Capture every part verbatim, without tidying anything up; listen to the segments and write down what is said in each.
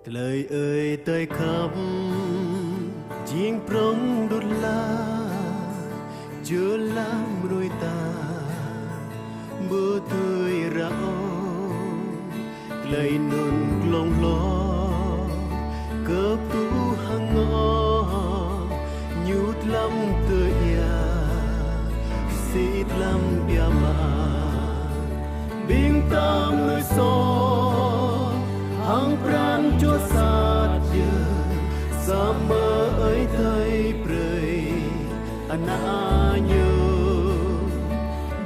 Tơlơi ơi tơlơi khăp, jing prong đut la, jơlah mơnuih ta, ƀu dưi ră ôh, tơlơi anŭn glông hloh, kơkuh hăng ngŏ, ñu tlam tơiă, sĭt lăm biă mă. Ƀing ta mơnuih soh, hăng pran čô sat yơh, samơ̆ Ơi Adai brơi Ană Ñu,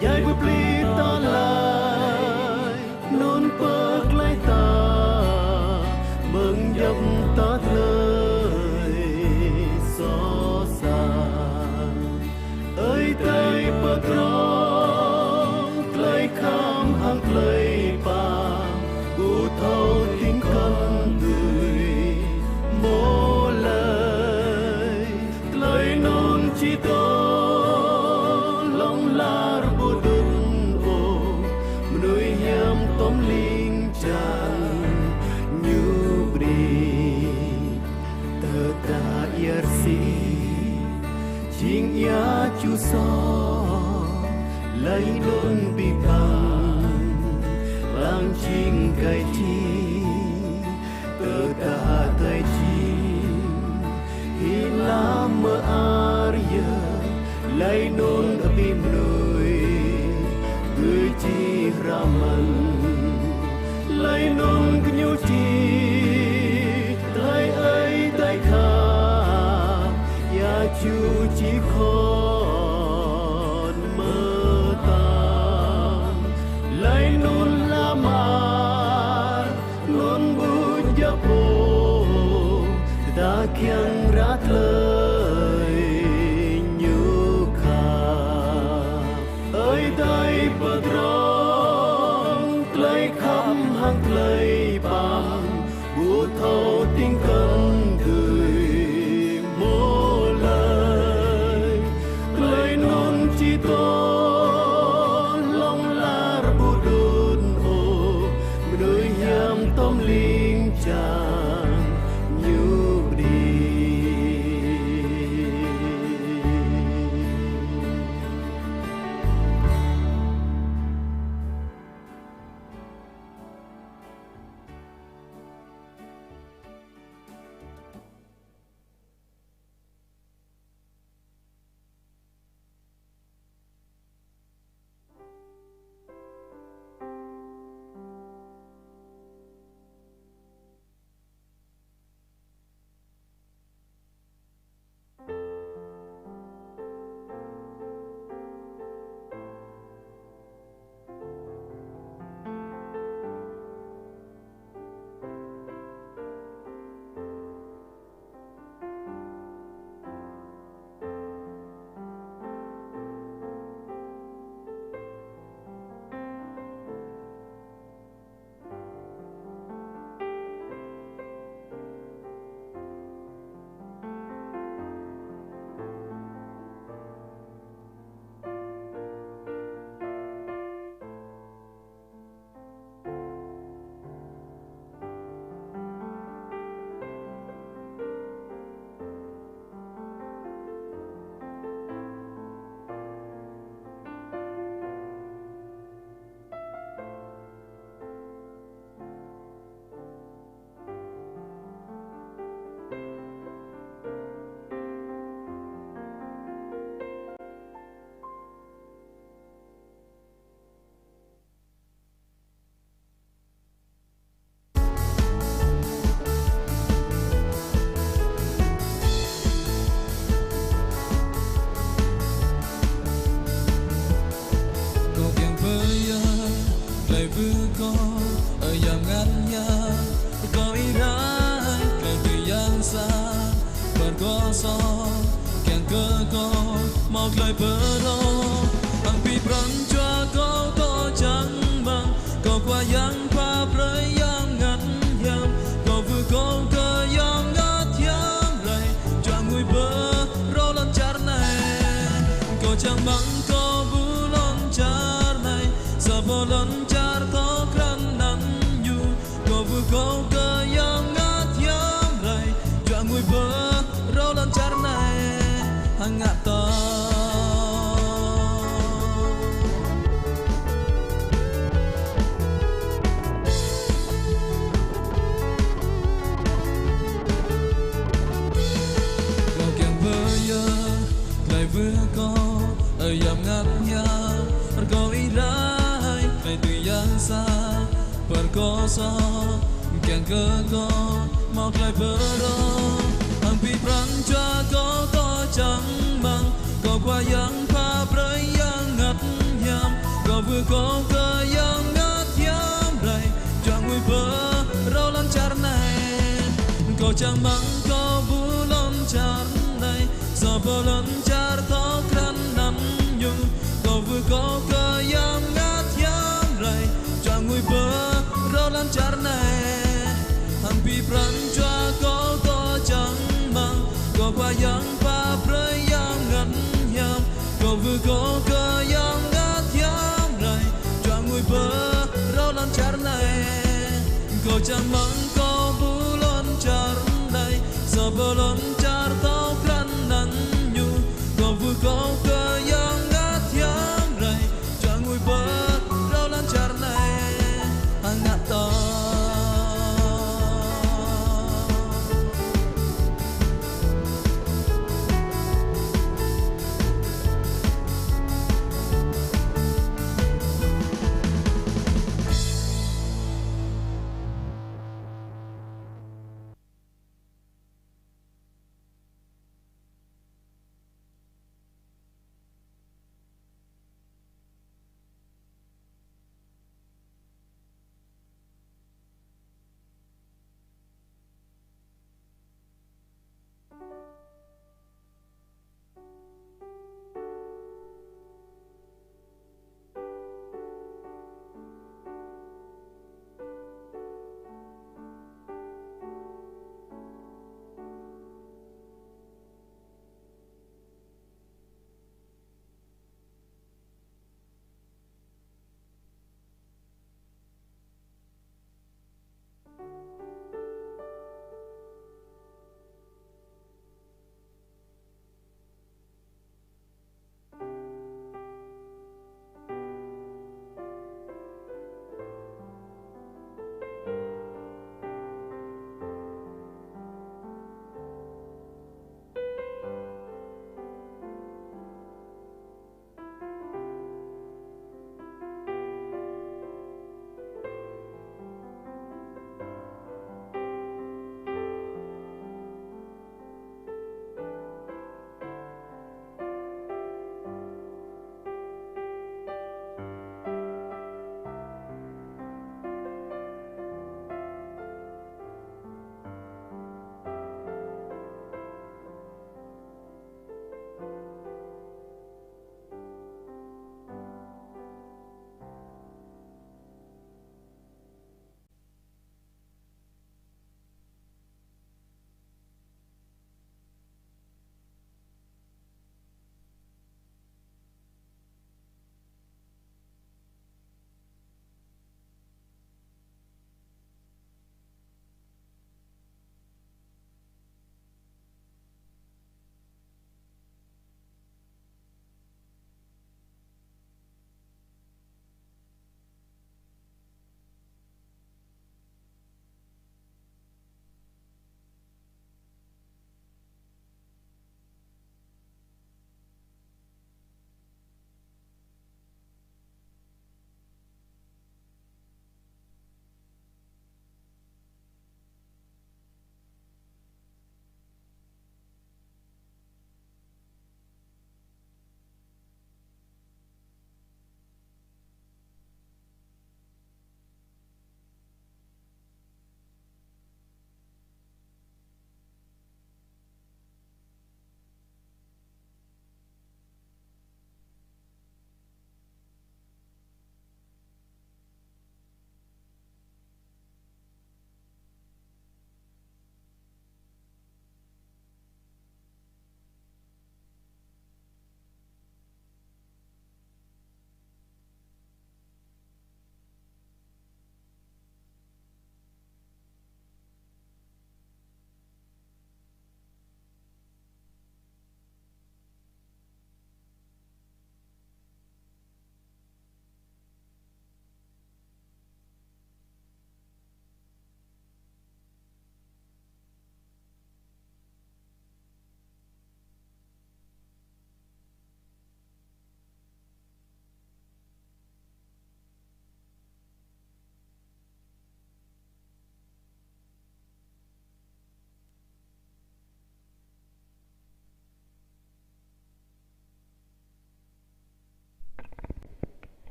djai pơplih ta laih, anŭn pơklaih ta, mơ̆ng djŏp tơlơi soh sat. Ơi Adai pơdrŏng, tơlơi khăp hăng tơlơi pap, ƀu thâo tĭng kăn dưi mơ̆ lơi. Tơlơi anŭn či tŏ hlŏng lar ƀu đŭt ôh, mơnuih hiam tŏm ling jang Ñu brơi. Tơdah ia rơsĭ jing ia ču soh, laih anŭn abih bang lăng jing gai jih. Tơdah Adai jing, hĭ la mơar yơh, laih anŭn abih mơnuih dưi jih hră mơ̆n. Laih anŭn gơñu čih tơlơi Ơi Adai khăp, ia ču či khŏm mơtam. Laih anŭn la mơar, anŭn ƀu djŏp ôh, tơdah kiăng ră tơlơi Ñu khăp. Ơi Adai pơdrŏng, tơlơi khăp hăng tơlơi pap, ƀu thâo tĭng kăn dưi mơ̆ lơi. Tơlơi anŭn či tŏ hlŏng lar ƀu đŭt ôh, mơnuih hiam tŏm ling jang Ñu brơi. Kâo kiăng pơyơr tơlơi ƀu kâo, ơ Yang Bơngăt Hiam, kâo ih rai tơlơi tui Yang sa. Pơr kâo soh, kiăng kơ kâo hmâo tơlơi pơrô, hăng abih pran jua kâo, kâo čang rơmang, kâo Khua Yang pap brơi Yang Bơngăt Hiam, kâo ƀu kâo kơ Yang Bơngăt Hiam rai, čuă ngui pơrô lŏn čar anai. Kâo čang rơmang kâo ƀu lŏn čar anai, sa pô lŏn čar thâo krăn anăn Ñu, kâo ƀu kâo kơ Yang Bơngăt Kâo, ơi yam ngăt hiam, rơkâo ih rai, tơlơi tui yang sa, pơr kâo sô, kiăng kơ kâo, hmâo tơlơi pơrô, hăng abih pran jua kâo, kâo čang rơmang, kơ Khua Yang pha brơi yang ngăt hiam, kâo wơ̆t kâo kơ yang ngăt hiam rai, čuă ngui pơrô lŏn čar anai. Kâo čang rơmang kâo ƀuh lŏn čar anai, sa pơ lŏn čar thâo krăn anăn Ñu, kâo wơ̆t kâo kơ yang ngăt hiam rai, čuă ngui pơrô lŏn čar anai. Hăng abih pran jua kâo, kâo čang rơmang, kơ Khua Yang pha brơi yang ngăt hiam, kâo wơ̆t kâo kơ yang ngăt hiam rai, čuă ngui pơrô lŏn čar anai. Kâo čang rơmang kâo ƀuh lŏn čar anai, sa pơ lŏn čar thâo krăn anăn Ñu, kâo wơ̆t kâo kơ yang ngăt hiam rai, čuă ngui pơrô lŏn čar anai. Hăng ngă tơ.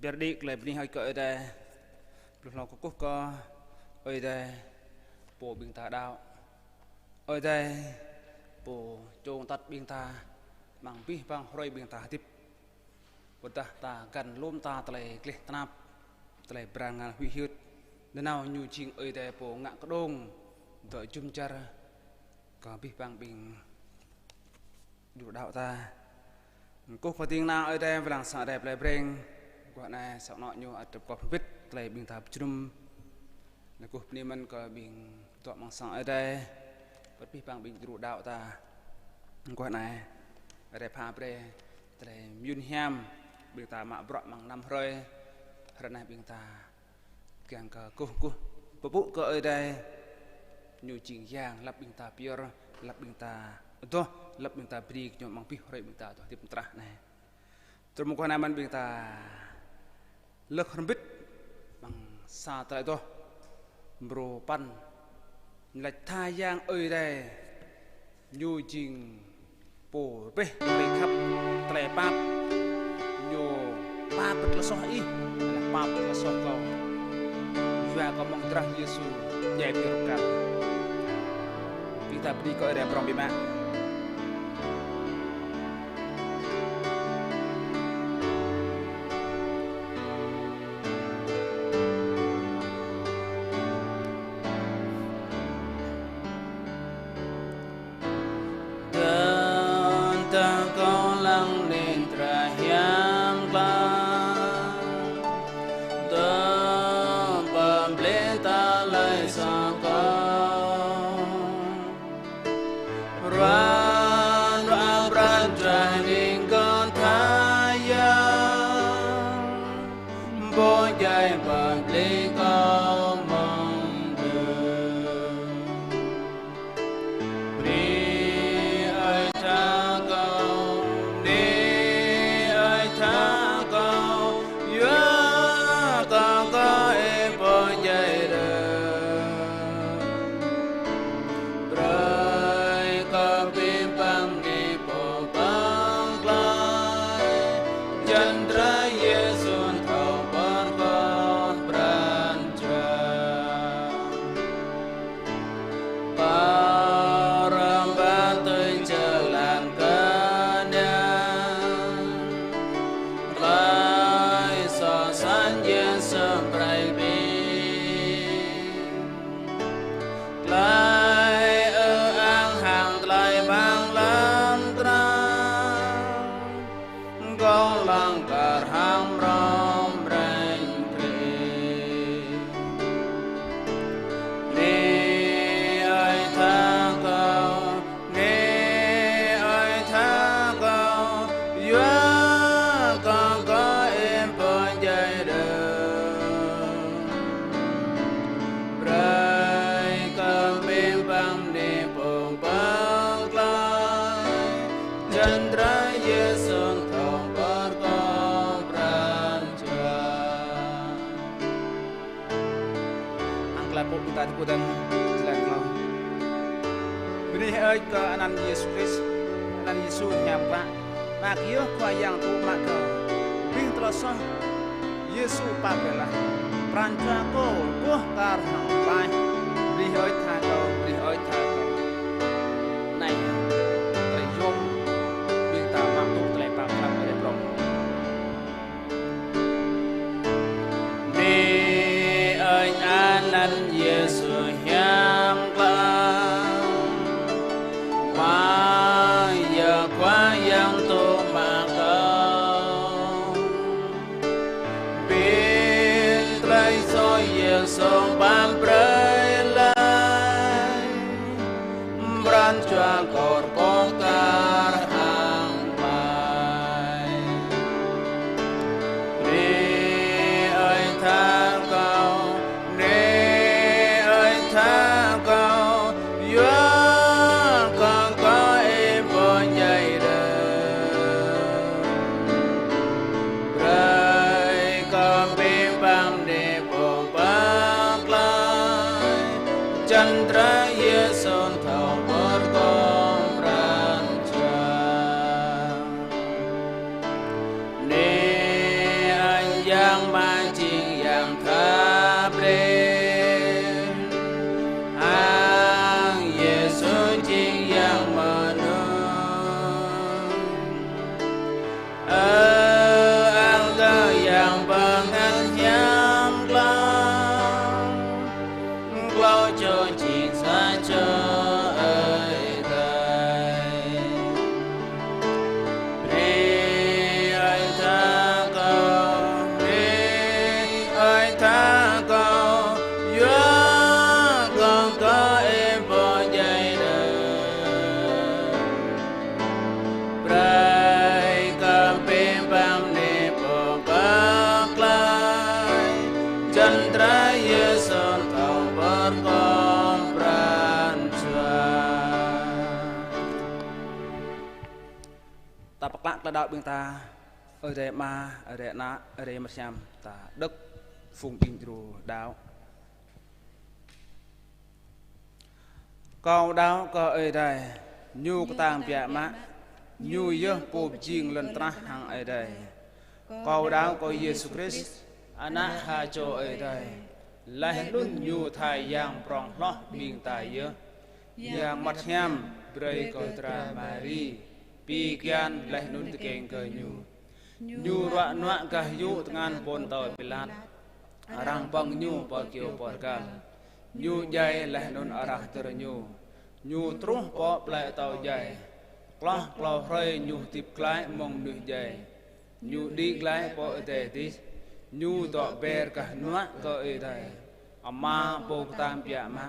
Pơyơr đĭ tơlơi bơni hơơč kơ Ơi Adai. Blŭng hlâo kơkuh kơ Ơi Adai, Pô ƀing ta đaŏ. Ơi Adai, Pô čong tăt ƀing ta, amăng abih bang hrơi ƀing ta hơdip. Pơdah ta găn lŏm ta tơlơi gleh tơnap, tơlơi bran ngăn huĭ hyưt. Nanao Ñu jing Ơi Adai Pô ngă kơđông, dŏ jum dar kơ abih bang ƀing djru đaŏ ta. Kơkuh pơting nao Ơi Adai, wai lăng sang Ơi Adai plei Breng. Guah anai sang anŏ ñu ăt djŏp kơ pơbit tơlơi ƀing ta pơjơnum. Kơkuh bơni mơ̆n kơ ƀing dŏ amăng sang Ơi Adai, pơ abih bang ƀing djru đaŏ ta. Guah anai Ơi Adai pha brơi tơlơi mơyun hiam ƀing ta mă bruă amăng năm hrơi. Hrơi anai ƀing ta kiăng kơ kơkuh, kơkuh pơpŭ kơ Ơi Adai. Ñu jing Yang lăp ƀing ta pơyơr, lăp ƀing ta adoh, lăp ƀing ta bơni kơ Ñu amăng abih hrơi ƀing ta adoh hơdip mơtrah anai. Tơdơi mơguah anai mơ̆n ƀing ta lơh hrŏm hơbĭt amăng sa tơlơi adoh mrô păn. Ñu laĭ tha Yang Ơi Adai, Ñu jing Pô rơbeh tơlơi khăp, tơlơi pap. Ñu pap tơlơi soh ih, lĕ pap tơlơi soh kâo. Yua kơ mơ̆ng drah Yêsu djai pioh rơkal. Ƀing ta bơni kơ Ơi Adai prŏng biă mă. Dơ̆ng tơ̆ng kâo lăng nin drah hiam klă, dơ̆ng pơblĕ tơlơi soh kâo. Ruah, ruah pran jua ning kơ tha Yang, Pô djai pơblĕ kâo mơ̆ng dơ̆ng. Bơni Ơi Adai kâo, bơni Ơi Adai kâo, yua kơ kâo ih Pô djai dơ̆ng. Brơi kơ abih bang bơni Pô pơklaih, jăn drah Yêsu thâo pơkŏh pran jua. Pơrơbat tui jơlan kơnang, tơlơi soh sat Yêsu brơi ƀing. Tơlơi ư-ang hăng tơlơi amăng lŏn krah, kâo lăng kar hăng mrâo mrĕng brơi. Bơni Ơi Adai kâo, bơni Ơi Adai kâo, yua kơ kâo ih Pô djai dơ̆ng. Brơi kơ abih bang bơni Pô pơklaih, jăn drah Yêsu thâo pơkŏh pran jua. Hăng tơlơi pơpŭ ƀing ta tơgŭ dơ̆ng, tơlơi klâo. Bơni hơơč kơ anăn Yêsu Krist, anăn Yêsu hiam klă. Mă kơ yơh Khua Yang tŭ mă kơ ƀing tơlơi soh Yêsu pap brơi laih. Pran jua kâo rơgoh kar hăng klaih. Bơni hơơč tha kâo, bơni hơơč tha kâo. Anai, tơlơi yôm ƀing ta mă tŭ tơlơi pap hlăm Ơi Adai prŏng. Bơni hơơč anăn Yêsu hiam klă, mă yơh Khua Yang tŭ mă kâo. Ƀing tơlơi soh Yêsu pap brơi laih, pran jua kâo rơgoh kar hăng klaih. Bơni Ơi Adai kâo, bơni Ơi Adai kâo, yua kơ kâo ih Pô djai dơ̆ng. Brơi kơ abih bang bơni Pô pơklaih, Ama jing Yang tha brơi, hăng Yêsu jing Yang mơnŭn. Ơ, ang kơ Yang Bơngăt Hiam Klă, klâo čô jing sa čô Ơi Adai. Brơi Ơi tha kâo, brơi Ơi tha kâo, yua kơ kâo ih pô djai đơi. Brơi kơ ƀing pơneh pô pơklaih, jăn drơi Yêsu thâo pơkŏm pran jua. Ta pơklă tơlơi đaŏ ƀing ta. Ơi Adai Ama, Ơi Adai Ană, Ơi Adai Mơ̆t Hiam, ta đŏk phung ƀing djru đaŏ. Kâo đaŏ kơ Ơi Adai, Ñu kơtang biă mă, Ñu yơh Pô pơjing lŏn tơnah hăng Ơi Adai. Kâo đaŏ kơ Yêsu Krist, Ană ha čô Ơi Adai, laih anŭn Ñu tha Yang prŏng hloh ƀing ta yơh. Yang Mơ̆t Hiam brơi kơ dra Mari pi kian laih anŭn tơkeng kơ Ñu. Ñu ruă nuă gah yŭ tơngan Pôntơ Pilat. Arăng pơ̆ng Ñu pơ kyâo pơrgal. Ñu djai laih anŭn arăng hơdơr Ñu. Ñu truh pơ plơi atâo djai. Hloh klâo hrơi Ñu hơdip glaĭ mơ̆ng mơnuih djai. Ñu đĭ glaĭ pơ adai adih. Ñu dŏ ber gah hơnuă kơ Ơi Adai Ama Pô kơtang biă mă.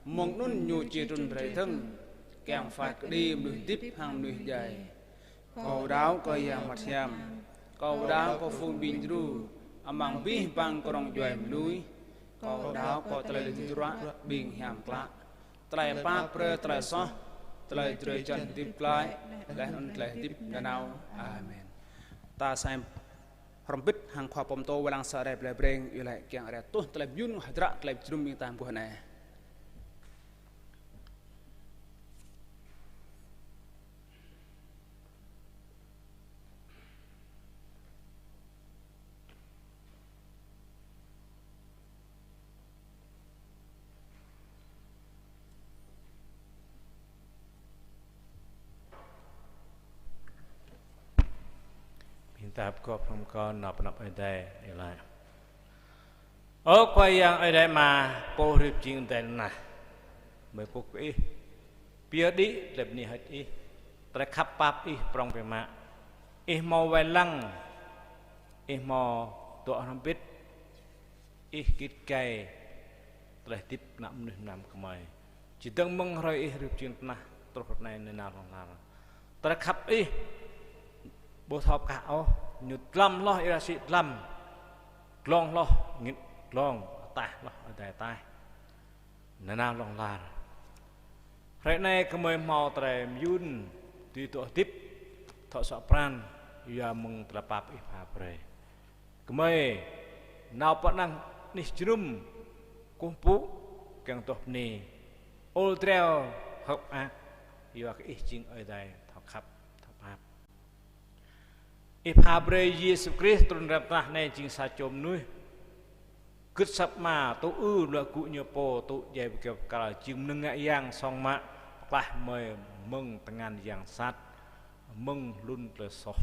Mơ̆ng anŭn Ñu či trŭn rai dơ̆ng, kiăng phat kơđi mơnuih hơdip hăng mơnuih djai. Kâo đaŏ kơ Yang Mơ̆t Hiam. Kâo đaŏ kơ phung ƀing djru amăng abih bang kơnong djuai mơnuih. Kâo đaŏ kơ tơlơi tơdruă ƀing hiam klă, tơlơi pap brơi tơlơi soh, tơlơi drơi jăn hơdip glaĭ, laih anŭn tơlơi hơdip nanao. Amen. Ta sem hrŏm hơbĭt hăng khua pơtô wai lăng sa rai plei Breng, iâu laĭ kiăng rai tuh tơlơi mơyŭn hơdră tơlơi pơjơnum ƀing ta mơguah anai. Ƀing ta pơgop hrŏm kơ nao pơ anăp Ơi Adai, iâu laĭ. Ơ Khua Yang Ơi Adai Ama, Pô hrih pơjing adai lŏn tơnah. Mơi pŭk kơ Ih, pioh đĭ tơlơi bơni hơơč Ih, tơlơi khăp pap Ih prŏng biă mă. Ih hmâo wai lăng, Ih hmâo dŏ hrŏm hơbĭt, Ih git gai tơlơi hơdip ană mơnuih mơnam gơmơi. Čơdơ̆ng mơ̆ng hrơi Ih hrih pơjing lŏn tơnah truh ră anai nanao hlŏng lar. Tơlơi khăp Ih ƀu thâo pơkă ôh, Ñu dlăm hloh ia rơsĭ dlăm, glông hloh angĭn glông, ataih hloh adai ataih. Nanao hlŏng lar. Hrơi anai gơmơi hmâo tơlơi mơyŭn dưi dŏ hơdip, thâo suă pran, yua mơ̆ng tơlơi pap Ih pha brơi. Gơmơi nao pơ anăp anih jơnum kơkuh pơpŭ kiăng adoh bơni, ôl dreo hơ̆k mơak, yua kơ Ih jing Ơi Adai thâo khăp, thâo pap. Ih pha brơi Yêsu Krist trŭn rai pơ anăp anai jing sa čô mơnuih. Gưt asăp Ama, tŭ ư luă gŭ ñu pô, tŭ djai ƀơi kơyâo pơkăl, jing mơnơ̆ng ngă yang song mă, pơklaih mơi mơ̆ng tơngan yang sat, mơ̆ng hlŭn tơlơi soh.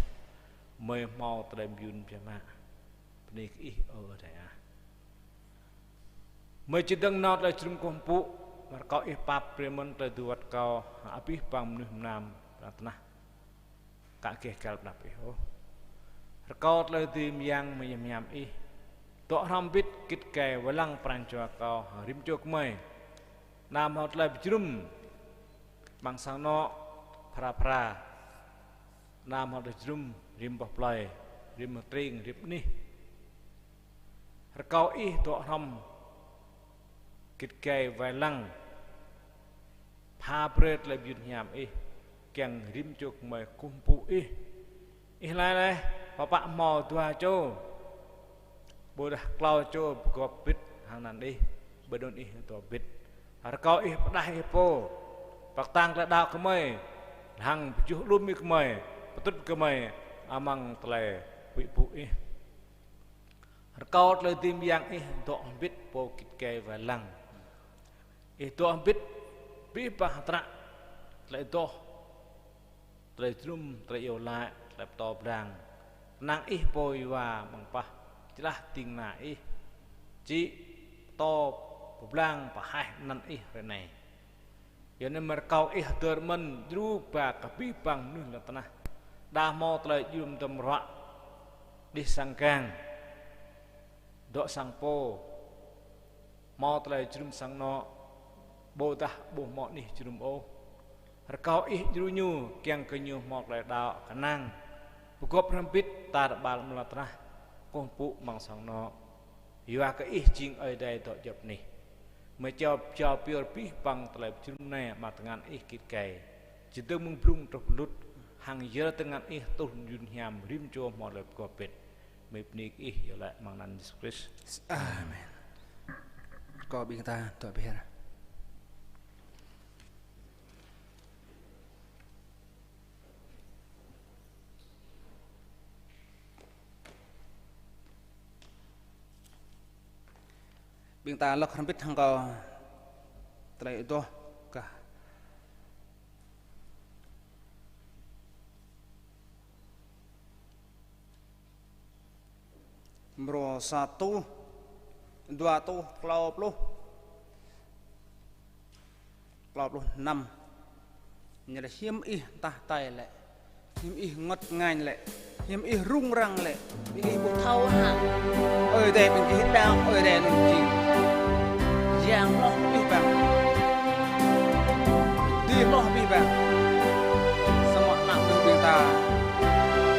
Mơi hmâo tơlơi mơyŭn biă mă. Bơni kơ Ih, ơ Ơi Adai ah. Mơi čơdơ̆ng nao tơlơi jơnum kơkuh pơpŭ, rơkâo Ih pap brơi mơ̆n tơlơi dưi wơ̆t kâo, hăng abih bang mơnuih mơnam lŏn tơnah. Ka gêh găl pơ anăp Ih ôh. Rơkâo tơlơi dưi mơyang mơñam hiam Ih. Dŏ hrŏm hơbĭt git gai wai lăng pran jua kâo, hăng rĭm čô gơmơi. Anăm hmâo tơlơi pơjơnum amăng sang anŏ, phara phara. Anăm hmâo tơlơi jơnum rĭm boh plơi, rĭm tring, rĭm anih. Rơkâo Ih dŏ hrŏm git gai wai lăng, pha brơi tơlơi mơyŭn hiam Ih, kiăng rĭm čô gơmơi kơkuh pơpŭ Ih. Ih laĭ laih, pơpă hmâo dua čô, ƀôdah klâo čô pơgop hơbĭt hăng anăn Ih, ƀơi anŭn Ih dŏ hơbĭt. Rơkâo Ih pơđah Ih pô, pơkơtang tơlơi đaŏ gơmơi, hăng pơjuh alum Ih gơmơi, pơtrŭt gơmơi amăng tơlơi huĭ pŭ Ih. Rơkâo tơlơi dưi mơyang Ih dŏ hơbĭt pô git gai wai lăng. Ih dŏ hơbĭt abih bang hơdră, tơlơi adoh, tơlơi jơnum, tơlơi iâu laĭ, tơlơi pơtô pơblang. Kơnang Ih pô yua amăng pah, čơlah ding kơna Ih, či pơtô pơblang pơhaih anăn Ih hrơi anai. Yua anŭn mơ̆ rơkâo Ih hơdơr mơ̆n djru ba kơ abih bang mơnuih lŏn tơnah. Đa hmâo tơlơi jum dơ̆m ruă, đih sang gang, dŏ sang pô, hmâo tơlơi jơnum sang anŏ, ƀôdah ƀu hmâo anih jơnum ôh. Rơkâo Ih djru ñu, kiăng kơ ñu hmâo tơlơi đaŏ kơnang, pơgop hrŏm hơbĭt tar ƀar amăng lŏn tơnah, kơkuh pơpŭ amăng sang anŏ. Yua kơ Ih jing Ơi Adai dŏ djŏp anih. Mơ̆ jao, jao pioh abih bang tơlơi pơjơnum anai amăng tơngan Ih git gai. Čơdơ̆ng mơ̆ng blung truh pơlŭt, hăng yơr tơngan Ih truh jun hiam rĭm čô hmâo tơlơi pơgop hơbĭt. Mơ̆ bơni kơ Ih iâu laĭ amăng anăn Yêsu Krist. Amen. Kâo ƀing ta dŏ ber. Ƀing ta lŏk hrŏm hơbĭt hăng kâo tơlơi adoh kơ mrô sa rơtuh, dua rơtuh klâo pluh, klâo pluh năm. Ñu laĭ: Hiư̆m ih tah tai lĕ, hiư̆m ih ngŏt ngañ lĕ, hiư̆m ih rŭng răng lĕ, ƀing gih ƀu thâo hă? Ơi Adai ƀing gih đaŏ, Ơi Adai anŭn jing Yang hloh abih bang, dưi hloh abih bang. Samơ̆ ană mơnuih ƀing ta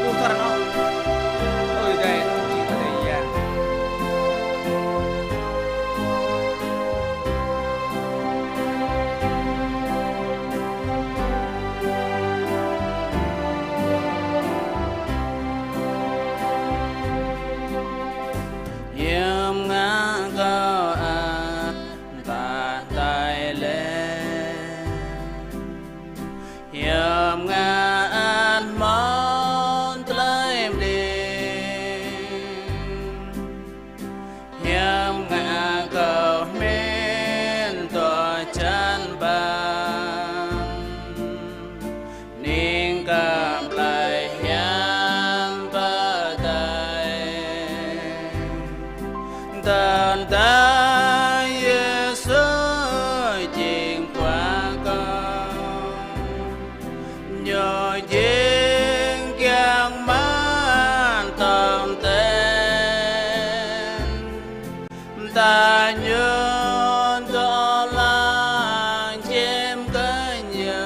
ƀu thâo ôh, Ơi Adai anŭn jing Ơi Adai Yang. Hiư̆m ngă kâo ăt tah tai lĕ, hiư̆m ngă ăt hmâo tơlơi mơlĭ, hiư̆m ngă kâo hmĭn dŏ čan ƀăn, ning kơ plei hiam pơdai. Tơdah Yêsu jing Khua kâo, Ñu jing kiăng mơ̆n tong ten. Tơdah Ñu dŏ lăng čem kơnh Ñu,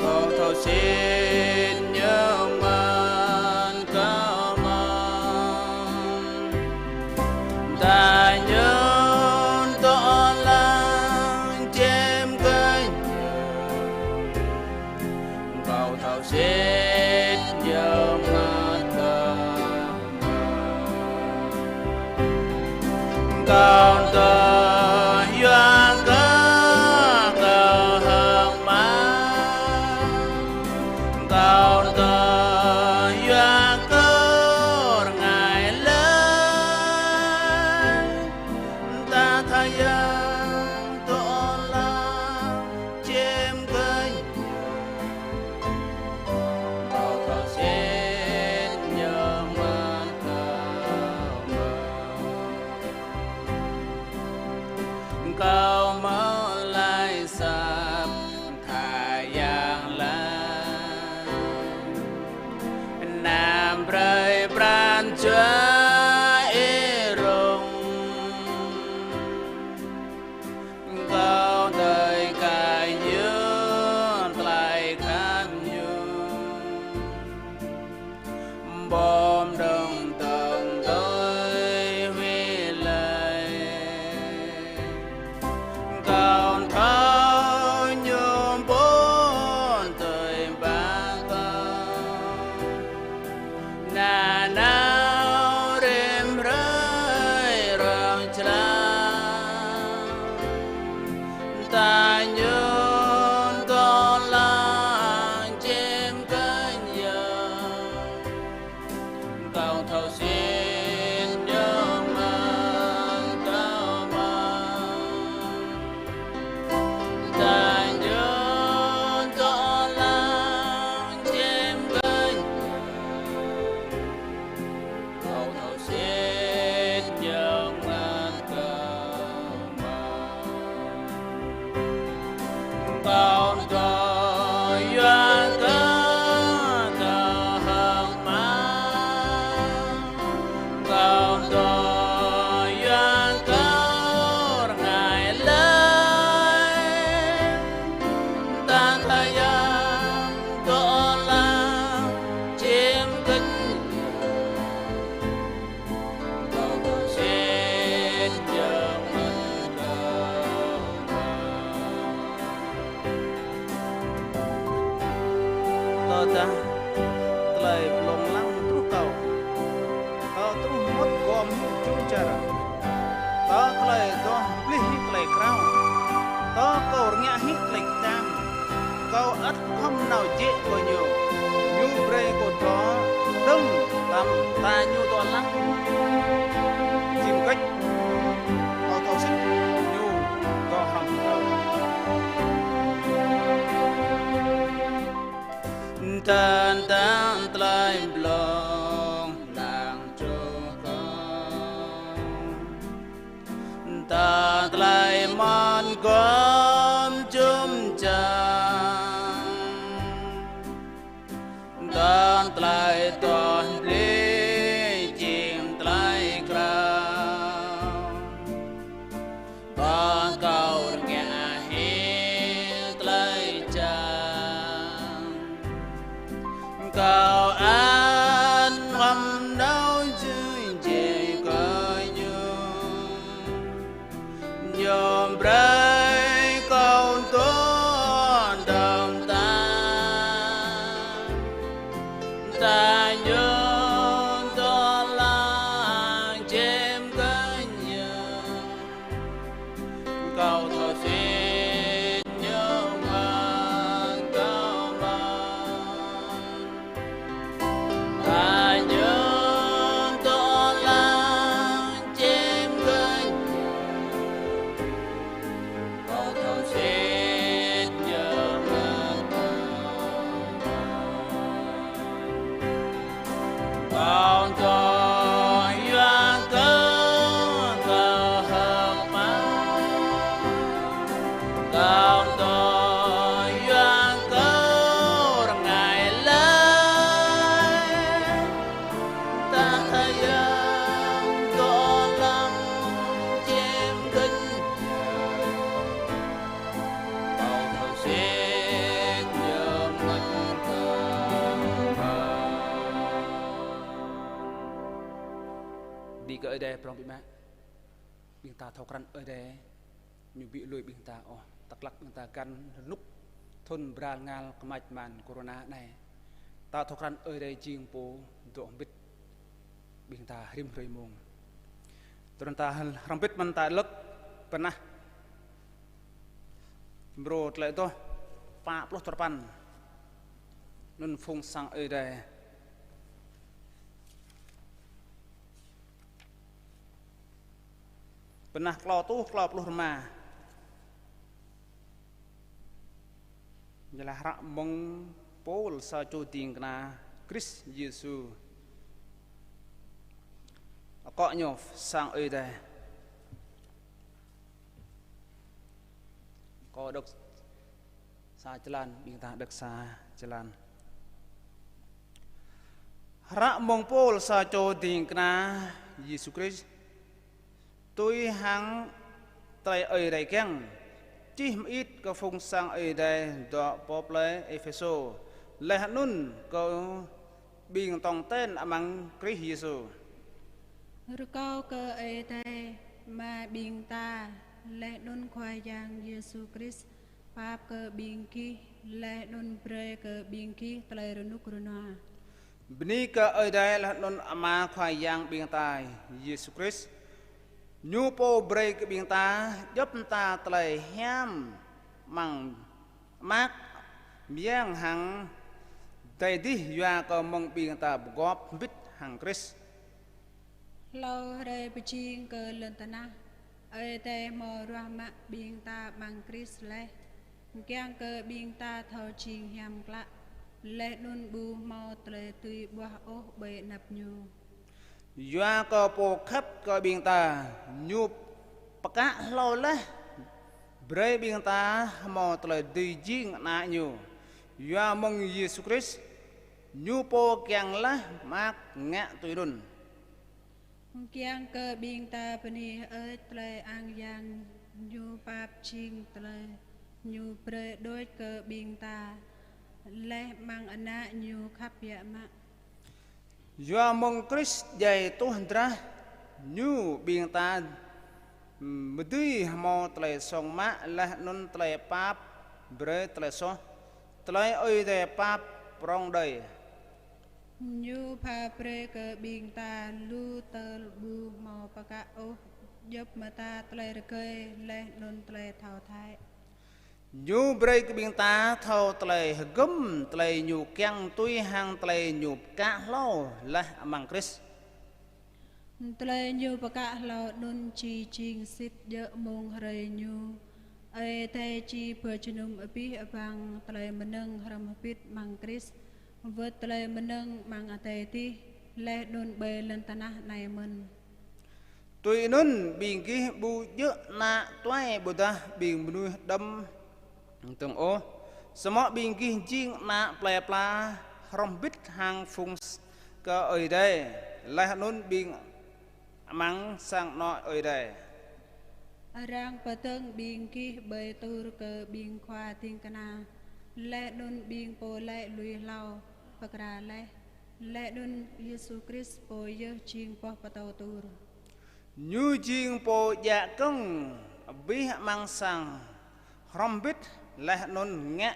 kâo thâo sĭt Ñu mơ̆n kâo mơ̆n. Tơdah Ñu dŏ lăng čem kơnh Ñu, kâo thâo sĭt Ñu mơ̆n kâo mơ̆n. Kâo dŏ yua kơ kâo hơ̆k mơak, kâo dŏ yua kơ rơngai lĕ. Tơdah Yang dŏ lăng čem kơnh Ñu, kâo thâo sĭt Ñu mơ̆n kâo mơ̆n. Kâo mơ̆ laĭ asăp tha Yang laĭ: Anăm brơi pran jua ih rŭng. Kâo dơi kơ yua tơlơi khăp Ñu, ƀom dơ̆ng tơ̆ng tui huĭ lơi. Kâo thâo Ñu ƀuăn tui ba kâo nanao rĭm hrơi rŏng črang. Tơdah Ñu dŏ lăng čem kơnh Ñu, Ñu laĭ kơtang: Kâo ăt khŏm nao jĕ kơ ñu. Ñu brơi kâo thâo dơ̆ng tơdang ta ñu dŏ lăng čim kơč. Kâo thâo sĭt ñu dŏ hrŏm kâo. Tơl tang tơlơi blŏng lăng truh kâo. Tơl tơlơi mơ̆n gơ̆m jum jang. Tơl tơlơi tuh blĭ jing tơlơi krao. Bơ kâo rơngiă hĭ tơlơi čang. Kâo ăt khŏm nao jui jĕ kơ ñu. Ñu brơi kâo dŏ dơ̆ng tang. Ta ñu dŏ lăng čim kơč ñu. Kâo thâo sĭt ñu mơ̆n kâo mơ̆n. Ta ñu dŏ lăng čim kơč ñu. Kâo thâo sĭt ñu mơ̆n kâo mơ̆n. Kâo dŏ yua kơ kâo hơ̆k mơak. Kâo dŏ yua kơ rơngai laĭ. Ta yang dŏ lăng čim kơč. Kâo thâo sĭt ñu mơ̆n kâo mơ̆n. Bơni kơ Ơi Adai prŏng biă mă. Ƀing ta thâo krăn Ơi Adai ñu ƀu lui ƀing ta ôh. Tơlơi ƀing ta găn rơnŭk thŭn bral ngal kơmač man corona anai. Ta thâo krăn Ơi Adai jing pô dŏ hơbĭt ƀing ta rĭm hrơi mông. Tơdang ta hrŏm hơbĭt mơ̆n ta lăk pơnah mrô tơlơi adoh pă pluh duapăn. Anŭn phung sang Ơi Adai. Pơnah klâo tuh klâo pluh rơma. Ñu laĭ: Hră mơ̆ng Pôl sa čô ding kơna Krist Yêsu. Akŏ ñu sang Ơi Adai. Kâo đŏk sa črăn, ƀing ta đŏk sa črăn. Hră mơ̆ng Pôl sa čô ding kơna Yêsu Krist. Tui hăng tơlơi Ơi Adai kiăng, čih mơit kơ phung sang Ơi Adai dŏ pơ plơi Êphêsô, laih anŭn kơ ƀing tong ten amăng Krist Yêsu. Rơkâo kơ Ơi Adai Ama ƀing ta, laih anŭn Khua Yang Yêsu Krist, pap kơ ƀing gih, laih anŭn brơi kơ ƀing gih tơlơi rơnŭk rơnua. Bơni kơ Ơi Adai laih anŭn Ama Khua Yang ƀing ta Yêsu Krist. Ñu pô brơi kơ ƀing ta djŏp mơta tơlơi hiam amăng mơak mơyang hăng adai adih yua kơ mơ̆ng ƀing ta pơgop hơbĭt hăng Krist. Hlâo hrơi pơjing kơ lŏn tơnah, Ơi Adai hmâo ruah mă ƀing ta amăng Krist laih, kiăng kơ ƀing ta thâo jing hiam klă, laih anŭn ƀu hmâo tơlơi tui ƀuah ôh ƀơi anăp Ñu. Yua kơ Pô khăp kơ ƀing ta, Ñu pơkă hlâo laih brơi ƀing ta hmâo tơlơi dưi jing ană Ñu. Yua mơ̆ng Yêsu Krist, Ñu pô kiăng laih mơak ngă tui anŭn. Kiăng kơ ƀing ta bơni hơơč tơlơi ang yang Ñu pap jing tơlơi Ñu brơi đôč kơ ƀing ta laih amăng Ană Ñu khăp biă mă. Yua mơ̆ng Krist djai tuh drah Ñu ƀing ta mơdưi hmâo tơlơi song mă laih anŭn tơlơi pap brơi tơlơi soh, tơlơi Ơi Adai pap prŏng đơi. Ñu pha brơi kơ ƀing ta lu tơl ƀu hmâo pơkă ôh, djŏp mơta tơlơi rơgơi laih anŭn tơlơi thâo thăi. Ñu brơi kơ ƀing ta thâo tơlơi hơgŏm, tơlơi ñu kiăng tui hăng tơlơi ñu pơkă hlâo laih amăng Krist. Tơlơi ñu pơkă hlâo anŭn či jing sĭt djơ̆ mông hrơi ñu. Ơi Adai či pơjơnum abih bang tơlơi mơnơ̆ng hrŏm hơbĭt amăng Krist, wơ̆t tơlơi mơnơ̆ng amăng adai adih, laih anŭn ƀơi lŏn tơnah anai mơ̆n. Tui anŭn ƀing gih ƀu djơ̆ ană tuai ƀôdah ƀing mơnuih đŏm dơ̆ng ôh. Samơ̆ ƀing gih jing ană plơi pla hrŏm hơbĭt hăng phung s-, kơ Ơi Adai, laih anŭn ƀing amăng sang anŏ Ơi Adai. Arăng pơdơ̆ng ƀing gih ƀơi tur kơ ƀing khua ding kơna, laih anŭn ƀing pô laĭ lui hlâo, pơkra laih, laih anŭn Yêsu Krist pô yơh jing boh pơtâo tur. Ñu jing pô djă kơ̆ng abih amăng sang hrŏm hơbĭt laih anŭn ngă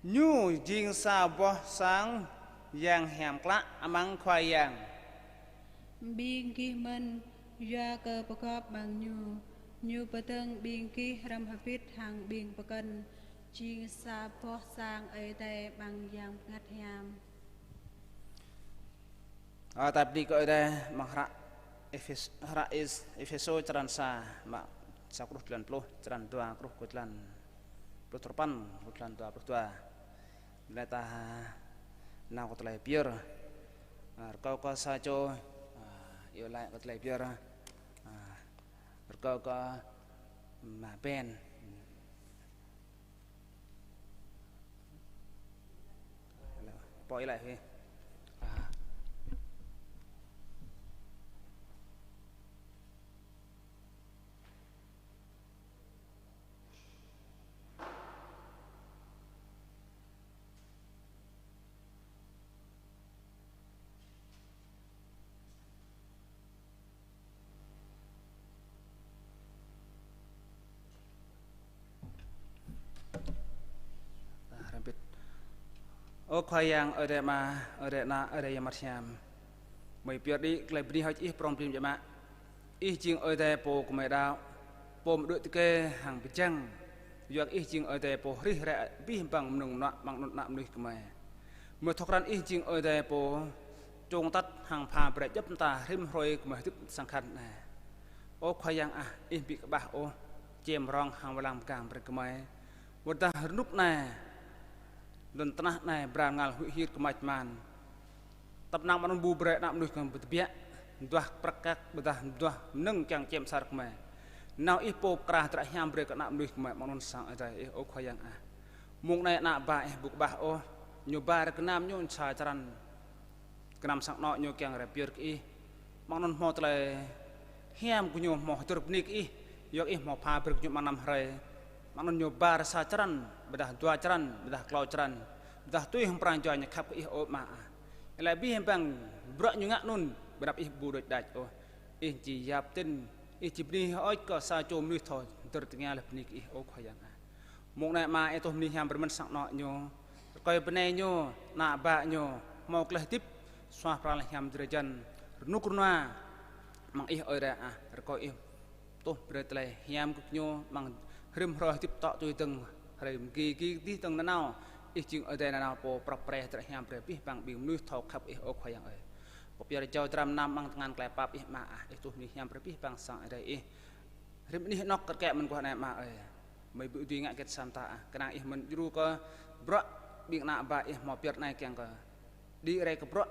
ñu jing sa boh sang yang hiam klă amăng Khua Yang. Ƀing gih mơ̆n, yua kơ pơgop amăng ñu, ñu pơdơ̆ng ƀing gih hrŏm hơbĭt hăng ƀing pơkŏn, jing sa boh sang Ơi Adai amăng Yang Bơngăt Hiam. Ơ, ta bơni kơ Ơi Adai, amăng hră Êphês-, hră Ês-, Êphêsô črăn sa, mă sa truh tơlơi pluh, črăn dua truh kơ tơlơi pluh duapăn, kơ tơlơi dua pluh dua. Lĕ ta nao kơ tơlơi pơyơr. Ơ, rơkâo kơ sa čô, ơ, iâu laĭ kơ tơlơi pơyơr. Ơ, rơkâo kơ mă Ben. Pô iâu laĭ hĭ. Ơ Khua Yang, Ơi Adai Ama, Ơi Adai Ană, Ơi Adai Yang Bơngăt Hiam. Gơmơi pơyơr đĭ tơlơi bơni hơơč Ih prŏng prin biă mă. Ih jing Ơi Adai pô gơmơi đaŏ, pô mơđuaĭ tơkê hăng pơjing. Yua kơ Ih jing Ơi Adai pô hrih rai abih bang mơnơ̆ng mơnuă amăng anŭn ană mơnuih gơmơi. Gơmơi thâo krăn Ih jing Ơi Adai pô čong tăt hăng pha brơi djŏp mơta rĭm hrơi gơmơi hơdip sang khăn anai. Ơ Khua Yang ah, Ih ƀu kơƀah ôh, čem rong hăng wai lăng mơgang brơi kơ gơmơi. Wơ̆t dah rơnŭk anai, lŏn tơnah anai bran ngal huĭ hyưt kơmač man. Tơpă năng mơ̆ng anŭn ƀu brơi ană mơnuih gơmơi ƀu tơbiă, duah prăk kăk ƀôdah duah mơnơ̆ng kiăng čem sar gơmơi. Nao Ih pô pơkra hơdră hiam brơi kơ ană mơnuih gơmơi amăng anŭn sang Ơi Adai Ih, ơ Khua Yang ah. Mông anai ană bă Ih ƀu kơƀah ôh, ñu ba rai gơnam ñu sa črăn. Gơnam sang anŏ ñu kiăng rai pơyơr kơ Ih. Amăng anŭn hmâo tơlơi hiam kơ ñu hmâo hơdơr bơni kơ Ih, yua kơ Ih hmâo pha brơi kơ ñu amăng năm hrơi. Amăng anŭn ñu ba rai sa črăn, ƀôdah dua črăn, ƀôdah klâo črăn, ƀôdah tui hăng pran jua ñu khăp kơ Ih ơ Ama ah. Laih abih bang bruă ñu ngă anŭn, ƀơi anăp Ih ƀu đôč đač ôh. Ih či yap tin, Ih či bơni hơơč kơ sa čô mơnuih thâo hơdơr tơngia laih bơni kơ Ih ơ Khua Yang ah. Mông anai Ama, Ih tuh bơni hiam brơi mơ̆n sang anŏ ñu. Rơkơi bơnai ñu, ană bă ñu, hmâo tơlơi hơdip, suaih pran hiam drơi jăn, rơnŭk rơnua amăng Ih Ơi Adai ah, rơkơi Ih tuh brơi tơlơi hiam kơ ñu amăng rĭm hrơi hơdip tŏ tui dơ̆ng, hrơi mơgi gi dih dơ̆ng nanao. Ih jing Ơi Adai nanao pô prăp pre hơdră hiam brơi abih bang ƀing mơnuih thâo khăp Ih ơ Khua Yang ơi. Kâo pơyơr jao dram mơnam amăng tơngan tơlơi pap Ih Ama ah, Ih tuh bơni hiam brơi abih bang sang Ơi Adai Ih. Rĭm anih anŏk kơ rơkơi mơ̆n guah anai Ama ơi. Gơmơi ƀu dưi ngă hơget sa mơta ah. Kơnang Ih mơ̆n djru kơ bruă ƀing ană bă Ih hmâo pơyơr anai kiăng kơ đĭ rai kơ bruă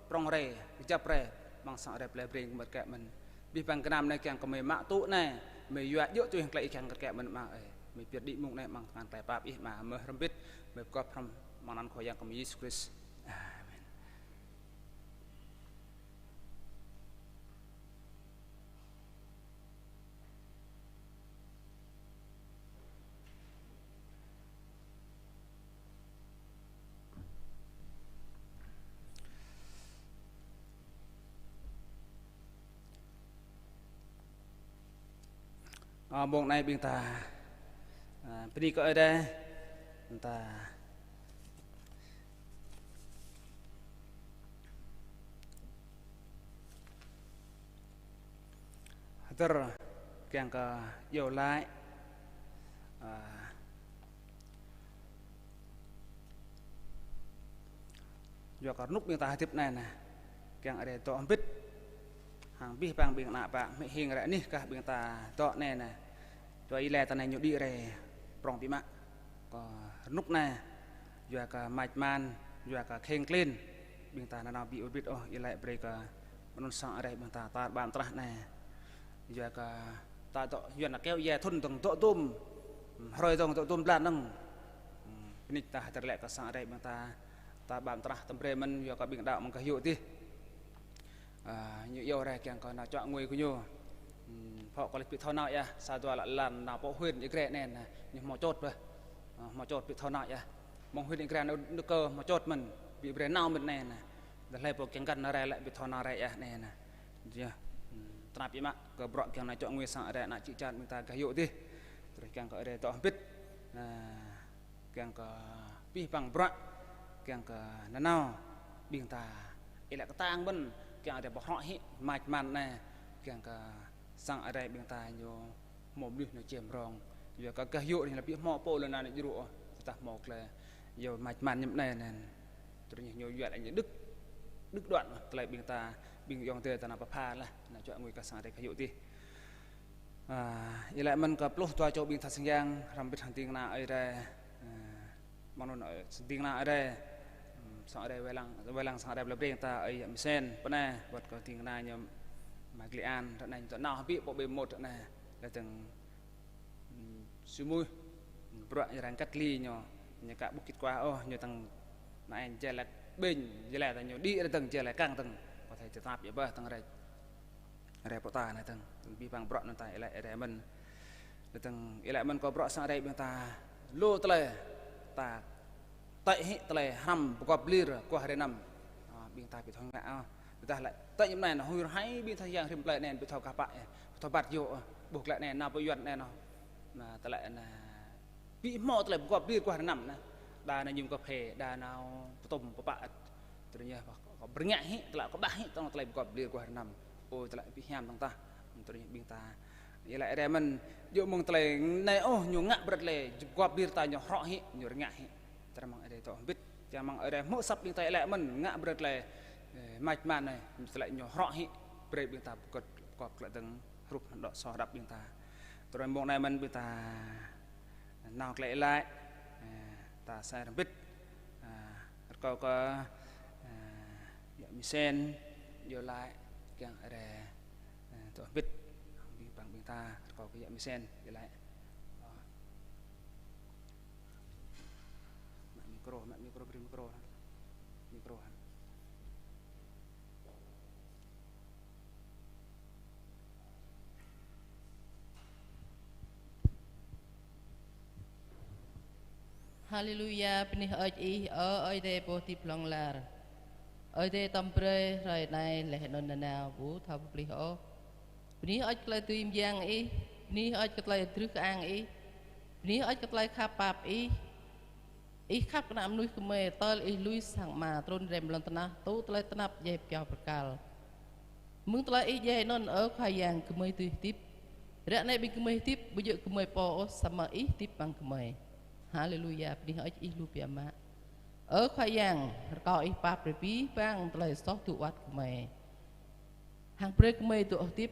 prŏng rai, kơjăp rai, amăng sang Ơi Adai plei Breng gơmơi rơkơi mơ̆n. Abih bang gơnam anai kiăng kơ gơmơi mă tŭ anai, gơmơi yua djơ̆ tui hăng tơlơi Ih kiăng kơ rơkơi mơ̆n Ama ơi. Gơmơi pơyơr đĭ mông anai amăng tơngan tơlơi pap Ih Ama, gơmơi hrŏm hơbĭt, gơmơi pơgop hrŏm amăng anăn Khua Yang gơmơi Yêsu Krist. Amen. Ơ, mông anai ƀing ta, ơ, bơni kơ Ơi Adai, ta hơdơr kiăng kơ iâu laĭ, ơ, Yua kơ rơnŭk ƀing ta hơdip anai nă, kiăng Ơi Adai dŏ hơbĭt. Hăng abih bang ƀing ană bă hmư̆ hing ră anih kah ƀing ta dŏ anai nă. Yua ih laĭ ta anai ñu đĭ rai prŏng biă mă. Kơ rơnŭk anai, yua kơ mač man, yua kơ kheng klin, ƀing ta nanao ƀu hơbĭt ôh, ih laĭ brơi kơ anŭn sang Ơi Adai ƀing ta tar ƀam trah anai. Yua kơ ta dŏ Yuan kâo ia thŭn dơ̆ng dŏ dôm, hrơi dơ̆ng dŏ dôm blan dơ̆ng. Bơni ta hơdơr lĕ kơ sang Ơi Adai ƀing ta, ta ƀam trah tơm brơi mơ̆n yua kơ ƀing đaŏ mơ̆ng gah yŭ dih. Ơ, ñu iâu rai kiăng kơ nao čuă ngui kơ ñu. Phŏ kơ lĕ ƀu thâo nao ia, sa dua lă lan nao pơ huyện Ia Gre anai nă, ñu hmâo čôt bơh. Ơ, hmâo čôt ƀu thâo nao ia. Mơ̆ng huyện Ia Gre nao, nao kơ hmâo čôt mơ̆n, ƀu brơi nao mơ̆n anai nă. Dơ̆ hlơi pô kiăng găn nao rai lĕ ƀu thâo nao rai ia anai nă. Yơh, tơnap biă mă kơ bruă kiăng nao čuă ngui sang Ơi Adai ană čư̆ čan ƀing ta gah yŭ dih. Truh kiăng kơ Ơi Adai dŏ hơbĭt. Nă, kiăng kơ abih bang bruă, kiăng kơ nanao ƀing ta, ih laĭ kơtang mơ̆n, kiăng Ơi Adai pơhrŏ hĭ mač man anai, kiăng kơ sang Ơi Adai ƀing ta ñu hmâo mơnuih nao čem rong. Yua kơ gah yŭ anai lĕ ƀu hmâo pô lŏn anai djru ôh, tơdah hmâo tơlơi yua mač man mơñum anai nă. Truh ñu yua lĕ ñu đứt, đứt đoạn tơlơi ƀing ta, ƀing ayŏng adơi ta nao pơpha laih, nao čuă ngui kơ sang Ơi Adai gah yŭ dih. Ơ, ih laĭ mơ̆n kơ pluh dua čô ƀing tha sang yang, hrŏm hơbĭt hăng ding kơna Ơi Adai. Ơ, mơ̆ng anŭn, ơ, ding kơna Ơi Adai. Ơ, sang Ơi Adai wai lăng, wai lăng sang Ơi Adai blơi breng ta Ơi Yă Misen, pơ anai, wơ̆t kơ ding kơna ñu Mă Gli An, ră anai ñu tơ nao hơbĭ pơ ƀơi mơmŏt ră anai. Lĕ dơ̆ng, ơ, Sư Muih, bruă ñu arăng cách ly ñu, ñu ka ƀu kĭt kua ôh, ñu tăng anai jai lĕ ƀing, jai lĕ ta ñu đĭ ră dơ̆ng, jai lĕ kăng dơ̆ng, kơ thâo tơnap ia bơh tăng rai. Rai pơ ta anai dơ̆ng, abih bang bruă anŭn ta ih laĭ rai mơ̆n. Dơ̆ng ih laĭ mơ̆n kơ bruă sang Ơi Adai ƀing ta lu tơlơi ta tơ̆i hĭ tơlơi hrăm pơgop lir kuah hrơi năm. Ơ, ƀing ta ƀu thâo ngă ôh. Ƀu thâo lĕ tơ̆i mơ̆n anai nă huĭ rai ƀing tha sang yang rĭm plơi anai ƀu thâo kah pă, ƀu thâo bat yŭ ôh, ƀuh glaĭ anai nao pơ Yuan anai nă. Nă, tơlơi anai ƀu hmâo tơlơi pơgop lir kuah hrơi năm nă. Đa nao mơñum kơphê, đa nao pơtŭm pơpă ăt. Truh ñu kơ bơrngă hĭ, tơlơi kơƀah hĭ, tơlơi pơgop lir kuah hrơi năm. Ôi, tơlơi ƀu hiam dơ̆ng tah. Truh ñu ƀing ta. Ih laĭ rai mơ̆n, yua mơ̆ng tơlơi anai ôh, ñu ngă brơi tơlơi pơgop lir ta ñu hrŏ hĭ, ñu rơngă hĭ. Tơdah mơ̆ng Ơi Adai dŏ hơbĭt, tơdah mơ̆ng Ơi Adai hmư̆ asăp ƀing ta ih laĭ mơ̆n, ngă brơi tơlơi, ơ, mač man anai, tơlơi ñu hrŏ hĭ, brơi ƀing ta pơkŏt, pơkŏt glaĭ dơ̆ng, hrup hăng dŏ soh hơđăp ƀing ta. Truh mơ̆ng anai mơ̆n ƀing ta nao glaĭ laĭ, ơ, ta sai rơmbit, ơ, rơkâo kơ, ơ, Yă Misen, iâu laĭ, kiăng Ơi Adai, ơ, dŏ hơbĭt, abih bang ƀing ta, rơkâo kơ Yă Misen, iâu laĭ. Ơ. Mă micro, mă micro, brơi micro. Micro. Haleluya, bơni hơơč Ih, ơ Ơi Adai pô hơdip hlŏng lar. Ơi Adai tơm brơi hrơi anai laih anŭn nanao ƀu thâo pơplih ôh. Bơni hơơč kơ tơlơi dưi mơyang Ih, bơni hơơč kơ tơlơi drưh kơang Ih, bơni hơơč kơ tơlơi khăp pap Ih. Ih khăp kơ ană mơnuih gơmơi, tơl Ih lui sang Ama trŭn rai mơ̆ng lŏn tơnah, tŭ tơlơi tơnap djai pơkiao bơrkal. Mơ̆ng tơlơi Ih djai anŭn, ơ Khua Yang, gơmơi dưi hơdip. Ră anai ƀing gơmơi hơdip, ƀu djơ̆ gơmơi pô ôh, samơ̆ Ih hơdip amăng gơmơi. Haleluya, bơni hơơč Ih lu biă mă. Ơ Khua Yang, rơkâo Ih pap brơi abih bang tơlơi soh tŭ wơ̆t gơmơi. Hăng brơi gơmơi dŏ hơdip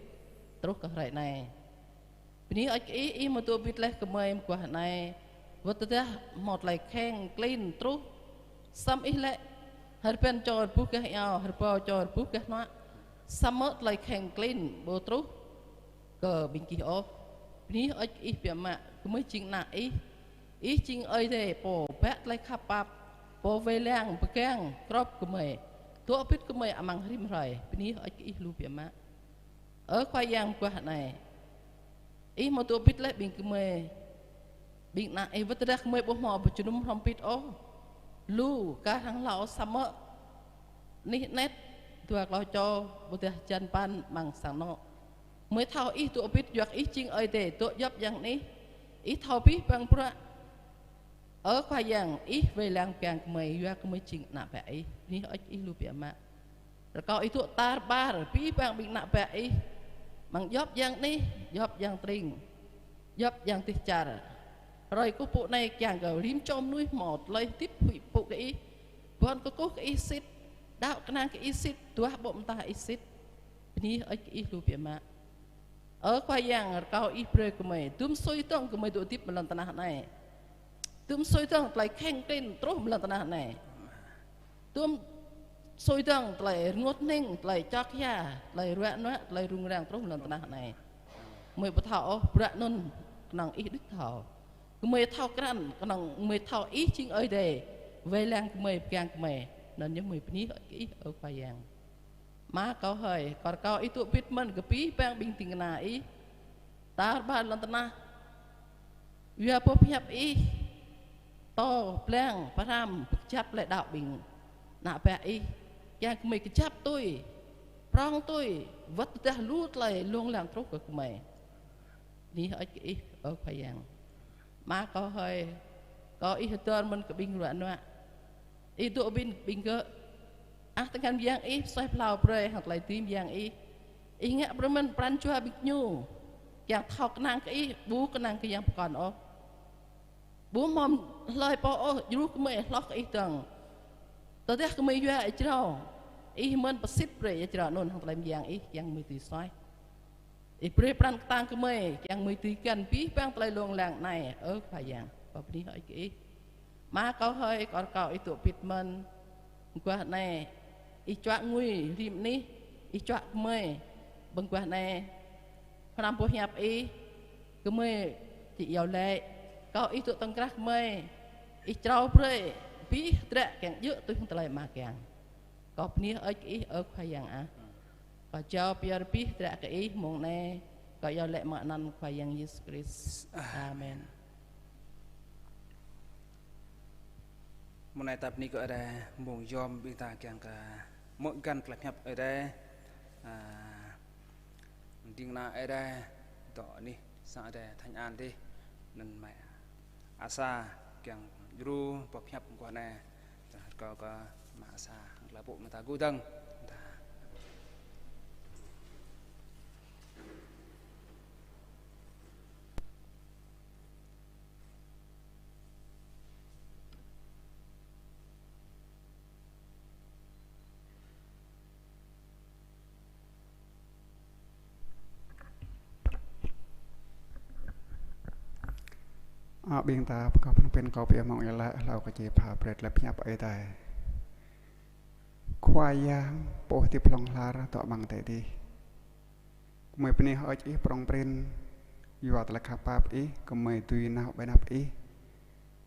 truh kơ hrơi anai. Bơni hơơč kơ Ih, Ih mơ̆ dŏ hơbĭt laih gơmơi mơguah anai. Wơ̆t tơdah hmâo tơlơi kheng klin truh. Samơ̆ Ih laĭ, hơrbăn čô rơbuh gah iâo, hơrbâo čô rơbuh gah hnuă. Samơ̆ tơlơi kheng klin ƀu truh kơ ƀing gih ôh. Bơni hơơč kơ Ih biă mă, gơmơi jing ană Ih. Ih jing Ơi Adai pô bă tơlơi khăp pap, pô wai lăng pơgang krŏp gơmơi, dŏ hơbĭt gơmơi amăng rĭm hrơi. Bơni hơơč kơ Ih lu biă mă. Ơ Khua Yang mơguah anai, Ih mơ̆ dŏ hơbĭt laih ƀing gơmơi, ƀing ană Ih wơ̆t tơdah gơmơi ƀu hmâo pơjơnum hrŏm hơbĭt ôh. Lu kar hăng hlâo samơ̆ anih anet dua klâo čô ƀôdah hơjan păn amăng sang anŏ. Gơmơi thâo Ih dŏ hơbĭt yua kơ Ih jing Ơi Adai dŏ djŏp djang anih. Ih thâo abih bang bruă. Ơ Khua Yang, Ih wai lăng pơgang gơmơi yua kơ gơmơi jing ană bă Ih. Bơni hơơč Ih lu biă mă. Rơkâo Ih dŏ tar ƀar abih bang ƀing ană bă Ih. Amăng djŏp djang anih, djŏp djang tring, djŏp djang dêh čar. Hrơi kơkuh pơpŭ anai kiăng kơ rĭm čô mơnuih hmâo tơlơi hơdip huĭ pơpŭ kơ Ih. Ƀuăn kơkuh kơ Ih sĭt. Đaŏ kơnang kơ Ih sĭt, duah ƀô̆ mơta Ih sĭt. Bơni hơơč kơ Ih lu biă mă. Ơ Khua Yang, rơkâo Ih brơi gơmơi dŭm sui dơ̆ng gơmơi dŏ hơdip mơ̆ng lŏn tơnah anai. Dŭm sui dơ̆ng tơlơi kheng klin truh mơ̆ng lŏn tơnah anai. Dŭm sui dơ̆ng tơlơi rơngot hning, tơlơi čŏk hia, tơlơi ruă nuă, tơlơi rŭng răng truh mơ̆ng lŏn tơnah anai. Gơmơi ƀu thâo ôh bruă anŭn, kơnơ̆ng Ih đôč thâo. Gơmơi thâo krăn, kơnơ̆ng gơmơi thâo Ih jing Ơi Adai wai lăng gơmơi, pơgang gơmơi. Anŭn yơh gơmơi bơni hơơč kơ Ih, ơ Khua Yang. Ama kâo hơi, kâo rơkâo Ih dŏ bĭt mơ̆n kơ abih bang ƀing ding kơna Ih tar ƀar lŏn tơnah. Yua boh pơhiăp Ih pơtô pơblang, pơhrăm, pơkơjăp tơlơi đaŏ ƀing ană bă Ih, kiăng gơmơi kơjăp tui, prŏng tui, wơ̆t tơdah lu tơlơi lông lăng truh kơ gơmơi. Bơni hơơč kơ Ih, ơ Khua Yang. Ama kâo hơi, rơkâo Ih hơdơr mơ̆n kơ ƀing ruă nuă. Ih dŏ ƀing, ƀing gơ̆. Ăh, tơngan mơyang Ih pơsuaih pơhlao brơi hăng tơlơi dưi mơyang Ih. Ih ngă brơi mơ̆n pran jua ƀing ñu kiăng thâo kơnang kơ Ih, ƀu kơnang kơ yang pơkŏn ôh. Ƀu hmâo hlơi pô ôh djru gơmơi hloh kơ Ih dơ̆ng. Tơdah gơmơi yua ia jrao, Ih mơ̆n pơsit brơi ia jrao anŭn hăng tơlơi mơyang Ih kiăng gơmơi dưi suaih. Ih brơi pran kơtang gơmơi, kiăng gơmơi dưi găn abih bang tơlơi lông lăng anai, ơ Khua Yang, kâo bơni hơơč kơ Ih. Ama kâo hơi, kâo rơkâo Ih dŏ bĭt mơ̆n. Mơguah anai, Ih čuă ngui rĭm anih, Ih čuă gơmơi. Mơguah anai, hrăm boh hiăp Ih, gơmơi či iâu laĭ. Rơkâo Ih dŏ tŏng krah gơmơi, Ih črâo brơi abih hơdră kiăng djơ̆ tui hăng tơlơi Ama kiăng. Kâo bơni hơơč kơ Ih, ơ Khua Yang ah. Kâo jao pơyơr abih hơdră kơ Ih mông anai, kâo iâu laĭ mơ̆ng anăn Khua Yang Yêsu Krist. Amen. Mông anai ta bơni kơ Ơi Adai, mông yom ƀing ta kiăng kơ hmư̆ găn tơlơi pơhiăp Ơi Adai. A, ding kơna Ơi Adai dŏ anih sang Ơi Adai Thanh An dih. Anŭn mơ̆ Asa kiăng djru boh pơhiăp mơguah anai. Tơdah rơkâo kơ ama Asa hăng tơlơi pơpŭ mơta gŭ dơ̆ng. Mơta. A, ƀing ta pơkŏn pơpŭ kâo pơyơr mơ̆ng ia laĭ hlâo kơ či pha brơi tơlơi pơhiăp Ơi Adai. Khua Yang pô hơdip hlŏng lar dŏ amăng adai adih. Gơmơi bơni hơơč Ih prŏng prin, yua tơlơi khăp pap Ih, gơmơi dưi nao ƀơi anăp Ih.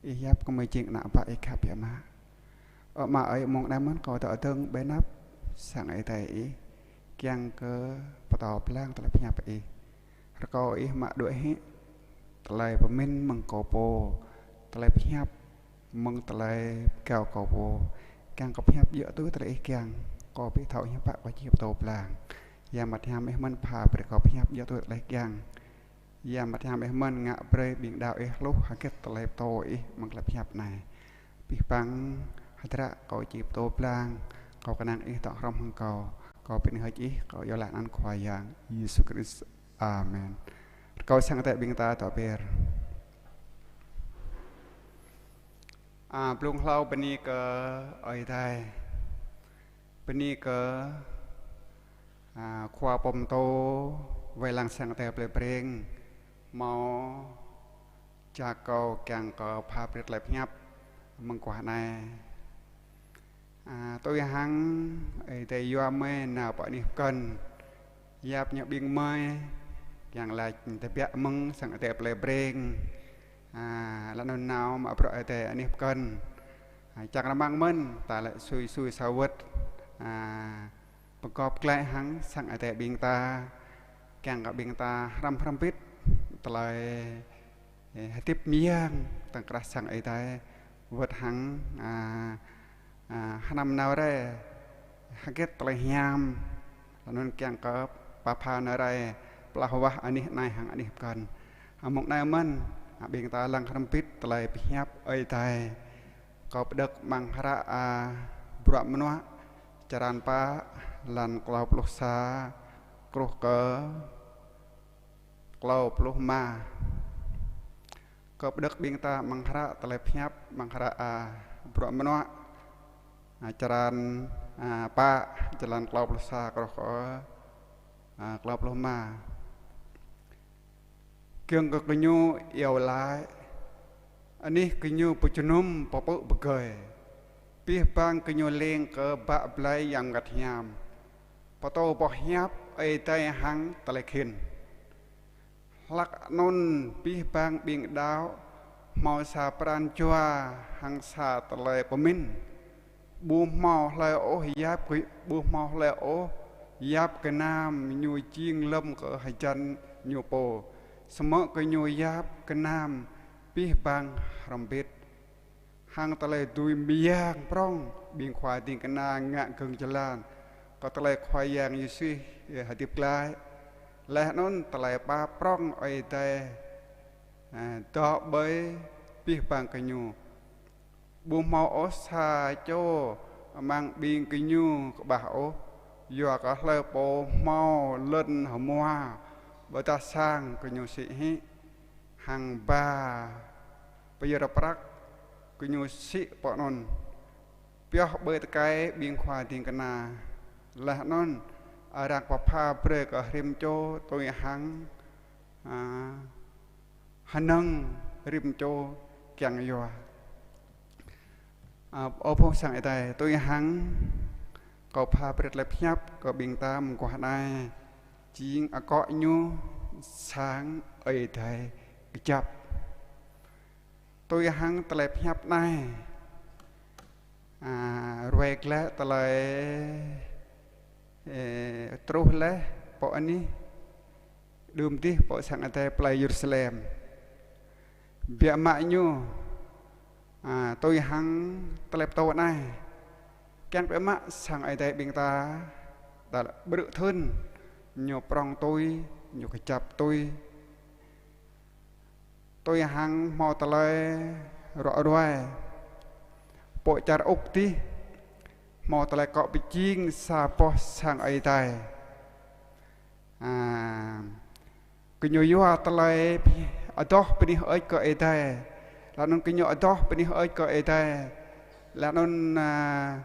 Ih yap gơmơi jing ană bă Ih khăp biă mă. Ơ Ama ơi, mông anai mơ̆n kâo dŏ dơ̆ng ƀơi anăp sang Ơi Adai Ih, kiăng kơ pơtô pơblang tơlơi pơhiăp Ih. Rơkâo Ih mă đuaĭ hĭ tơlơi pơmĭn mơ̆ng kâo pô, tơlơi pơhiăp mơ̆ng tơlơi pơgao kâo pô. Kiăng kâo pơhiăp djơ̆ tui tơlơi Ih kiăng, kâo ƀu thâo hiư̆m pă kâo či pơtô pơblang. Yang Bơngăt Hiam Ih mơ̆n pha brơi kâo pơhiăp djơ̆ tui tơlơi Ih kiăng. Yang Bơngăt Hiam Ih mơ̆n ngă brơi ƀing đaŏ Ih hluh hơget tơlơi pơtô Ih mơ̆ng tơlơi pơhiăp anai. Abih bang hơdră kâo či pơtô pơblang, kâo kơnang Ih dŏ hrŏm hăng kâo. Kâo bơni hơơč Ih, kâo iâu laĭ anăn Khua Yang Yêsu Krist. Amen. Rơkâo sang Ơi Adai ƀing ta dŏ be̱r. A, blung hlâo bơni kơ Ơi Adai. Bơni kơ, a, Khua Pô Pơtô wai lăng sang Ơi Adai Plei Breng hmâo jak kâo kiăng kơ pha brơi tơlơi pơhiăp mơguah anai. A, tui hăng Ơi Adai yua mơi nao pơ anih pơkŏn. Yap ñu ƀing mơi kiăng laĭ tơbiă mơ̆ng sang Ơi Adai Plei Breng. A, laih anŭn nao mă bruă Ơi Adai anih pơkŏn. A, čang rơmang mơ̆n, ta laĭ sui sui sa wơ̆t. A, pơgop glaĭ hăng sang Ơi Adai ƀing ta, kiăng kơ ƀing ta hrăm hrŏm hơbĭt tơlơi, ơ, hơdip mơyang tŏng krah sang Ơi Adai, wơ̆t hăng, a, a, hnăm nao rai hơget tơlơi hiam, laih anŭn kiăng kơ pơpha nao rai pơlah wah anih anai hăng anih pơkŏn. A, mông anai mơ̆n, a, ƀing ta lăng hrŏm hơbĭt tơlơi pơhiăp Ơi Adai. Kâo pơđŏk amăng hră, a, Bruă Mơnuă, črăn pă, lăn klâo pluh sa, truh kơ klâo pluh rơma. Kâo pơđŏk ƀing ta amăng hră tơlơi pơhiăp, amăng hră, a, Bruă Mơnuă, a, črăn A, pă, jơlan klâo pluh sa truh kơ, a, klâo pluh rơma. Giŏng kơ gơñu iâu laĭ, anih gơñu pơjơnum pơpư̆ pơgơi. Abih bang gơñu leng kơ bă blai Yang Bơngăt Hiam, pơtô boh hiăp Ơi Adai hăng tơlơi khĭn. Hlak anŭn abih bang ƀing đaŏ hmâo sa pran jua hăng sa tơlơi pơmĭn. Ƀu hmâo hlơi ôh yap kơ, ƀu hmâo hlơi ôh yap gơnam ñu jing lơ̆m kơ hơjăn ñu pô. Samơ̆ gơñu yap gơnam abih bang hrŏm hơbĭt. Hăng tơlơi dưi mơyang prŏng ƀing khua ding kơna ngă gơ̆ng jơlan kơ tơlơi Khua Yang Yêsu, ơ, hơdip glaĭ. Laih anŭn tơlơi pap prŏng Ơi Adai, ơ, dŏ ƀơi abih bang gơñu. Ƀu hmâo ôh sa čô amăng ƀing gơñu kơƀah ôh, yua kơ hlơi pô hmâo lŏn hơmua ƀôdah sang gơñu sĭ hĭ, hăng ba pơyơr prăk gơñu sĭ pơ anŭn, pioh ƀơi tơkai ƀing khua ding kơna. Laih anŭn arăng pơpha brơi kơ rĭm čô tui hăng, a, hơnơ̆ng rĭm čô kiăng yua. A, ơ phung sang Ơi Adai, tui hăng kâo pha brơi tơlơi pơhiăp kơ ƀing ta mơguah anai, jing akŏ ñu Sang Ơi Adai kơjăp. Tui hăng tơlơi pơhiăp anai, a, ruai glaĭ tơlơi, ơ, truh laih pơ anih, đưm dih pơ sang Ơi Adai plei Yêrusalem. Biă mă ñu, a, tui hăng tơlơi pơtô anai, kiăng biă mă sang Ơi Adai ƀing ta, ta ƀrư̆ thŭn, ñu prŏng tui, ñu kơjăp tui. Tui hăng hmâo tơlơi ruă ruai. Pơ čar Úc dih, hmâo tơlơi akŏ pơjing sa boh sang Ơi Adai. A, gơñu yua tơlơi adoh bơni hơơč kơ Ơi Adai. Laih anŭn gơñu adoh bơni hơơč kơ Ơi Adai. Laih anŭn, a,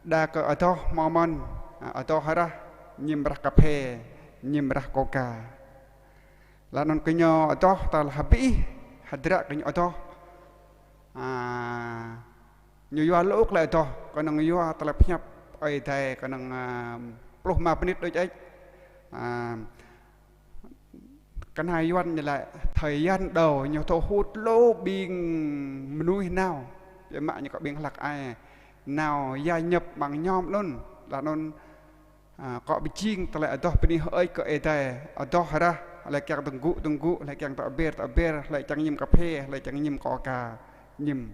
đa kơ adoh hmâo mơ̆n, a, adoh rah, ñim rah kơphê, ñim rah kôka. Laih anŭn gơñu adoh tal hơbĭ, hơdră gơñu adoh. A, ñu yua lŭk lĕ adoh, kơnơ̆ng yua tơlơi pơhiăp Ơi Adai, kơnơ̆ng, a, pluh rơma mơnit đôč ĕč. A, kơnai Yuan ñu laĭ thời gian đầu ñu thu hút lu ƀing mơnuih nao. Biă mă ñu kơ ƀing hlăk ai nao gia nhập amăng nhóm anŭn. Laih anŭn a, akŏ pơjing tơlơi adoh bơni hơơč kơ Ơi Adai, adoh rah, hlơi kiăng tơgŭ tơgŭ, hlơi kiăng tơber tơber, hlơi kiăng ñim kơphê, hlơi kiăng ñim kôka, ñim.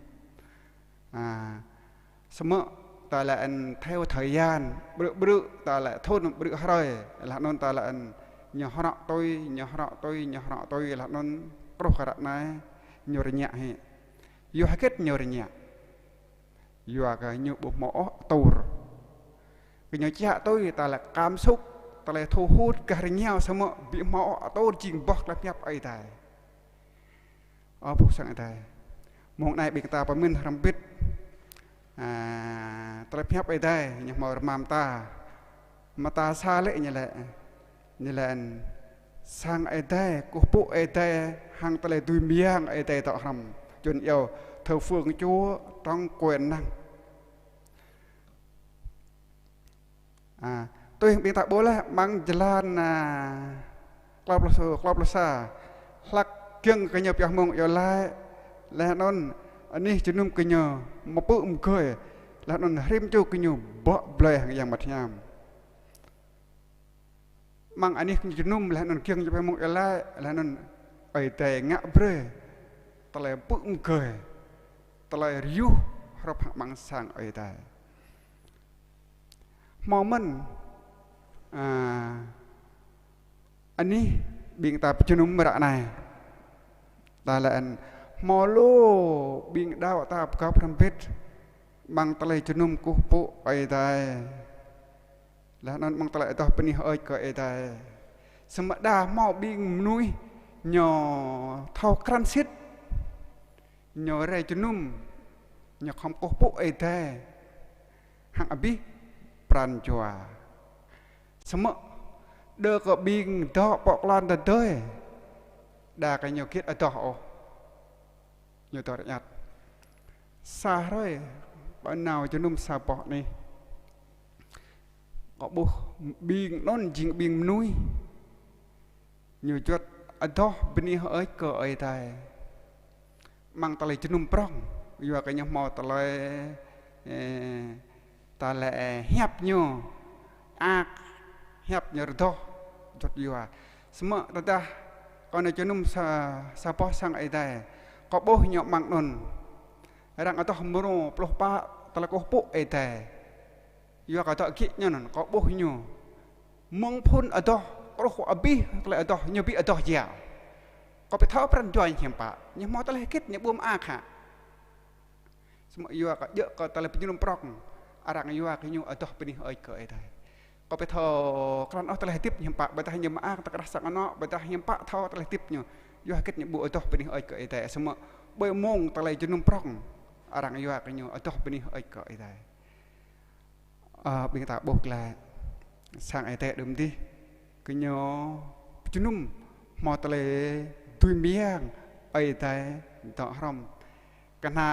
A, samơ̆ ta laĭ ăn theo thời gian, ƀrư̆ ƀrư̆, ta laĭ thŭn ƀrư̆ hrơi, laih anŭn ta laĭ ăn ñu hrŏ tui, ñu hrŏ tui, ñu hrŏ tui, laih anŭn truh kơ ră anai, ñu rơñă hĭ. Yua hơget ñu rơñă? Yua kơ ñu ƀu hmâo ôh atur. Kơ ñu čă tui tơlơi cảm xúc, tơlơi thu hút gah rơngiao samơ̆ ƀu hmâo ôh atur jing boh tơlơi pơhiăp Ơi Adai. Ơ phung sang Ơi Adai. Mông anai ƀing ta pơmĭn hrŏm hơbĭt. A, tơlơi pơhiăp Ơi Adai, ñu hmâo rơma mơta. Mơta sa lĕ ñu laĭ, ñu laĭ ăn sang Ơi Adai, kơkuh pơpŭ Ơi Adai, hăng tơlơi dưi mơyang Ơi Adai dŏ hrŏm. Čun iâu thờ phượng Chúa trong quyền năng. A, tui ƀing ta ƀuh laih amăng jơlan, a, klâo pluh sa, klâo pluh sa. Hlak giŏng kơ ñu pioh mông iâu laĭ, laih anŭn anih jơnum kơ ñu mơpư̆ mơgơi, laih anŭn rĭm čô kơ ñu bŏ blơi hăng Yang Bơngăt Hiam. Amăng anih kơ ñu jơnum laih anŭn giŏng ñu pioh mông iâu laĭ, laih anŭn Ơi Adai ngă brơi tơlơi pơpư̆ mơgơi, tơlơi rơyuh hrup hăng amăng sang Ơi Adai. Hmâo mơ̆n, a, anih ƀing ta pơjơnum ră anai. Ta laĭ ăn hmâo lu ƀing đaŏ ta pơgop hrŏm hơbĭt amăng tơlơi jơnum kơkuh pơpŭ Ơi Adai. Laih anŭn amăng tơlơi adoh bơni hơơč kơ Ơi Adai. Samơ̆ đa hmâo ƀing mơnuih ñu thâo krăn sĭt. Ñu rai jơnum, ñu khŏm kơkuh pơpŭ Ơi Adai. Hăng abih pran jua. Samơ̆ đơ kơ ƀing dŏ pŏk lŏn tơdơi, đa kơ ñu git adoh ôh. Ñu dŏ rơñăt. Sa hrơi, kâo nao jơnum sa boh anih. Kâo ƀuh ƀing anŭn jing ƀing mơnuih. Ñu juăt adoh bơni hơơč kơ Ơi Adai. Amăng tơlơi jơnum prŏng, yua kơ ñu hmâo tơlơi, ơ, tơlơi hiăp ñu, ak, hiăp ñu rơdoh, juăt yua. Samơ̆ tơdah kâo nao jơnum sa, sa boh sang Ơi Adai, kâo ƀuh ñu amăng anŭn. Arăng adoh mrô pluh pă tơlơi kơkuh pơpŭ Ơi Adai. Yua kơ dŏ git ñu anŭn, kâo ƀuh ñu. Mơ̆ng phŭn adoh, truh abih tơlơi adoh, ñu ƀu adoh jia. Kâo ƀu thâo pran jua ñu hiư̆m pă, ñu hmâo tơlơi hơgĕt ñu ƀu mơak hă. Samơ̆ yua kơ djơ̆ kơ tơlơi pơjơnum prŏng, arăng yua kơ ñu adoh bơni hơơč kơ Ơi Adai. Kâo ƀu thâo krăn ôh tơlơi hơdip ñu hiư̆m pă, ƀôdah ñu mơak tơkrah sang anŏ, ƀôdah hiư̆m pă thâo tơlơi hơdip ñu. Yua hơgĕt ñu ƀu adoh bơni hơơč kơ Ơi Adai, samơ̆ ƀơi mông tơlơi jơnum prŏng, arăng yua kơ ñu adoh bơni hơơč kơ Ơi Adai. Ơ, ƀing ta ƀuh glaĭ. Sang Ơi Adai đưm dih. Kơ ñu pơjơnum hmâo tơlơi dưi mơyang Ơi Adai dŏ hrŏm. Kơnă,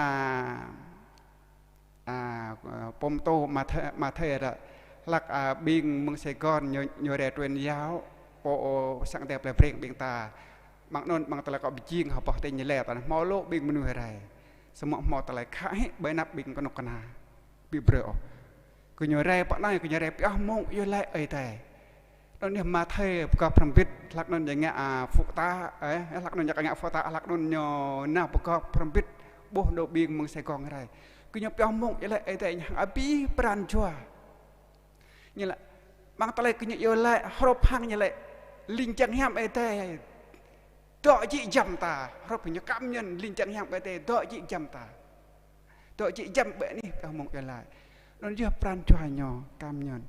a, pô pơtô Mathe-, Mathe ră, hlăk, a, ƀing mơ̆ng Sài Gòn ñu, ñu rai truyền giáo, pô sang Ơi Adai plei Breng ƀing ta. Amăng anŭn, amăng tơlơi kâo pơjing hơbah tơña lĕ, ta hmâo lu ƀing mơnuih rai. Samơ̆ hmâo tơlơi khă hĭ ƀơi anăp ƀing kơnuk kơna. Ƀu brơi ôh. Kơ ñu rai pơ anai, kơ ñu rai pioh mông iâu laĭ Ơi Adai. Anŭn yơh Mathe pơgop hrŏm hơbĭt, hlăk anŭn ñu ngă, a, phu ta, ơ, hlăk anŭn ñu ngă phu ta, hlăk anŭn ñu nao pơgop hrŏm hơbĭt, ƀuh đô ƀing mơ̆ng Sài Gòn rai. Kơ ñu pioh mông iâu laĭ Ơi Adai ñu hăng abih pran jua. Ñu laĭ, amăng tơlơi kơ ñu iâu laĭ, hrup hăng ñu laĭ, ling jang hiam Ơi Adai dŏ jĭ jăm ta, hrup ñu cảm nhận ling jang hiam Ơi Adai dŏ jĭ jăm ta. Dŏ jĭ jăm ƀơi anih pioh mông iâu laĭ. Anŭn yơh pran jua ñu cảm nhận.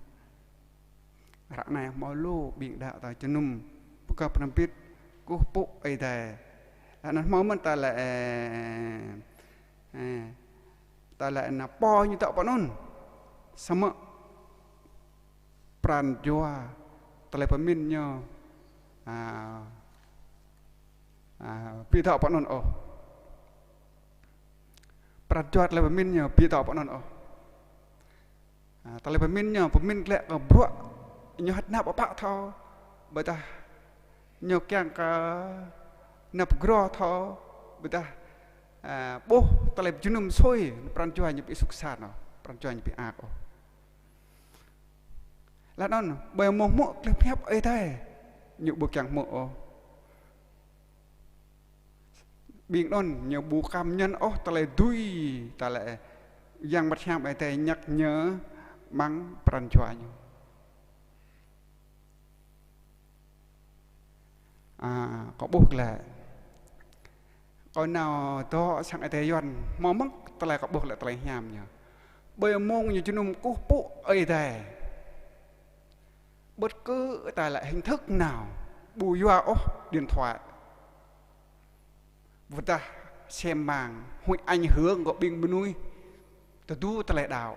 Ră anai hmâo lu ƀing đaŏ ta jơnum pơgop hrŏm hơbĭt kơkuh pơpŭ Ơi Adai. Anŭn hmâo mơ̆n tơlơi, ơ, ơ, tơlơi ană pô ñu dŏ pơ anŭn. Samơ̆ pran jua tơlơi pơmĭn ñu, a, a, ƀu dŏ pơ anŭn ôh. Pran jua tơlơi pơmĭn ñu ƀu dŏ pơ anŭn ôh. A, tơlơi pơmĭn ñu, pơmĭn glaĭ kơ bruă ñu hơ̆t nao pơpă thâo, ƀôdah ñu kiăng kơ nao pơgro thâo, ƀôdah, a, ƀuh tơlơi pơjơnum sui, pran jua ñu ƀu suk san ôh, pran jua ñu ƀu ak ôh. Laih anŭn, ƀơi mông hmư̆ tơlơi pơhiăp Ơi Adai, ñu ƀu kiăng hmư̆ ôh. Ƀing anŭn ñu ƀu cảm nhận ôh tơlơi dưi, tơlơi Yang Bơngăt Hiam Ơi Adai nhắc nhớ amăng pran jua ñu. A, kâo ƀuh glaĭ. Kâo nao dŏ sang Ơi Adai Yuan, hmâo mơ̆ng tơlơi kâo ƀuh glaĭ tơlơi hiam ñu. Ƀơi mông ñu jơnum kơkuh pơpŭ Ơi Adai. Bất cứ tơlơi hình thức nào, ƀu yua ôh điện thoại. Ƀôdah xem mạng, huĭ ảnh hưởng kơ ƀing mơnuih tơdu tơlơi đaŏ.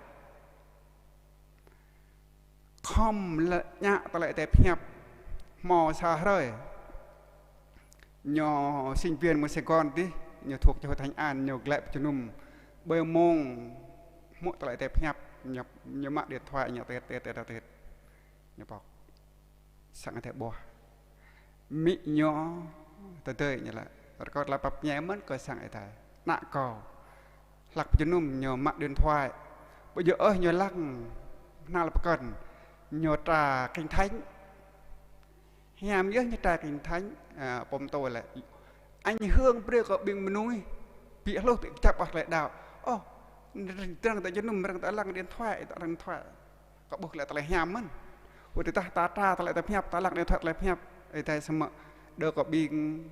Khŏm lĕ ñă tơlơi Ơi Adai pơhiăp. Hmâo sa hrơi, ñu sinh viên mơ̆ng Sài Gòn dih, ñu thuộc cho hội thánh An, ñu glaĭ pơjơnum. Ƀơi mông hmư̆ tơlơi Ơi Adai pơhiăp, ñu, ñu mă điện thoại, ñu tĭt, tĭt, tĭt, tĭt. Ñu pŏk. Sang Ơi Adai ƀuh. Amĭ ñu tơdơi ñu laĭ. Rơkâo tơlơi pap ñai mơ̆n kơ sang Ơi Adai. Ană kâo. Hlăk pơjơnum ñu mă điện thoại. Ƀu djơ̆ ôh ñu lăng hnal pơkŏn. Ñu tra Kinh Thánh. Hiam yơh ñu tra Kinh Thánh, a, pô pơtô laĭ. Ảnh hưởng brơi kơ ƀing mơnuih. Ƀu hluh ƀu kơjăp ôh tơlơi đaŏ. Ôh, arăng ta jơnum, arăng ta lăng điện thoại, ta lăng điện thoại. Kâo ƀuh glaĭ tơlơi hiam mơ̆n. Huĭ tơdah ta tra tơlơi ta pơhiăp, ta lăng điện thoại tơlơi pơhiăp. Ơi Adai samơ̆ đơ kơ ƀing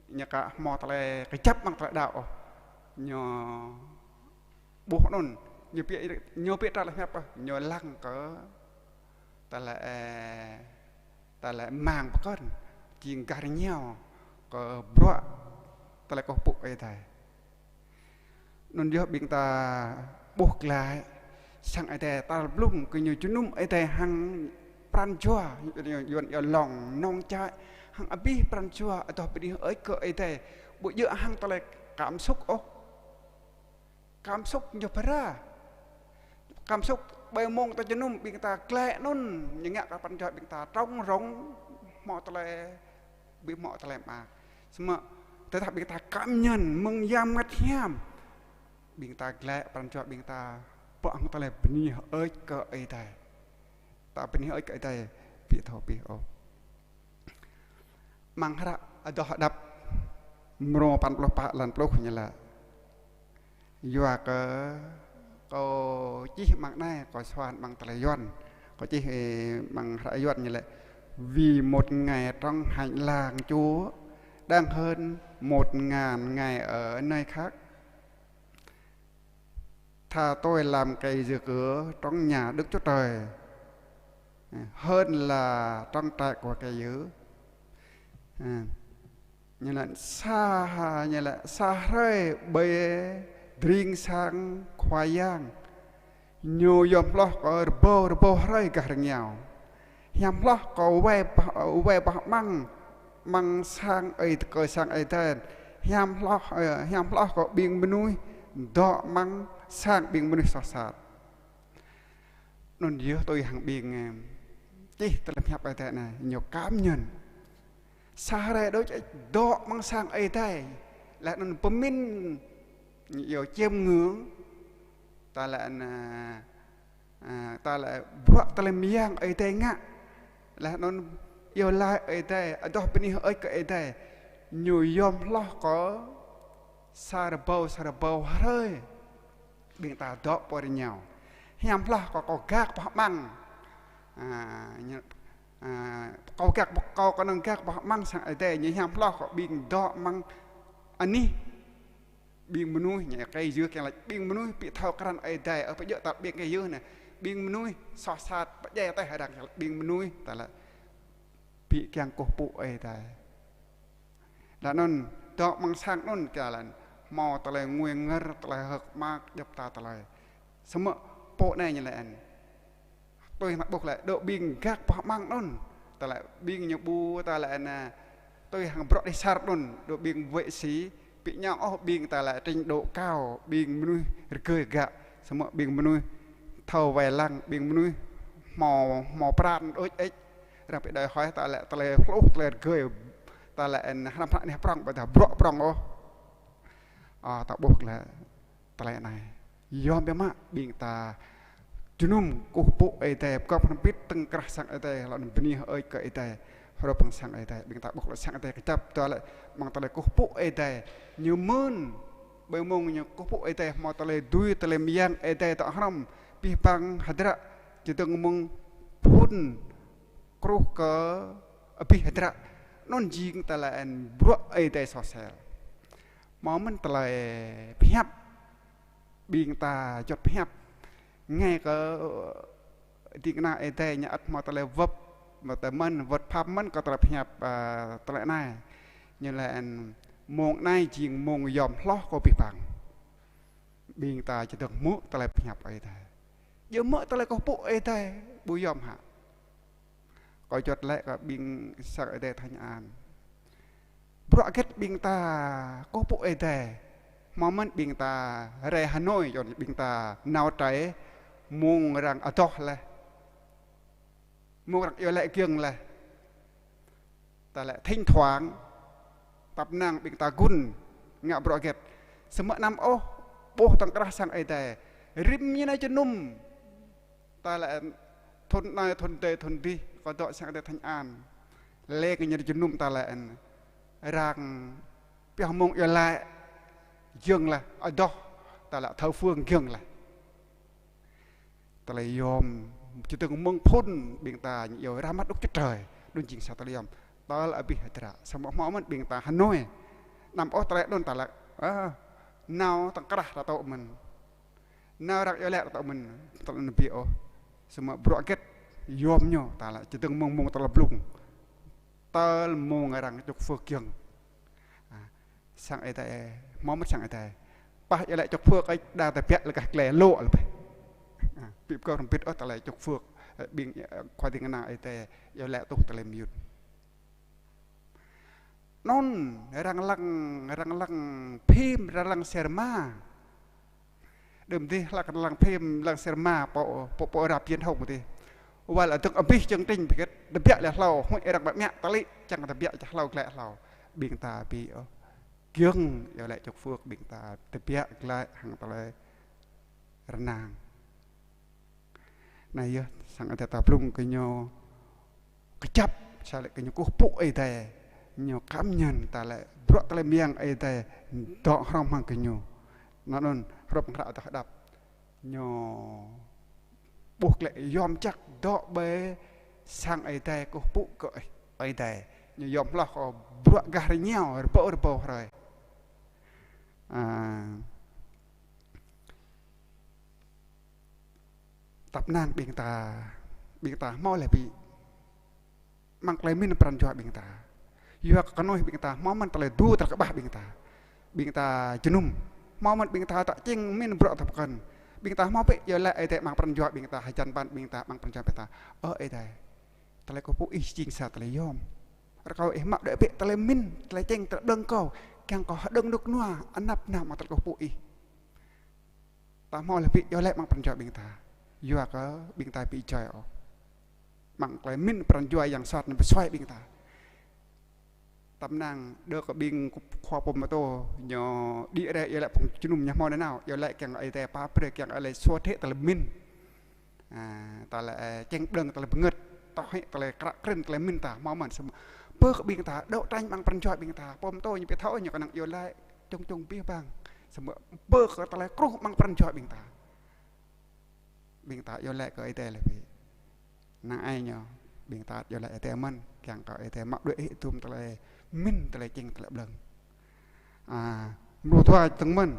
ñu aka hmâo tơlơi kơjăp amăng tơlơi đaŏ ôh. Ñu ƀuh anŭn, ñu ƀu, ñu ƀu tra tơlơi pơhiăp ôh, ñu lăng kơ tơlơi, ơ, tơlơi mang pơkŏn, jing gah rơngiao kơ bruă tơlơi kơkuh pơpŭ Ơi Adai. Anŭn yơh ƀing ta ƀuh glaĭ, sang Ơi Adai tal blung kơ ñu jơnum Ơi Adai hăng pran jua, Yuan, Yuan, Yuan lŏng nong čai, hăng abih pran jua adoh bơni hơơč kơ Ơi Adai. Ƀu djơ̆ hăng tơlơi cảm xúc ôh. Cảm xúc ñu phara. Cảm xúc ƀơi mông ta jơnum ƀing ta glăi anŭn, ñu ngă kơ pran jua ƀing ta trống rỗng, hmâo tơlơi, ƀu hmâo tơlơi mơak. Samơ̆ tơdah ƀing ta cảm nhận mơ̆ng Yang Bơngăt Hiam, ƀing ta glăi pran jua ƀing ta pơ̆ng tơlơi bơni hơơč kơ Ơi Adai. Ta bơni hơơč kơ Ơi Adai, ƀu thâo pih ôh. Amăng hră Adoh Hơđăp mrô păn pluh pă, lăn pluh ñu laĭ: Yua kơ kâo čih amăng anai, kâo suan amăng tơlơi Yuan. Kâo čih, ơ, amăng hră Yuan ñu laĭ: Vì một ngày trong hành lang Chúa đáng hơn một ngàn ngày ở nơi khác. Tha tôi làm cày dừa cứa trong nhà Đức Chúa Trời, à, hơn là trong trại của cày dứa. À, ñu laĭ sa, ñu laĭ sa hrơi ƀơi tring sang Khua Yang, ñu yom hloh kơ rơbâo rơbâo hrơi gah rơngiao. Hiam hloh kâo wai bah, wai bah amăng, amăng sang Ơi, kơ sang Ơi Adai. Hiam hloh, ơ, hiam hloh kơ ƀing mơnuih dŏ amăng sang ƀing mơnuih soh sat. Anŭn yơh tui hăng ƀing, ơ, čih tơlơi pơhiăp Ơi Adai anai, ñu cảm nhận. Sa hrơi đôč ĕč dŏ amăng sang Ơi Adai, laih anŭn pơmĭn, ñu iâu chiêm ngưỡng, ta laĭ anŭn, à, à, ta laĭ bruă tơlơi mơyang Ơi Adai ngă. Laih anŭn iâu laĭ Ơi Adai, adoh bơni hơơč kơ Ơi Adai. Ñu yom hloh kơ sa rơbâo, sa rơbâo hrơi ƀing ta dŏ pơ rơngiao. Hiam hloh kơ kâo gak boh amăng. À, ñu, à, kâo gak boh, kâo kơnơ̆ng gak boh amăng sang Ơi Adai, ñu hiam hloh kơ ƀing dŏ amăng anih. Ƀing mơnuih ñu kơ yơh kiăng laĭ ƀing mơnuih ƀu thâo krăn Ơi Adai, ơ, pơjơ̆ ta ƀing kơ yơh anai. Ƀing mơnuih soh sat pơdjai tơlơi arăng, ƀing mơnuih ta laĭ ƀu kiăng kơkuh pơpŭ Ơi Adai. Laih anŭn dŏ amăng sang anŭn kiăng laĭ hmâo tơlơi ngui ngor, tơlơi hơ̆k mơak, djŏp ta tơlơi. Samơ̆ pô anai ñu laĭ anŭn. Tui hăng ƀuh laĭ, dŏ ƀing gak boh amăng anŭn. Ta laĭ ƀing ñu ƀu, ta laĭ anŭn, tui hăng bruă đih sar anŭn, dŏ ƀing wĕ si, ƀu ñu ôh ƀing ta laĭ trình độ cao, ƀing mơnuih rơgơi gak, samơ̆ ƀing mơnuih thâo wai lăng, ƀing mơnuih hmâo, hmâo pran đôč ĕč. Arăng ƀu đòi hỏi ta laĭ tơlơi hluh, tơlơi rơgơi, ta laĭ anŭn hrăm hră anih prŏng, ƀôdah bruă prŏng ôh. Ơ, ta ƀuh laĭ tơlơi anai. Yom biă mă ƀing ta jơnum kơkuh pơpŭ Ơi Adai, pơgop hrŏm hơbĭt tơ̆ng krah sang Ơi Adai, laih anŭn bơni hơơč kơ Ơi Adai, hrup hăng sang Ơi Adai. Ƀing ta ƀuh laih sang Ơi Adai kơjăp, ta laĭ amăng tơlơi kơkuh pơpŭ Ơi Adai. Ñu mơ̆n, ƀơi mông ñu kơkuh pơpŭ Ơi Adai, hmâo tơlơi dưi, tơlơi mơyang Ơi Adai dŏ hrŏm, abih bang hơdră, čơdơ̆ng mơ̆ng phŭn truh kơ abih hơdră. Anŭn jing ta laĭ anŭn bruă Ơi Adai soh sel. Hmâo mơ̆n tơlơi pơhiăp, ƀing ta juăt pơhiăp. Ngă kơ ding kơna Ơi Adai ñu ăt hmâo tơlơi wơ̆t, hmâo tơlơi mơ̆n, wơ̆t pap mơ̆n kơ tơlơi pơhiăp, à, tơlơi anai. Ñu laĭ anŭn mông anai jing mông yom hloh kơ abih bang. Ƀing ta čơdơ̆ng hmư̆ tơlơi pơhiăp Ơi Adai. Djơ̆ hmư̆ tơlơi kơkuh pơpŭ Ơi Adai, ƀu yom hă? Kâo juăt laĭ kơ ƀing sang Ơi Adai Thánh An. Bruă hơget ƀing ta kơkuh pơpŭ Ơi Adai. Hmâo mơ̆n ƀing ta rai Hà Nội, yua ƀing ta nao rai mông arăng adoh laih. Mông arăng iâu laĭ giŏng laih. Ta laĭ thỉnh thoảng, tăp năng ƀing ta gŭn ngă bruă hơget. Samơ̆ anăm ôh ƀuh tơ̆ng krah sang Ơi Adai. Rĭm ñu nao jơnum. Ta laĭ thŭn anai, thŭn adih, thŭn adih, kâo dŏ sang Ơi Adai Thánh An. Lĕ kơ ñu nao jơnum ta laĭ anŭn. Arăng pioh mông iâu laĭ giŏng laih, adoh, ta laĭ thờ phượng giŏng laih. Tơlơi yom, čơdơ̆ng mơ̆ng phŭn ƀing ta ñu iâu ra mắt Đức Chúa Trời, anŭn jing sa tơlơi yom. Tơl abih hơdră, samơ̆ hmâo mơ̆n ƀing ta Hà Nội. Anăm ôh tơlơi anŭn ta laĭ, ơ, nao tơ̆ng krah ta tŏ mơ̆n. Nao arăng iâu laĭ ta tŏ mơ̆n, tơlơi anŭn ƀu ôh. Samơ̆ bruă hơget yom ñu ta laĭ čơdơ̆ng mơ̆ng mông tơlơi blung. Tơl mông arăng chúc phước giŏng. À, sang Ơi Adai, hmâo mơ̆n sang Ơi Adai. Pah iâu laĭ chúc phước ĕč, đa tơbiă lĕ kah klĕ lŏ lĕ bĕ. Ƀu pơkơ̆r hrŏm hơbĭt ôh tơlơi chúc phước, ơ, ƀing, ơ, khua ding kơna Ơi Adai, iâu laĭ tuh tơlơi mơyun. Anŭn, răng lăng, răng lăng phim, răng lăng sirma. Đưm dih hlak răng lăng phim, lăng sirma, pô, pô, pô rap Yuan hông dih. Wăl adơ̆ng abih chương trình pơkĕt, tơbiă lĕ hlâo, huĭ răng ƀă mă tơlĭ, čang tơbiă čang hlâo glaĭ hlâo. Ƀing ta ƀu ôh. Giŏng, iâu laĭ chúc phước, ƀing ta tơbiă glaĭ hăng tơlơi rơnang. Anai yơh, sang Ơi Adai ta blung kơ ñu kơjăp, sa lĕ kơ ñu kơkuh pơpŭ Ơi Adai, ñu cảm nhận ta lĕ bruă tơlơi mơyang Ơi Adai dŏ hrŏm hăng kơ ñu. Anŭn, anŭn, hrup hră ta hơđăp. Ñu ƀuh klĕ yom čăk dŏ ƀơi sang Ơi Adai kơkuh pơpŭ kơ Ơi Adai. Ñu yom hloh kơ bruă gah rơngiao, rơbâo, rơbâo hrơi. A, tăp năng ƀing ta, ƀing ta hmâo lĕ ƀu amăng tơlơi mĭn pran jua ƀing ta. Yua kơ kơnuih ƀing ta hmâo mơ̆n tơlơi du tơlơi kơƀah ƀing ta. Ƀing ta jơnum. Hmâo mơ̆n ƀing ta tơčing mĭn bruă ta pơkŏn. Ƀing ta hmâo ƀu iâu laĭ Ơi Adai amăng pran jua ƀing ta, hơjăn ƀan ƀing ta amăng pran jua ƀing ta. Ơ Ơi Adai, tơlơi kơkuh pơpŭ Ih jing sa tơlơi yom. Rơkâo Ih mă đuaĭ bĕ tơlơi mĭn, tơlơi čing, tơlơi blơ̆ng kâo, kiăng kơ hơđơ̆ng rơnŭk rơnua, anăp nao amăng tơlơi kơkuh pơpŭ Ih. Ta hmâo lĕ ƀu iâu laĭ amăng pran jua ƀing ta. Yua kơ ƀing ta ƀu joi ôh. Amăng tơlơi mĭn pran jua yang sat ñu pơsuaih ƀing ta. Tăp năng đơ kơ ƀing khua pô mơtô ñu đĭ rai iâu laĭ phung jơnum ñu hmâo nanao, iâu laĭ kiăng Ơi Adai pap brơi, kiăng Ơi Adai suôt hĭ tơlơi mĭn. A, tơlơi, ơ, čing blơ̆ng, tơlơi bơngơ̆t, tŏh hĭ tơlơi kră krĭn, tơlơi mĭn ta hmâo mơ̆n. Samơ̆ bơ kơ ƀing ta đấu tranh amăng pran jua ƀing ta, pô mơtô ñu ƀu thâo ñu kơnang iâu laĭ čung čung abih bang. Samơ̆ bơ kơ tơlơi kruh amăng pran jua ƀing ta, ƀing ta iâu laĭ kơ Ơi Adai lĕ ƀu. Năng ai ñu, ƀing ta iâu laĭ Ơi Adai mơ̆n, kiăng kơ Ơi Adai mă đuaĭ hĭ tum tơlơi mĭn, tơlơi čing, tơlơi blơ̆ng. A, mrô dua tơ̆ng mơ̆n.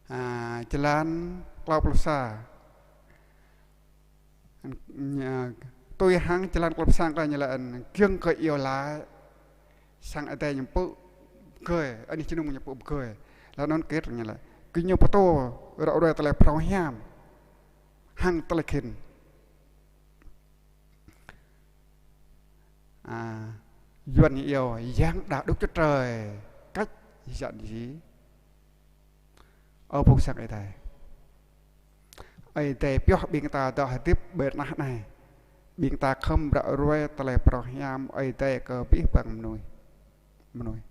A, jơlan klâo pluh sa. Ñu, tui hăng jơlan klâo pluh sa kơ ñu laĭ: Giŏng kơ iâu laĭ, sang Ơi Adai ñu pơgơi, anih jơnum ñu pơgơi. Laih anŭn kơt ñu laĭ: Gơñu pơtô ră ruai tơlơi phrâo hiam hăng tơlơi khĭn. A, Yuan ñu iâu: Yang đạo Đức Chúa Trời cách giản dị. Ơ phung sang Ơi Adai, Ơi Adai pioh ƀing ta dŏ hơdip ƀơi tơnah anai. Ƀing ta khŏm ră ruai tơlơi phrâo hiam Ơi Adai kơ abih bang mơnuih. Mơnuih.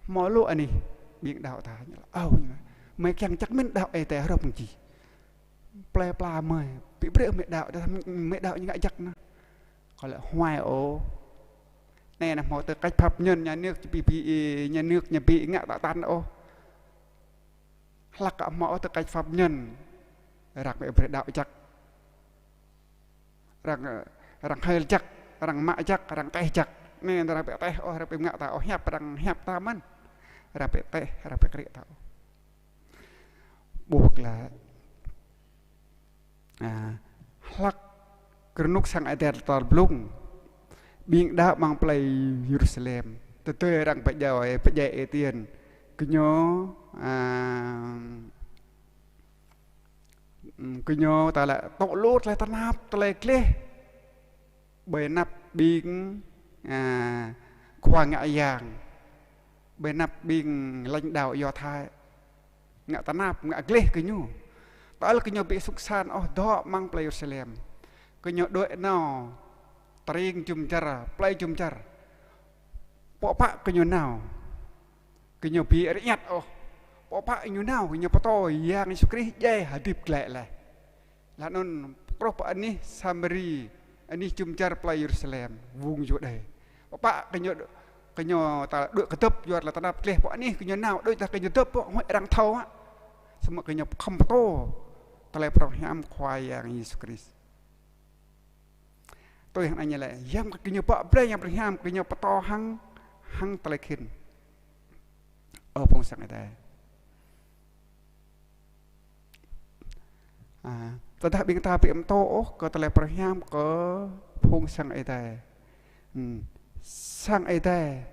Hmâo lu anih ƀing đaŏ ta ñu laĭ: Ơ, ñu laĭ, mơi kiăng čăk mĭn đaŏ Ơi Adai hrup mơ̆ng čih. Plơi pla mơi, ƀu brơi mơi đaŏ, đa mơi đaŏ ñu ngă jăk anŭn. Kâo laĭ: Huai ôh. Anai anăm hmâo tư cách pháp nhân nhà nước, či pi pi, nhà nước ñu ƀu ngă tơtăn ôh. Hlak kơ hmâo tư cách pháp nhân, arăng ƀu brơi đaŏ jăk. Arăng, arăng hil jăk, arăng mă jăk, arăng teh jăk. Anai arăng ƀu teh ôh, arăng ƀu ngă ta ôh, hiăp arăng hiăp ta mơ̆n. Arăng ƀu teh, arăng ƀu krĭ ta ôh. Ƀuh glaĭ. A, hlak kơ rơnŭk sang Ơi Adai tal blung, ƀing đaŏ amăng plei Yêrusalem, tơdơi arăng pơdjai, pơdjai Ơi Tiên. Gơñu, a, gơñu ta laĭ tŏ lu tơlơi tơnap, tơlơi gleh ƀơi anăp ƀing, a, khua ngă yang, ƀơi anăp ƀing lãnh đạo Do Thái, ngă tơnap, ngă gleh gơñu. Tơl gơñu ƀu sŭk san ôh dŏ amăng plei Yêrusalem. Gơñu đuaĭ nao tơring jum dar, plei jum dar. Pơpă gơñu nao, gơñu ƀu rơñăt ôh. Pơpă gơñu nao, gơñu pơtô Yang Yêsu Krist djai hơdip glaĭ laih. Laih anŭn pơkruh pơ anih Samari, anih jum dar plei Yêrusalem, vùng Yuđê. Pơpă gơñu, gơñu ta đuaĭ kơdŏp yua tơlơi tơnap gleh pơ anih gơñu nao, đôč tơdah gơñu dŏp pơ, huĭ arăng thâo hă. Samơ̆ gơñu khŏm pơtô tơlơi phrâo hiam Khua Yang Yêsu Krist. Tui hăng anai ñu laĭ, yang gơñu pơpă brơi yang phrâo hiam, gơñu pơtô hăng, hăng tơlơi khĭn. Ơ phung sang Ơi Adai. A, tơdah ƀing ta ƀu pơtô ôh kơ tơlơi phrâo hiam kơ phung sang Ơi Adai. Hm, sang Ơi Adai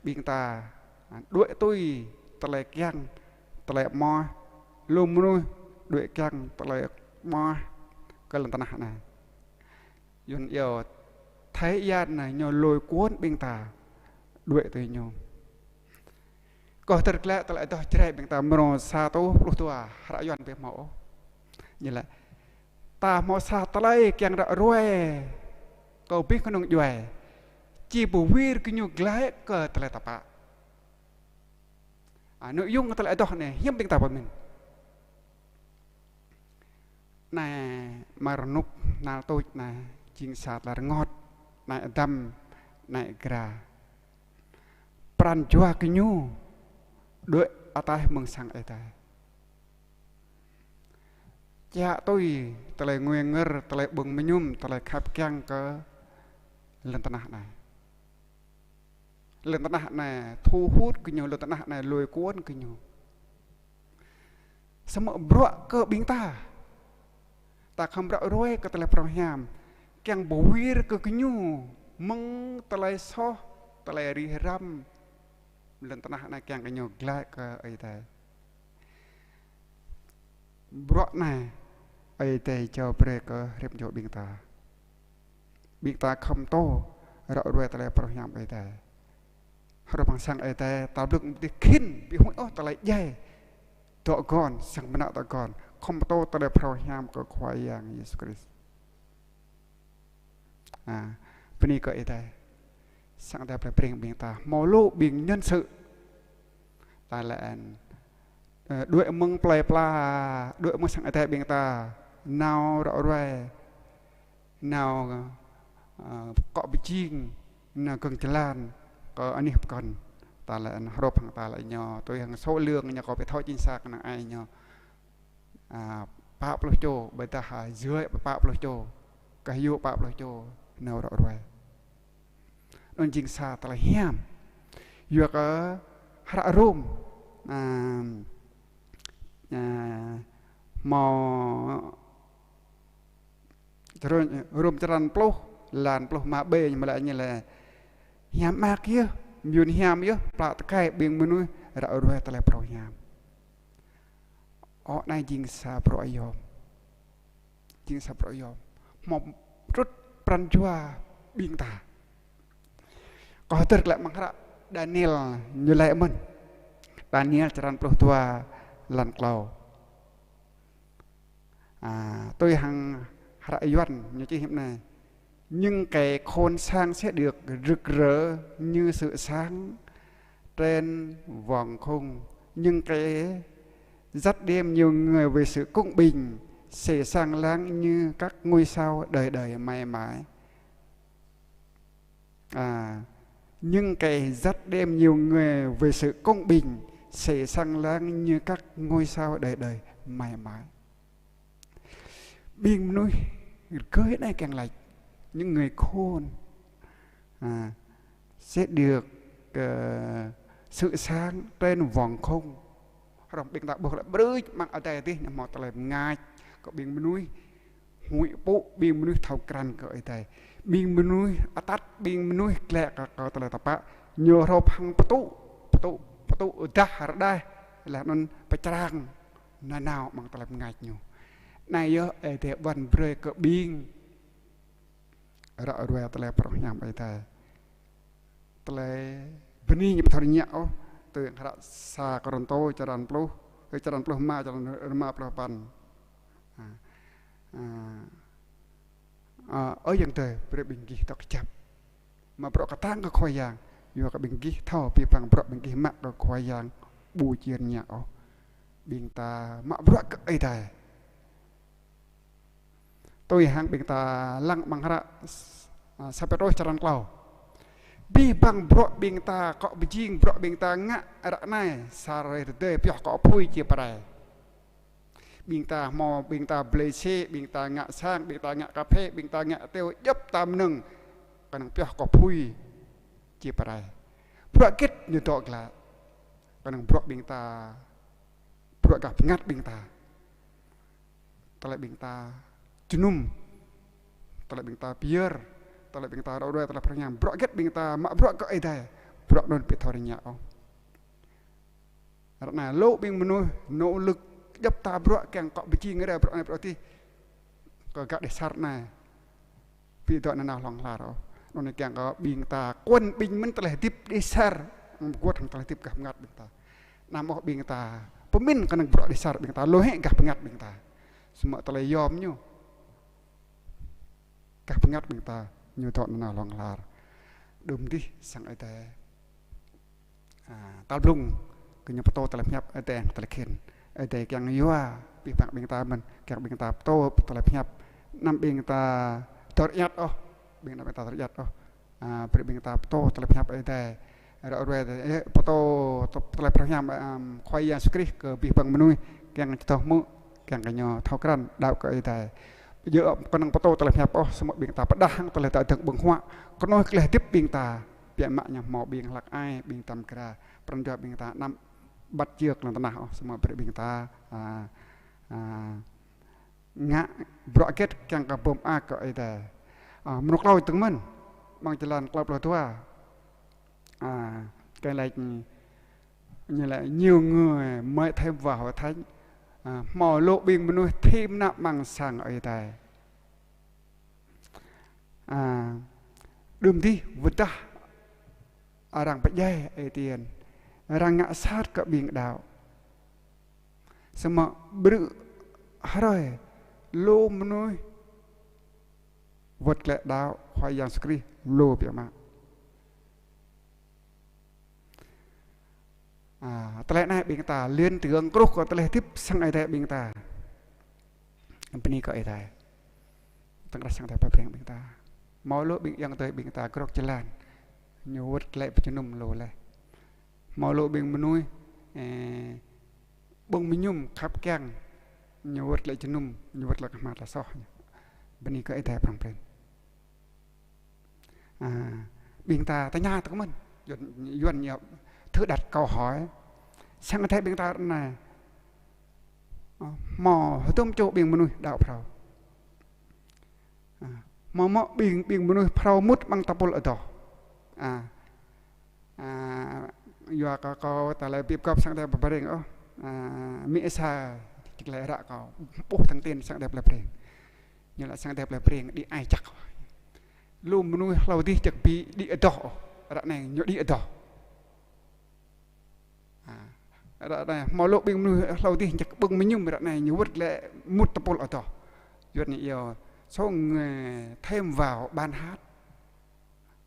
ƀing ta, a, đuaĭ tui tơlơi kiăng, tơlơi amoh, lu mơnuih, đuaĭ kiăng tơlơi ƀuah kơ lŏn tơnah anai. Yuan iâu thế gian anai ñu lôi cuốn ƀing ta đuaĭ tui ñu. Kâo hơdơr glaĭ tơlơi adoh Jrai ƀing ta mrô sa rơtuh pluh dua, hră Yuan ƀu hmâo ôh. Ñu laĭ: Ta hmâo sa tơlơi kiăng ră ruai kơ ƀing kơnung djuai, či pơwir gơñu glaĭ kơ tơlơi tơpă. A, nội dung tơlơi adoh anai hiư̆m ƀing ta pơmĭn. Anai, mơ̆ng rơnŭk hnal tuč anai, jing sa tơlơi rơngot, anai Adam, anai Êva. Pran jua gơñu đuaĭ ataih mơ̆ng sang Ơi Adai. Čă tui tơlơi ngui ngơr, tơlơi ƀơ̆ng mơñum, tơlơi khăp kiăng kơ lŏn tơnah anai. Lŏn tơnah anai thu hút gơñu, lŏn tơnah anai lôi cuốn gơñu. Samơ̆ bruă kơ ƀing ta, ta khŏm ră ruai kơ tơlơi phrâo hiam, kiăng pơwir kơ gơñu mơ̆ng tơlơi soh, tơlơi rĭh răm lŏn tơnah anai, kiăng gơñu glaĭ kơ Ơi Adai. Bruă anai Ơi Adai jao brơi kơ rĭm čô ƀing ta. Ƀing ta khŏm pơtô ră ruai tơlơi phrâo hiam Ơi Adai. Hrup hăng sang Ơi Adai, ta blŭk ƀu dưi khĭn ƀu huĭ ôh tơlơi djai dŏ gơ̆n, sang mơnă dŏ gơ̆n, khŏm pơtô tơlơi phrâo hiam kơ Khua Yang Yêsu Krist. A, bơni kơ Ơi Adai. Sang Ơi Adai plei Breng ƀing ta hmâo lu ƀing nhân sự. Ta laĭ, ơ, đuaĭ mơ̆ng plei pla, đuaĭ mơ̆ng sang Ơi Adai ƀing ta nao ră ruai, nao, ơ, akŏ pơjing, nao gơ̆ng jơlan kơ anih pơkŏn. Ta laĭ hrup hăng ta laĭ ñu, tui hăng số lượng ñu kâo ƀu thâo chính xác kơnang ai ñu. A, pă pluh čô, ƀôdah, a, dưới pă pluh čô, kah yua pă pluh čô nao ră ruai. Anŭn jing sa tơlơi hiam. Yua kơ hră Rôm, a, a, hmâo črăn, Rôm črăn pluh, lan pluh rơma B ñu mơ̆ laĭ ñu laĭ: Hiam mơak yơh, mơyun hiam yơh, plă tơkai ƀing mơnuih ră ruai tơlơi phrâo hiam. Ơ, anai jing sa bruă yôm. Jing sa bruă yôm. Hmâo pơtrŭt pran jua ƀing ta. Kâo hơdơr glaĭ amăng hră Daniel ñu laĭ mơ̆n. Daniel črăn pluh dua lan klâo. A, tui hăng hră Yuan ñu čih hiư̆m anai: Những kẻ khôn sáng sẽ được rực rỡ như sự sáng trên vòng không. Những kẻ dắt đi nhiều người về sự công bình sẽ sáng láng như các ngôi sao đời đời mãi mãi. À, những kẻ dắt đi nhiều người về sự công bình sẽ sáng láng như các ngôi sao đời đời mãi mãi. Ƀing mơnuih rơgơi anai kiăng laĭ, những người khôn, à, sẽ được, ờ, sự sáng trên vòng không. Hrŏm ƀing ta ƀuh lĕ brư̆ amăng adai adih ñu hmâo tơlơi mơngač kơ ƀing mơnuih huĭ pŭ, ƀing mơnuih thâo krăn kơ Ơi Adai. Ƀing mơnuih atăt, ƀing mơnuih glaĭ kơ, kơ tơlơi tơpă, ñu hrŏm hăng pơtŭ, pơtŭ, pơtŭ rơđah rơđah, laih anŭn pơčrang nanao amăng tơlơi mơngač ñu. Anai yơh Ơi Adai ƀuăn brơi kơ ƀing ră ruai tơlơi phrâo hiam Ơi Adai. Tơlơi bơni ñu ƀu thâo rơngiă ôh, tui hră sa Kôrintô črăn pluh, ơ, črăn pluh rơma, črăn rơma pluh păn. À, à, à, ơ Yang Adai, brơi ƀing gih thâo kơjăp mă bruă kơtang kơ Khua Yang, yua kơ ƀing gih thâo abih bang bruă ƀing gih mă kơ Khua Yang ƀu či rơngiă ôh. Ƀing ta mă bruă kơ Ơi Adai. Tui hăng ƀing ta lăng amăng hră, à, sa Pêtrôs črăn klâo. Abih bang bruă ƀing ta akŏ pơjing, bruă ƀing ta ngă ră anai, sa hrơi tơdơi pioh akŏ apui či pơrai. Ƀing ta hmâo, ƀing ta blơi sĕ, ƀing ta ngă sang, ƀing ta ngă kơphê, ƀing ta ngă têu, djŏp ta mơnơ̆ng, kơnơ̆ng pioh akŏ apui či pơrai. Bruă hơget ñu dŏ glaĭ? Kơnơ̆ng bruă ƀing ta, bruă gah bơngăt ƀing ta. Tơlơi ƀing ta jơnum, tơlơi ƀing ta pơyơr, tơlơi ƀing ta ră ruai tơlơi phrâo hiam, bruă hơget ƀing ta mă bruă kơ Ơi Adai, bruă anŭn ƀu thâo rơngiă ôh. Ră anai lu ƀing mơnuih nỗ lực Djŏp ta bruă kiăng kơ pơjing rai bruă anai bruă adih. Kơ gah đih sar anai. Ƀu dŏ nanao hlŏng lar ôh. Anŭn kiăng kơ ƀing ta, kơ ƀing mơ̆n tơlơi hơdip đih sar. Pơgŏt hăng tơlơi hơdip gah bơngăt ƀing ta. Anăm ôh ƀing ta pơmĭn kơnơ̆ng bruă đih sar ƀing ta, lu hĭ gah bơngăt ƀing ta. Samơ̆ tơlơi yom ñu gah bơngăt ƀing ta, ñu dŏ nanao hlŏng lar. Đưm dih sang Ơi Adai. À, tal blung, kơ ñu pơtô tơlơi pơhiăp Ơi Adai, tơlơi khĭn. Ơi Adai kiăng yua, abih bang ƀing ta mơ̆n, kiăng ƀing ta pơtô tơlơi pơhiăp. Anăm ƀing ta dŏ rơiăt ôh, ƀing anăm ƀing ta dŏ rơiăt ôh. À, brơi ƀing ta pơtô tơlơi pơhiăp Ơi Adai. Ră ruai, ơ, pơtô tơ-, tơlơi pơhiăp, ưm, Khua Yang Yêsu Krist kơ abih bang mơnuih, kiăng čơdơh mơ̆, kiăng kơ ñu thâo krăn, đaŏ kơ Ơi Adai. Yua kơnơ̆ng pơtô tơlơi pơhiăp ôh, samơ̆ ƀing ta pơdah hăng tơlơi ta dơ̆ng ƀơ̆ng huă, kơnơ̆ng tơlơi hơdip ƀing ta, biă mă ñu hmâo ƀing hlăk ai, ƀing tăm kra, pran jua ƀing ta anăm băt jơk lŏn tơnah ôh, samơ̆ brơi ƀing ta, à, à, ngă bruă hơget kiăng kơ pơm ak kơ Ơi Adai. À, mơnŭk klâo tơ̆ng mơ̆n, amăng jơlan klâo pluh dua. À, kơ lĕ ñu lĕ nhiều người mới thêm vào hội thánh, à, hmâo lu ƀing mơnuih thêm nao amăng sang Ơi Adai. À, đưm dih wơ̆t dah arăng pơdjai Ơi Adai, arăng ngă sat kơ ƀing đaŏ. Samơ̆ brơi hrơi lu mơnuih wơ̆t glaĭ đaŏ Khua Yang Yêsu Krist lu biă mă. À, tơlơi anai ƀing ta liên tưởng truh kơ tơlơi hơdip sang Ơi Adai ƀing ta. Bơni kơ Ơi Adai. Tơ̆ng rah sang Ơi Adai pơplih ƀing ta. Hmâo lu ƀing ayŏng adơi ƀing ta grŏk jơlan. Ñu wơ̆t glaĭ pơjơnum lu laih. Hmâo lu ƀing mơnuih, ơ, ƀơ̆ng mơñum khăp kiăng. Ñu wơ̆t glaĭ jơnum, ñu wơ̆t glaĭ kơ hmar tơlơi soh ñu. Bơni kơ Ơi Adai prŏng prin. À, ƀing ta tơña tơ̆ng mơ̆n, Yuan, Yuan ñu thử đặt câu hỏi. Sang Ơi Adai ƀing ta anai, à, hmâo hơdôm čô ƀing mơnuih đaŏ phrâo. À, hmâo mơ̆ ƀing, ƀing mơnuih phrâo mŭt amăng tơpul adoh. À, à, yua kơ kâo ta lĕ bĭp gŏp sang Ơi Adai pơpreng ôh. À, mĭ sa, čih lĕ ră kâo ƀuh thông tin sang Ơi Adai pơpreng. Ñu laĭ sang Ơi Adai pơpreng đĭ ai jăk. Lu mơnuih hlâo dih jăk ƀu đĭ adoh ôh. Ră anai ñu đĭ adoh. À, ră anai hmâo lu ƀing mơnuih hlâo dih jăk ƀơ̆ng mơñum, ră anai ñu wơ̆t glaĭ mŭt tơpul adoh. Yuan ñu iâu số người thêm vào ban hát.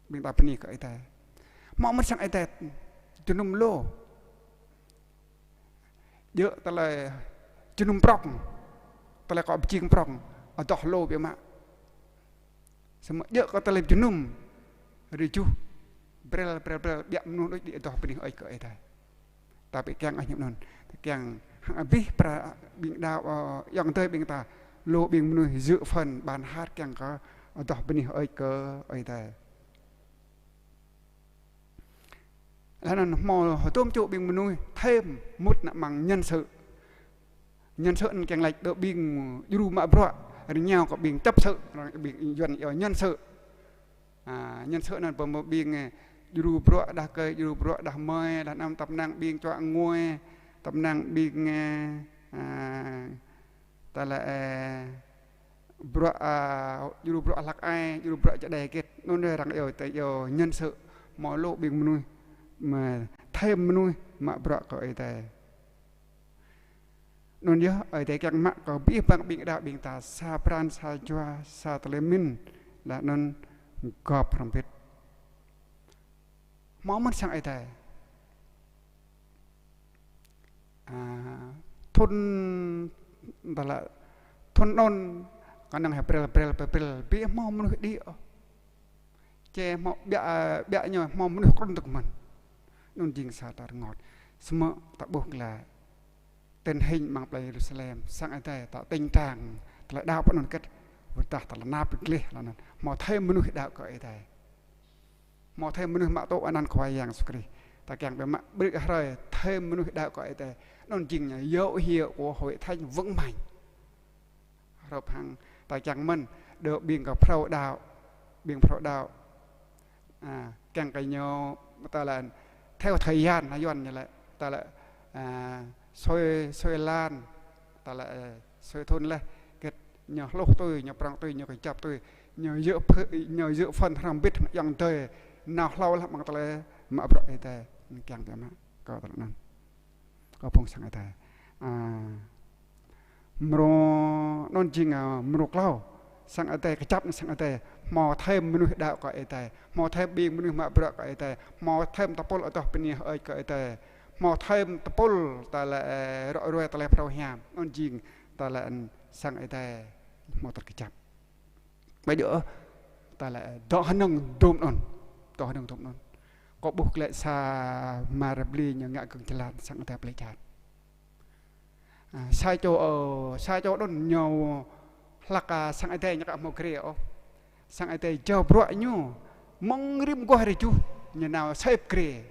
Ƀing ta bơni kơ Ơi Adai. Hmâo mơ̆n sang Ơi Adai jơnum lu. Djơ̆ tơlơi jơnum prŏng, tơlơi kơ pơjing prŏng, adoh lu biă mă. Samơ̆ djơ̆ kơ tơlơi jơnum rơjuh, brel, brel, brel, biă mơnuih đôč đĭ adoh bơni hơơč kơ Ơi Adai. Tapi kiăng ah ñu anŭn, kiăng hăng abih pra ƀing đaŏ, ơ, ayŏng adơi ƀing ta, lu ƀing mơnuih dự phần ban hát kiăng kơ adoh bơni hơơč kơ Ơi Adai. Laih anŭn hmâo hơdôm čô ƀing mơnuih thêm mŭt nao amăng nhân sự. Nhân sự anŭn kiăng laĭ đơ ƀing djru mă bruă, rơngiao kơ ƀing chấp sự, ƀing Yuan iâu nhân sự. À, nhân sự anŭn pơmơ̆ ƀing, ơ, djru bruă đah kơi, djru bruă đah mơi, laih anŭn tăp năng ƀing čuă ngui, tăp năng ƀing, ơ, à, ta lĕ, ơ, bruă, à, djru bruă hlăk ai, djru bruă čơđai hơget. Anŭn arăng iâu, ta iâu nhân sự, hmâo lu ƀing mơnuih, mă thêm mơnuih mă bruă kơ Ơi Adai. Anŭn yơh, Ơi Adai kiăng mă kơ abih bang ƀing đaŏ ƀing ta sa pran sa jua, sa tơlơi pơmĭn, laih anŭn gŏp hrŏm hơbĭt. Hmâo mơ̆n sang Ơi Adai. À, thŭn, ta lĕ, thŭn anŭn, kơnơ̆ng hơbrel, brel, brel, brel, ƀu hmâo mơnuih đĭ ôh. Čê hmâo biă, biă ñu hmâo mơnuih krŭn tơ̆ng mơ̆n. Anŭn jing sa ta rơngot. Samơ̆ ta ƀuh glaĭ. Tình hình amăng plei Yêrusalem, sang Ơi Adai, ta tình trạng, tơlơi đaŏ pơ anŭn hơget, wơ̆t dah ta lơnap gleh, laih anŭn hmâo thêm mơnuih đaŏ kơ Ơi Adai. Hmâo thêm mơnuih mă tŭ anăn Khua Yang Yêsu Krist. Ta kiăng biă mă brơi hrơi thêm mơnuih đaŏ kơ Ơi Adai. Anŭn jing ñu dấu hiệu của hội thánh vững mạnh. Hrup hăng ta kiăng mơ̆n, đơ ƀing kơ phrâo đaŏ, ƀing phrâo đaŏ. À, kiăng kơ ñu, ta lĕ theo thời gian, na Yuan ñu lĕ, ta lĕ, à, soi, soi lan, ta lĕ, ơ, sui thŭn laih, hơget ñu hluh tui, ñu prŏng tui, ñu kơjăp tui, ñu djơ̆ ph-, ñu djơ̆ phŭn hrŏm hơbĭt ayŏng adơi, nao hlâo laih amăng tơlơi mă bruă Ơi Adai, kiăng kơ mă, kơ tơlơi anŭn. Kơ phung sang Ơi Adai. A, mrô anŭn jing, a, mrô klâo. Sang Ơi Adai kơjăp, sang Ơi Adai hmâo thêm mơnuih đaŏ kơ Ơi Adai, hmâo thêm ƀing mơnuih mă bruă kơ Ơi Adai, hmâo thêm tơpul adoh bơni hơơč kơ Ơi Adai, hmâo thêm tơpul ta lĕ, ơ, ră ruai tơlơi phrâo hiam. Anŭn jing ta lĕ, ơ, sang Ơi Adai hmâo tơlơi kơjăp. Ƀu djơ̆ ôh ta lĕ, ơ, dŏ hơnơ̆ng dôm anŭn. Dŏ hơnơ̆ng dôm anŭn. Kâo ƀuh glaĭ sa mơar bli ñu ngă gơ̆ng jơlan sang Ơi Adai plei čar. A, sa čô, ơ, sa čô anŭn ñu hlak, a, sang Ơi Adai ñu ka hmâo grê ôh. Sang Ơi Adai jao bruă ñu mơ̆ng rĭm mơguah rơjuh, ñu nao sĕp grê.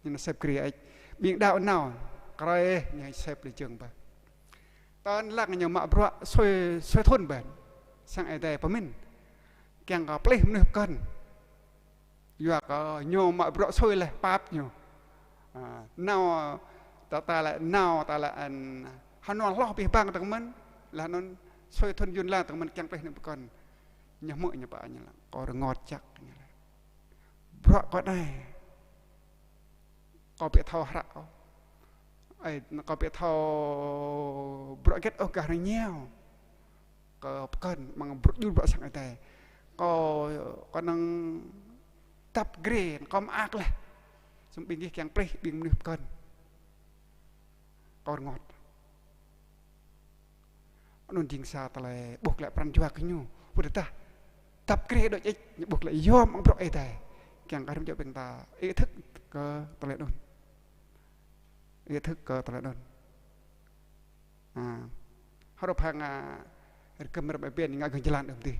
Ñu nao sĕp grê ĕč. Ƀing đaŏ nao, krơi ñu sĕp lĕ jơ̆ng bah. Tơl lăng ñu mă bruă sui, sui thŭn bah. Sang Ơi Adai pơmĭn. Kiăng kơ plih mơnuih pơkŏn. Yua kơ ñu mă bruă sui laih pap ñu. A, nao ta, ta lĕ, nao ta lĕ, ơ, hơnol hloh abih bang tơ̆ng mơ̆n, laih anŭn sui thŭn yŭn lăng tơ̆ng mơ̆n kiăng plih mơnuih pơkŏn. Ñu hmư̆ ñu pă ñu laĭ, kâo rơngot jăk ñu laĭ. Bruă kâo anai, kâo ƀu thâo hră ôh. Ơi, kâo ƀu thâo bruă hơget ôh gah rơngiao. Kâo pơkŏn amăng bruă djru bruă sang Ơi Adai. Kâo, kâo năng dăp grê, kâo mơak laih. Samơ̆ ƀing gih kiăng plih ƀing mơnuih pơkŏn. Kâo rơngot. Anŭn jing sa tơlơi ƀuh glaĭ pran jua kơ ñu. Pơdah dăp grê đôč ĕč, ñu ƀuh glaĭ yom amăng bruă Ơi Adai. Kiăng kơ rĭm čô ƀing ta ý thức kơ tơlơi anŭn. Ý thức kơ tơlơi anŭn. A, hrup hăng, a, rơgơ̆m rơmai ƀing ngă gơ̆ng jơlan đưm dih.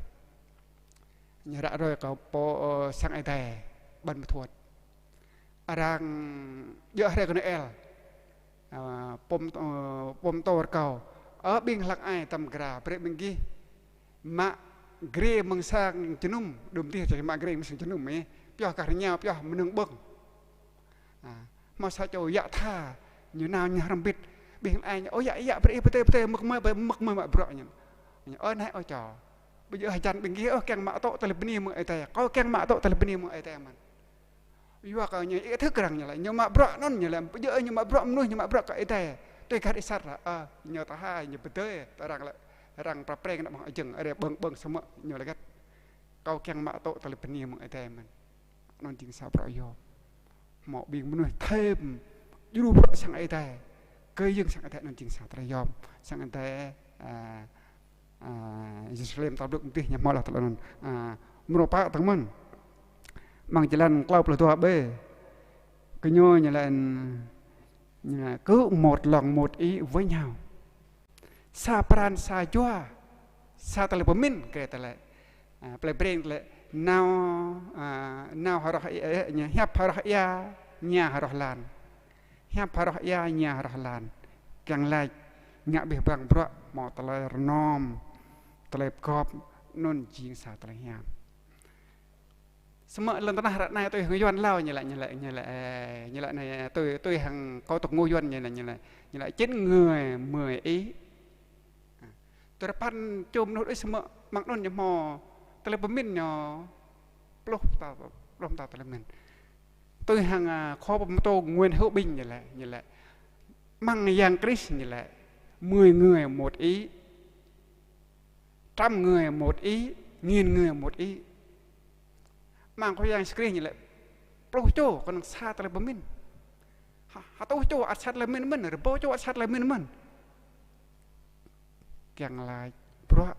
Ñu ră ruai kơ pô, ơ, sang Ơi Adai ƀăn mơthuôt. Arăng djơ̆ hrơi kơ Noel. A, pô, ơ, pô pơtô rơkâo. Ơ ƀing hlăk ai tăm gra, brơi ƀing gih mă grê mơ̆ng sang jơnum, đưm dih či mă grê mơ̆ng sang jơnum, ơ. Pioh gah rơngiao, pioh mơnơ̆ng ƀơ̆ng. A, hmâo sa čô yă tha, ñu nao ñu hrŏm hơbĭt. Ƀing ai ñu, ơ yă, yă, brơi ih pơdơi, pơdơi, mơ̆k mơi, mơ̆k mơi mă bruă ñu. Ñu, ơ nai, ơ čô. Ƀu djơ̆ hơjăn ƀing gih ôh kiăng mă tŭ tơlơi bơni mơ̆ng Ơi Adai. Kâo kiăng mă tŭ tơlơi bơni mơ̆ng Ơi Adai mơ̆n. Yua kơ ñu ý thức arăng ñu laĭ, ñu mă bruă anŭn ñu laĭ, ƀu djơ̆ ñu mă bruă mơnuih, ñu mă bruă kơ Ơi Adai. Tui gah rơsat laĭ, ơ, ñu tha, ñu pơdơi, tơ arăng laĭ, arăng prap preng nao ƀơ̆ng ajơ̆ng, arăng ƀơ̆ng ƀơ̆ng samơ̆ ñu laĭ hơget. Kâo kiăng mă tŭ tơlơi bơni mơ̆ng Ơi Adai mơ̆n. Anŭn jing sa bruă yom. Hmâo ƀing mơnuih thêm djru bruă sang Ơi Adai. Kơ jing sang Ơi Adai anŭn jing sa tơlơi yom. Sang Ơi Adai, a, a, Yêrusalem tal blŭk mơdih ñu hmâo laih tơlơi anŭn. A, mrô pă tơ̆ng mơ̆n. Amăng jơlan klâo pluh dua B. Kơ ñu ñu laĭ, ñu laĭ, cứ một lòng một ý với nhau. Sa pran sa jua, sa tơlơi pơmĭn, kơ tơlơi. A, plei Breng tơlơi. Nao, a, nao hơroh ia, ơ, ñu hiăp hơroh ia, ña hơroh lan. Hiăp hơroh ia, ña hơroh lan. Kiăng laĭ, ngă abih bang bruă, hmâo tơlơi rơnôm, tơlơi pơgop, anŭn jing sa tơlơi hiam. Samơ̆ lŏn tơnah ră anai tui hăng Yuan hlâo ñu laĭ, ñu laĭ, ñu laĭ, ơ, ñu laĭ anai tui, tui hăng kâo tŭk ngô Yuan ñu laĭ, ñu laĭ, ñu laĭ chín người mười ý. Tui rơpăn čô mơnuih đôč samơ̆ amăng anŭn ñu hmâo tơlơi pơmĭn ñu pluh ta, pluh ta tơlơi pơmĭn. Tui hăng, a, khua pơtô Nguyễn Hữu Bình ñu laĭ, ñu laĭ. Amăng Yang Krist ñu laĭ, mười người một ý. Trăm người một ý, nghìn người một ý. Amăng Khua Yang Yêsu Krist ñu laĭ, pluh čô kơnơ̆ng sa tơlơi pơmĭn. Hă, hơtuh čô ăt sa tơlơi pơmĭn mơ̆n, rơbâo čô ăt sa tơlơi pơmĭn mơ̆n. Kiăng laĭ bruă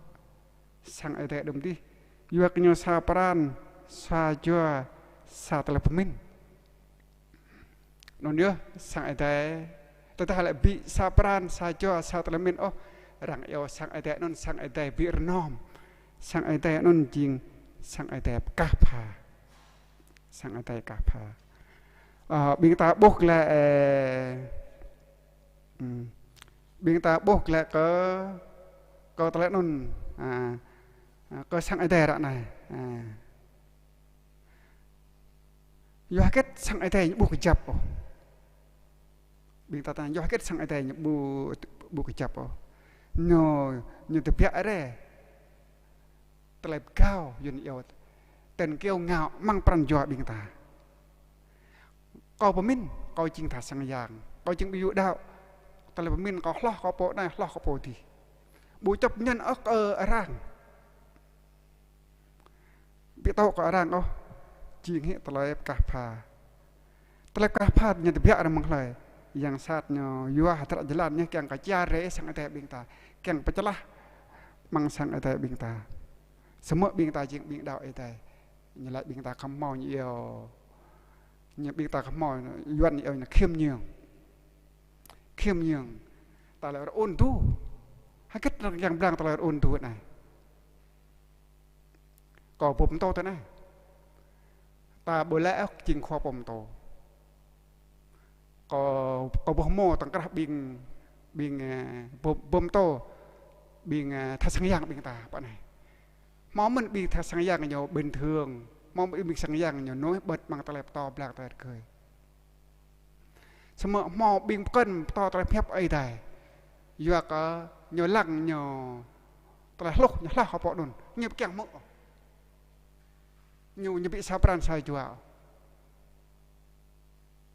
sang Ơi Adai đưm dih. Yua kơ ñu sa pran, sa jua, sa tơlơi pơmĭn. Anŭn yơh, sang Ơi Adai, tơdah lĕ ƀu sa pran, sa jua, sa tơlơi pơmĭn ôh, arăng iâu sang Ơi Adai anŭn, sang Ơi Adai ƀu rơnôm. Sang Ơi Adai anŭn jing sang Ơi Adai pơkah pha. Sang Ơi Adai pơkah pha. Ơ, ƀing ta ƀuh glaĭ, ơ, hm, ƀing ta ƀuh glaĭ kơ, kơ tơlơi anŭn, a, a, kơ sang Ơi Adai ră anai. A. Yua hơget sang Ơi Adai ñu ƀu kơjăp ôh? Ƀing ta tơña, yua hơget sang Ơi Adai ñu ƀu, ƀu kơjăp ôh. Ñu, ñu tơbiă rai tơlơi pơgao Yuan iâu, tơl kiêu ngạo amăng pran jua ƀing ta. Kâo pơmĭn, kâo jing tha sang yang, kâo jing ƀing Yuđa. Tơlơi pơmĭn kâo hloh kơ pô anai, hloh kơ pô adih. Ƀu chấp nhận ôh kơ arăng. Ƀu tŭ kơ arăng ôh, jing hĭ tơlơi pơkah pha. Tơlơi pơkah pha ñu tơbiă rai mơ̆ng hlơi? Yang sat ñu yua hơdră jơlan ñu kiăng kơ čar rai sang Ơi Adai ƀing ta, kiăng pơčơlah amăng sang Ơi Adai ƀing ta. Samơ̆ ƀing ta jing ƀing đaŏ Ơi Adai. Ñu laĭ ƀing ta khŏm hmâo ñu iâu, ñu ƀing ta khŏm hmâo Yuan iâu ñu khiêm nhường. Khiêm nhường. Ta lĕ rơun du. Hơget kiăng blang ta lĕ rơun du anai. Kâo pơtô tơ anai. Ta ƀu lĕ ôh jing khua pơtô. Kâo, kâo ƀuh hmâo tơkrah ƀing, ƀing, ơ, pơtô, ƀing, ơ, tha sang yang ƀing ta pơ anai. Hmâo mơ̆n ƀing tha sang yang ñu bình thường, hmâo mơ̆n ƀing sang yang ñu nui bĕt amăng tơlơi pơtô blang tơlơi rơgơi. Samơ̆ hmâo ƀing pơkŏn pơtô tơlơi pơhiăp Ơi Adai. Yua kơ ñu lăng ñu tơlơi hluh, ñu hloh kơ pô anŭn. Ñu ƀu kiăng hmư̆. Ñu, ñu ƀu sa pran sa jua.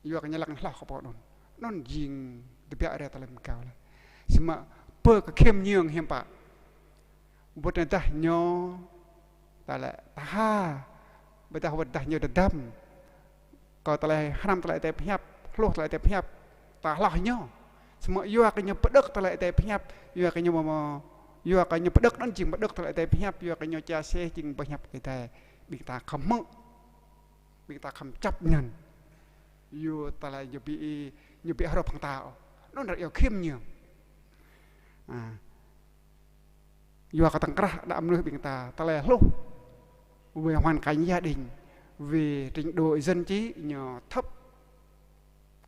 Yua kơ ñu lăng hloh kơ pô anŭn. Anŭn jing tơbiă rai tơlơi pơgao laih. Samơ̆ pơ kơ khiêm nhường hiư̆m pă. Wơ̆t tơdah ñu, ta lĕ tha, ƀôdah wơ̆t tơdah ñu tơdăm kơ tơlơi hrăm tơlơi Ơi Adai pơhiăp, hluh tơlơi Ơi Adai pơhiăp, ta hloh ñu. Samơ̆ yua kơ ñu pơđŏk tơlơi Ơi Adai pơhiăp, yua kơ ñu mơ̆, yua kơ ñu pơđŏk anŭn jing pơđŏk tơlơi Ơi Adai pơhiăp, yua kơ ñu ča sĕ jing pơhiăp Ơi Adai, ƀing ta khŏm hmư̆, ƀing ta khŏm chấp nhận. Yua ta lĕ ñu ƀu, ñu ƀu hrup hăng ta ôh. Anŭn ră iâu khiêm nhường. À. Yua kơ tơkrah đa mơnuih ƀing ta, tơlơi hluh, về hoàn cảnh gia đình, về trình độ dân trí ñu thấp,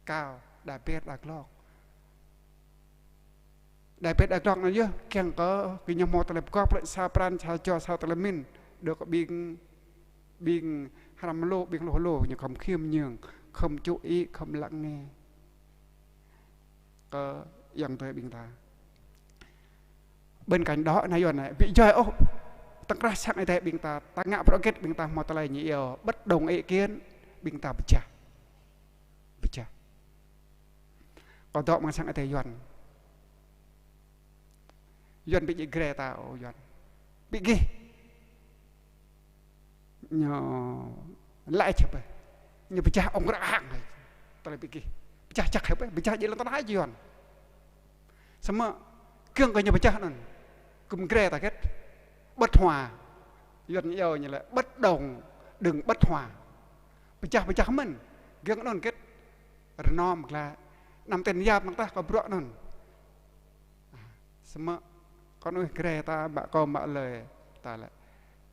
cao, đa ƀĕ đa glŏk. Đa ƀĕ đa glŏk anŭn yơh, kiăng kơ gơñu hmâo tơlơi pơgop lĕ sa pran, sa jua, sa tơlơi pơmĭn, dŏ kơ ƀing, ƀing hrăm lu, ƀing hluh lu, ñu khŏm khiêm nhường, khŏm chú ý, khŏm lắng nghe kơ ayŏng adơi ƀing ta. Bên cạnh đó, anai Yuan anai, ƀu djơ̆ ôh, tơkrah sang Ơi Adai ƀing ta, ta ngă bruă hơget ƀing ta hmâo tơlơi ñu iâu bất đồng ý kiến, ƀing ta pơčah. Pơčah. Kâo dŏ amăng sang Ơi Adai Yuan. Yuan ƀu djơ̆ Greta ôh, Yuan ƀu gih. Ñu laĭ čih pơ. Ñu pơčah ŏng ră hăng. Tơlơi ƀu gih. Pơčah čăk hĭ pơ. Pơčah djơ̆ lŏn tơnah Yuan. Samơ̆ kiăng kơ ñu pơčah anŭn. Kư̆m Greta hơget. Bất hòa. Yuan iâu ñu lĕ bất đồng, đừng bất hòa. Pơčah, pơčah mơ̆n. Kiăng anŭn hơget. Rơnŏm glaĭ. Anăm ten yap mơ̆ng tah kơ bruă anŭn. Samơ̆ kơ mơnuih Greta mă kơ mă lơi ta lĕ.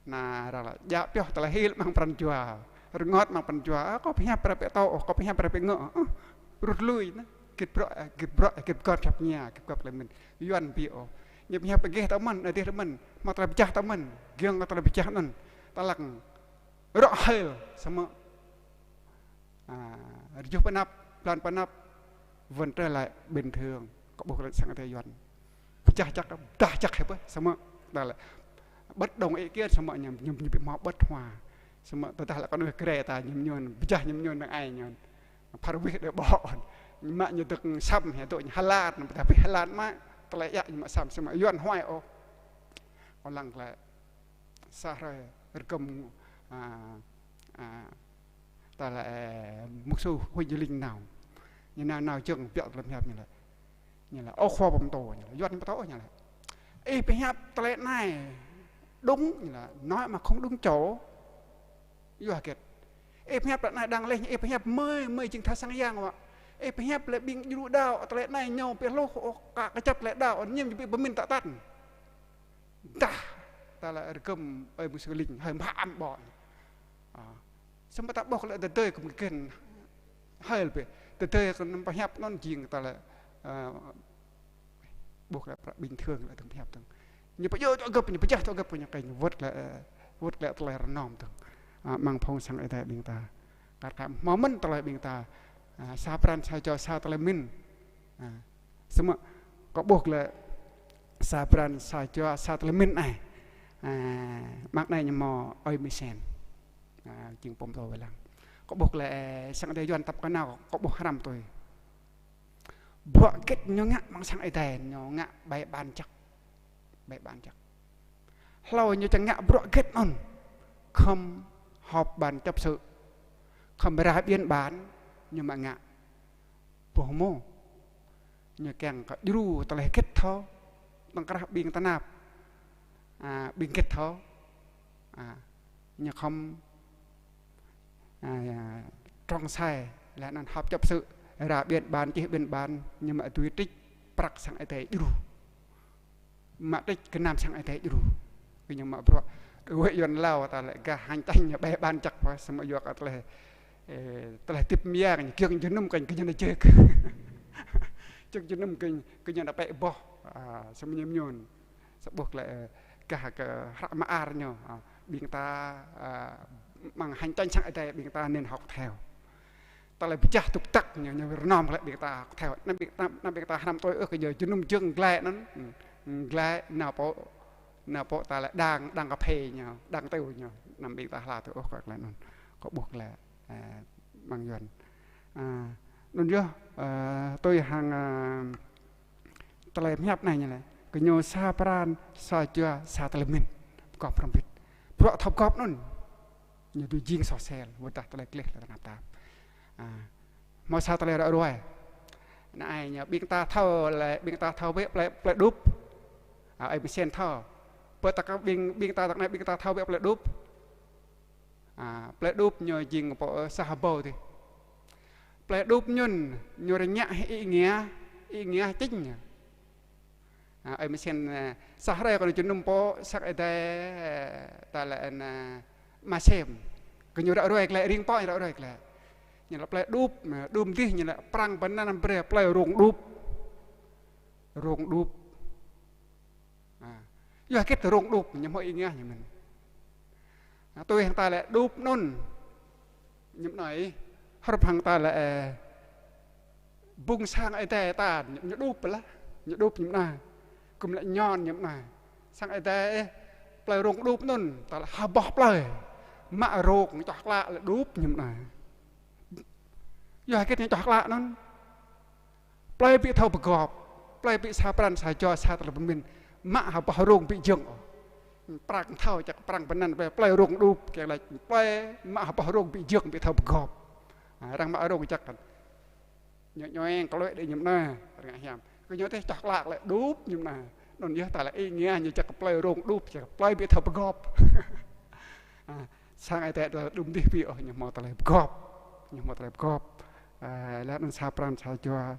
Anai arăng lĕ djă pioh tơlơi hil amăng pran jua. Rơngot amăng pran jua. Ơ, kâo pơhiăp rai ƀu tŭ, kâo pơhiăp rai ƀu ngă. Ơ, rŭt lui anai. Git bruă, git bruă, git pơgop čăp ña, git pơgop tơlơi mĭn. Yuan ƀu ôh. Ñu pơhiăp ƀu gih tŭ mơ̆n, adih tŭ mơ̆n. Hmâo tơlơi pơčah tŭ mơ̆n. Giŏng kơ tơlơi pơčah anŭn. Ta lăng rŏ hil samơ̆ à, rơjuh pơ anăp, blan pơ anăp, wơ̆n trơi lĕ bình thường, kơ ƀuh lĕ sang Ơi Adai Yuan. Pơčah čăk, pơčah čăk hĭ pơ, samơ̆, ta lĕ, bất đồng ý kiến samơ̆ ñu, ñu, ñu ƀu hmâo bất hòa. Samơ̆ tơdah lĕ kơ mơnuih Greta ñu, ñu, pơčah ñu, ñu năng ai ñu. Phar wih đe ƀô̆. Mă ñu dŏ săm hĭ, dŏ ñu hơlat, pơdah pih hơlat mă, tơlơi yă ñu mă săm, samơ̆ Yuan huai ôh. Kâo lăng lĕ, sa hrơi rơgơ̆m, à, à, ta lĕ, ơ, mục sư Huỳnh Như Linh nao. Ñu nao, nao jơ̆ng biă tơlơi pơhiăp ñu lĕ. Ñu lĕ, ơ, khua pơtô, ñu lĕ, Yuan pơtô, ñu lĕ. Ih pơhiăp tơlơi anai đúng, ñu lĕ, nói mà không đúng chỗ. Yua hơget. Ih pơhiăp tơlơi anai đang leh, ih pơhiăp mơi, mơi jing tha sang yang wă. Ih pơhiăp lĕ ƀing djru đaŏ, tơlơi anai ñu pơhluh, ơ, kơ, kơ čăp tơlơi đaŏ, ñu ƀu pơmĭn tă tăn. Dah, ta lĕ rơgơ̆m ơi mục sư Linh, hơi mă am ƀô̆. À, samơ̆ ta ƀuh lĕ tơdơi kơ mơgên hơi lĕ bĕ. Tơdơi kơ anăm pơhiăp anŭn jing ta lĕ, à, ƀuh lĕ prăk bình thường lĕ tơ̆ng pơhiăp tơ̆ng. Ñu pơjô tŏ gơ̆p, ñu pơčah tŏ gơ̆p, ñu kơ ñu wơ̆t lĕ, à, wơ̆t lĕ tơlơi rơnŏm tơ̆ng. À, amăng phung sang Ơi Adai ƀing ta. Kar kaĭ hmâo mơ̆n tơlơi ƀing ta, à, sa pran sa jua sa tơlơi mĭn. À, samơ̆ Kâo ƀuh lĕ sa pran, sa jua, sa tơlơi pơmĭn anai. A, mơ̆ng anai ñu hmâo ơi Misen. A, jing pô pơtô wai lăng. Kâo ƀuh lĕ sang Ơi Adai Yuan tăp kơ nao, kâo ƀuh hrăm tui. Bruă hơget ñu ngă mơ̆ng sang Ơi Adai, ñu ngă ƀơi ban jăk. Ƀơi ban jăk. Hlâo ñu čang ngă bruă hơget anŭn, khŏm họp ban chấp sự, khŏm ra biên bản, ñu mă ngă. Ƀuh mơ̆? Ñu kiăng kơ djru tơlơi hơget thâo, tŏng krah ƀing tơnap. A, ƀing hơget thâo. A, ñu khŏm, a, trông sai, laih anŭn họp chấp sự, ra biên bản, čih biên bản, ñu mă tui trích prăk sang Ơi Adai djru. Mă trích gơnam sang Ơi Adai djru. Kơ ñu mă bruă. Đuaĭ Yuan Lao ta lĕ gah hăng tañ ñu ƀơi ban jăk pơ, samơ̆ yua kơ tơlơi, ơ, tơlơi hơdip mơyang ñu kiăng jơnum kơ ñu, kơ ñu ană jek. Kiăng jơnum kơ ñu, kơ ñu ană pĕ boh. A, samơ̆ ñu mơñum. Sa ƀuh lĕ, ơ, gah kơ hră mơar ñu. A, ƀing ta, a, mơ̆ng hăng tañ sang Ơi Adai ƀing ta nên học theo. Tơlơi pơčah tŭk tăk ñu, ñu rơnŏm lĕ ƀing ta theo. Anăm ƀing ta, anăm ƀing ta hrăm tui ôh kơ ñu jơnum jơ̆ng glai anŭn. Glai nao pơ, nao pơ ta lĕ đang, đang kơ phê ñu, đang tơ̆u ñu. Anăm ƀing ta hla tui ôh kơ glai anŭn. Kâo ƀuh lĕ, a, mơ̆ng Yuan. A, anŭn yơh, a, tui hăng, a, tơlơi pơhiăp anai ñu lĕ. Kơ ñu sa pran, sa jua, sa tơlơi pơmĭn. Pơgop hrŏm hơbĭt. Bruă thâo pơgop anŭn. Ñu tui jing soh sel, wơ̆t dah tơlơi gleh lĕ tơnap tap. A, hmâo sa tơlơi ră ruai. Anai ñu ƀing ta thâo lĕ, ƀing ta thâo wĕ plơi, plơi Đup. A, ơi Misen thâo. Pơ ta kơ ƀing, ƀing ta tŏk anai ƀing ta thâo wĕ plơi Đup. A, plơi Đup ñu jing pơ sa hơbâo tih. Plơi Đup anŭn, ñu rơngiă hĭ ih ngia, ih ngia čing ñu. A, ơi Misen, a, sa hrơi kơ ñu jơnum pơ sang Ơi Adai, a, ta lĕ, a, Ama Sem. Kơ ñu ră ruai glaĭ, ring pơ ñu ră ruai glaĭ. Ñu lĕ plơi Đup, a, Đup dih ñu lĕ prăng bơnăn brơi plơi Rông Đup. Rông Đup. A, yua hơget Rông Đup, ñu hmâo ih ngia ñu mơ̆n. A, tui hăng ta lĕ Đup anŭn. Ñu mơ̆n anai, hrup hăng ta lĕ, ơ, bung sang Ơi Adai ta, ñu, ñu Đup lah, ñu Đup ñu mơ̆n anai. Kư̆m lĕ Nhon ñu mơ̆n anai. Sang Ơi Adai, ơ, plơi Rông Đup anŭn, ta lĕ hơbôh plơi. Mă rông čoh klă lĕ Đup ñu mơ̆n anai. Yua hơget ñu čoh klă anŭn. Plơi ƀu thâo pơgop, plơi ƀu sa pran sa jua sa tơlơi pơmĭn, mă hơbôh rông ƀu jơ̆ng ôh. Prăng thâo čăk prăng bơnăn plơi, plơi Rông Đup, kiăng laĭ plơi mă hơbôh rông ƀu jơ̆ng ƀu thâo pơgop. A, arăng mă rông čăk kăn. Ñu, ñu eng klơi đĭ ñu mơ̆n anai, arăng ngă hiam. Kơ ñu tih čoh klă lĕ Đup ñu mơ̆n anai. Anŭn yơh ta lĕ ih ngia ñu čăk plơi Rông Đup, čăk plơi ƀu thâo pơgop. A, sang Ơi Adai ta Đup dih ƀu ôh, ñu hmâo tơlơi pơgop. Ñu hmâo tơlơi pơgop. A, laih anŭn sa pran sa jua,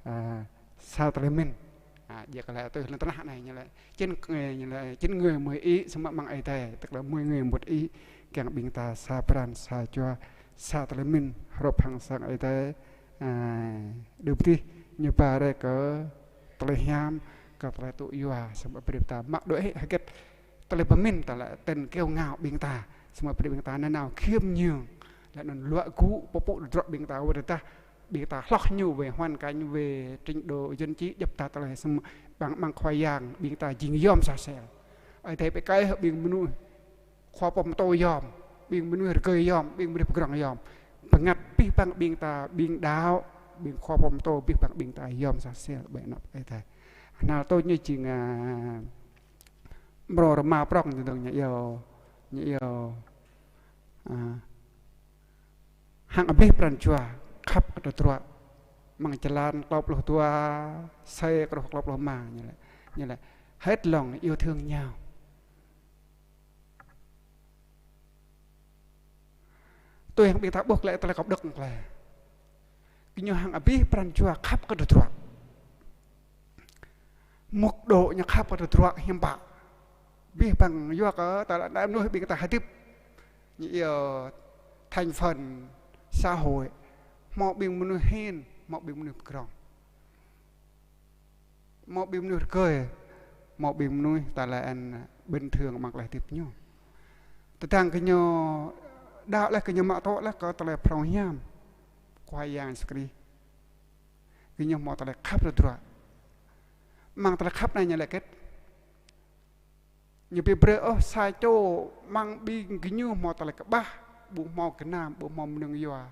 a, sa tơlơi pơmĭn. A, djơ̆ kơ lĕ tui lŏn tơnah anai ñu lĕ. Chính, ñu lĕ chính người mười ý, samơ̆ mơ̆ng Ơi Adai, tức là mười người một ý, kiăng ƀing ta sa pran sa jua, sa tơlơi pơmĭn, hrup hăng sang Ơi Adai, a, Đup dih, ñu ba rai kơ tơlơi hiam, kơ tơlơi tŭ yua, samơ̆ brơi ta mă đuaĭ hĭ hơget tơlơi pơmĭn ta lĕ ten keo ngao ƀing ta, samơ̆ brơi ƀing ta nanao khiêm nhường, laih anŭn luă gŭ pơpŭ tơdruă ƀing ta wơ̆t dah ƀing ta hloh ñu về hoàn cảnh, về trình độ dân trí, djŏp ta tơlơi, samơ̆ ƀăng mơ̆ng Khua Yang ƀing ta jing yom soh sel. Ơi Adai pơkă hĭ ƀing mơnuih khua pơtô yom, ƀing mơnuih rơgơi yom, ƀing mơnuih pơgrong yom. Bơngăt abih bang ƀing ta, ƀing đaŏ, ƀing khua pơtô, abih bang ƀing ta yom soh sel ƀơi anăp Ơi Adai. Hnal tui ñu jing, a, mrô rơma prŏng ñu dơ̆ng ñu iâu, ñu iâu, a, hăng abih pran jua khăp kơ tơdruă. Mơ̆ng Jơlan klâo pluh dua, Êsai truh klâo pluh rơma ñu lĕ, ñu lĕ: Hết lòng yêu thương nhau. Tui hăng ƀing ta ƀuh glaĭ tơlơi kâo pơđŏk glaĭ. Gơñu hăng abih pran jua khăp kơ tơdruă. Mŭk dŏ ñu khăp kơ tơdruă hiam pă. Abih bang yua kơ ta lĕ ană mơnuih ƀing ta hơdip. Ñu iâu thành phần xã hội. Hmâo ƀing mơnuih hên, hmâo ƀing mơnuih pơgrong. Hmâo ƀing mơnuih rơgơi, hmâo ƀing mơnuih ta lĕ ăn bình thường mă tơlơi hơdip ñu. Tơdang gơñu đaŏ laih, gơñu mă tŭ laih kơ tơlơi phrâo hiam Khua Yang Yêsu Krist, gơñu hmâo tơlơi khăp tơdruă. Amăng tơlơi khăp anai ñu laĭ hơget? Ñu ƀu brơi ôh sa čô amăng ƀing gơñu hmâo tơlơi kơƀah, ƀu hmâo gơnam, ƀu hmâo mơnơ̆ng yua.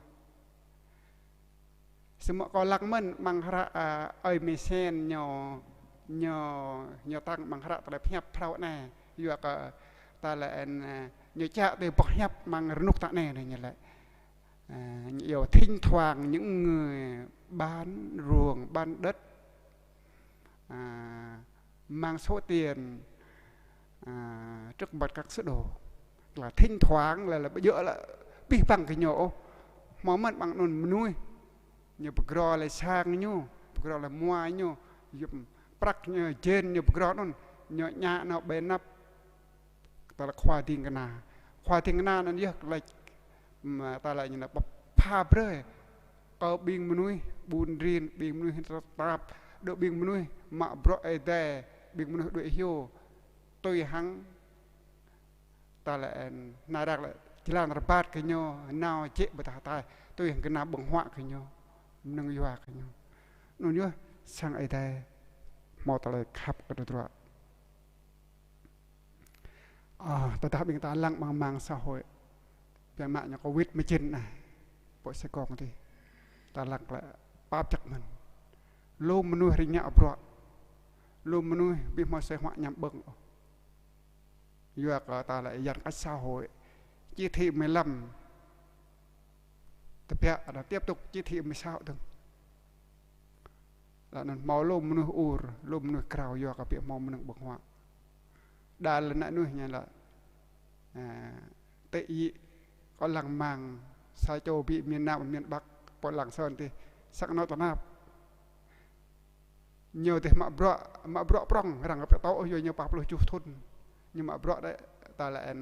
Samơ̆ kâo lăng mơ̆n amăng hră, a, ơi Misen ñu, ñu, ñu tăng amăng hră tơlơi pơhiăp phrâo anai, yua kơ ta laĭ, a, ñu čă tui boh hiăp amăng rơnŭk ta anai anai ñu laĭ. À, nhiều thỉnh thoảng những người bán ruộng, bán đất, à, mang số tiền, à, trước mặt các sứ đồ. Là thỉnh thoảng là, là ƀu djơ̆ lĕ abih bang gơñu ôh. Hmâo mơ̆n amăng anŭn mơnuih, ñu pơgro lĕ sang ñu, pơgro lĕ mua ñu, yua prăk ñu, jên ñu pơgro anŭn, ñu ñă nao ƀơi anăp ta laĭ khua ding kơna. Khua ding kơna anŭn yơh laĭ, ưm, ta laĭ ñu laĭ pơpha brơi kơ ƀing mơnuih ƀun rin, ƀing mơnuih tơnap, đơ ƀing mơnuih mă bruă Ơi Adai, ƀing mơnuih đuaĭ hyu, tui hăng ta laĭ, ơ, na răng laĭ jơlan rơbat kơ ñu nao jĕ ƀơi tah hơtai, tui hăng gơnam ƀơ̆ng huă kơ ñu, mơnơ̆ng yua kơ ñu. Anŭn yơh sang Ơi Adai hmâo tơlơi khăp kơ tơdruă. Ơ, tơdah ƀing ta lăng amăng mạng xã hội, biă mă ñu Covid mười chín anai, pơ Sài Gòn adih, ta lăng klă pap jăk mơ̆n. Lu mơnuih rơngiă bruă, lu mơnuih ƀu hmâo sơi huă añăm ƀơ̆ng ôh. Yua kơ ta laĭ giãn cách xã hội, chỉ thị mười lăm, tơbiă anŭn tiếp tục chỉ thị mười sáu dơ̆ng. Laih anŭn hmâo lu mơnuih ur, lu mơnuih krao yua kơ ƀu hmâo mơnơ̆ng ƀơ̆ng huă. Đa lĕ ană mơnuih ñu laĭ, à, tĕ yĭ, kâo lăng amăng sa čô ƀing miền Nam, miền Bắc, pơ Lạng Sơn adih, sang anŏ tơnap. Ñu adih mă bruă, mă bruă prŏng, arăng ƀu thâo ôh yua ñu pă pluh tơjuh thŭn. Ñu mă bruă đĕ, ta laĭ, à,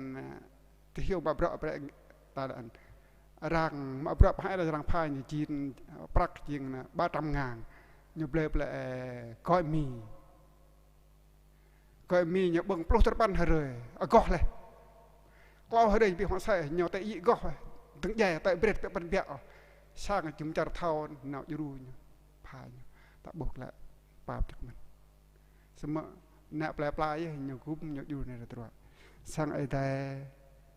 tơhiu mă bruă brơi, ta laĭ, arăng mă bruă pơhaih đa arăng pha ñu jing, prăk jing anai ba trăm ngàn. Ñu blơi blơi, ơ, gói mì. Gói mì ñu ƀơ̆ng pluh tơpăn hrơi, agoh laih. Klâo hrơi ƀu hmâo sơi, ñu tĕ yĭ agoh, dơ̆ng djai, tĕ brĕt, tĕ păn biă ôh. Sang jum čar thâo nao djru ñu, pha ñu, ta ƀuh klă pap jăk mơ̆n. Samơ̆ ană plơi pla yơh ñu gum ñu djru anai tơdruă. Sang Ơi Adai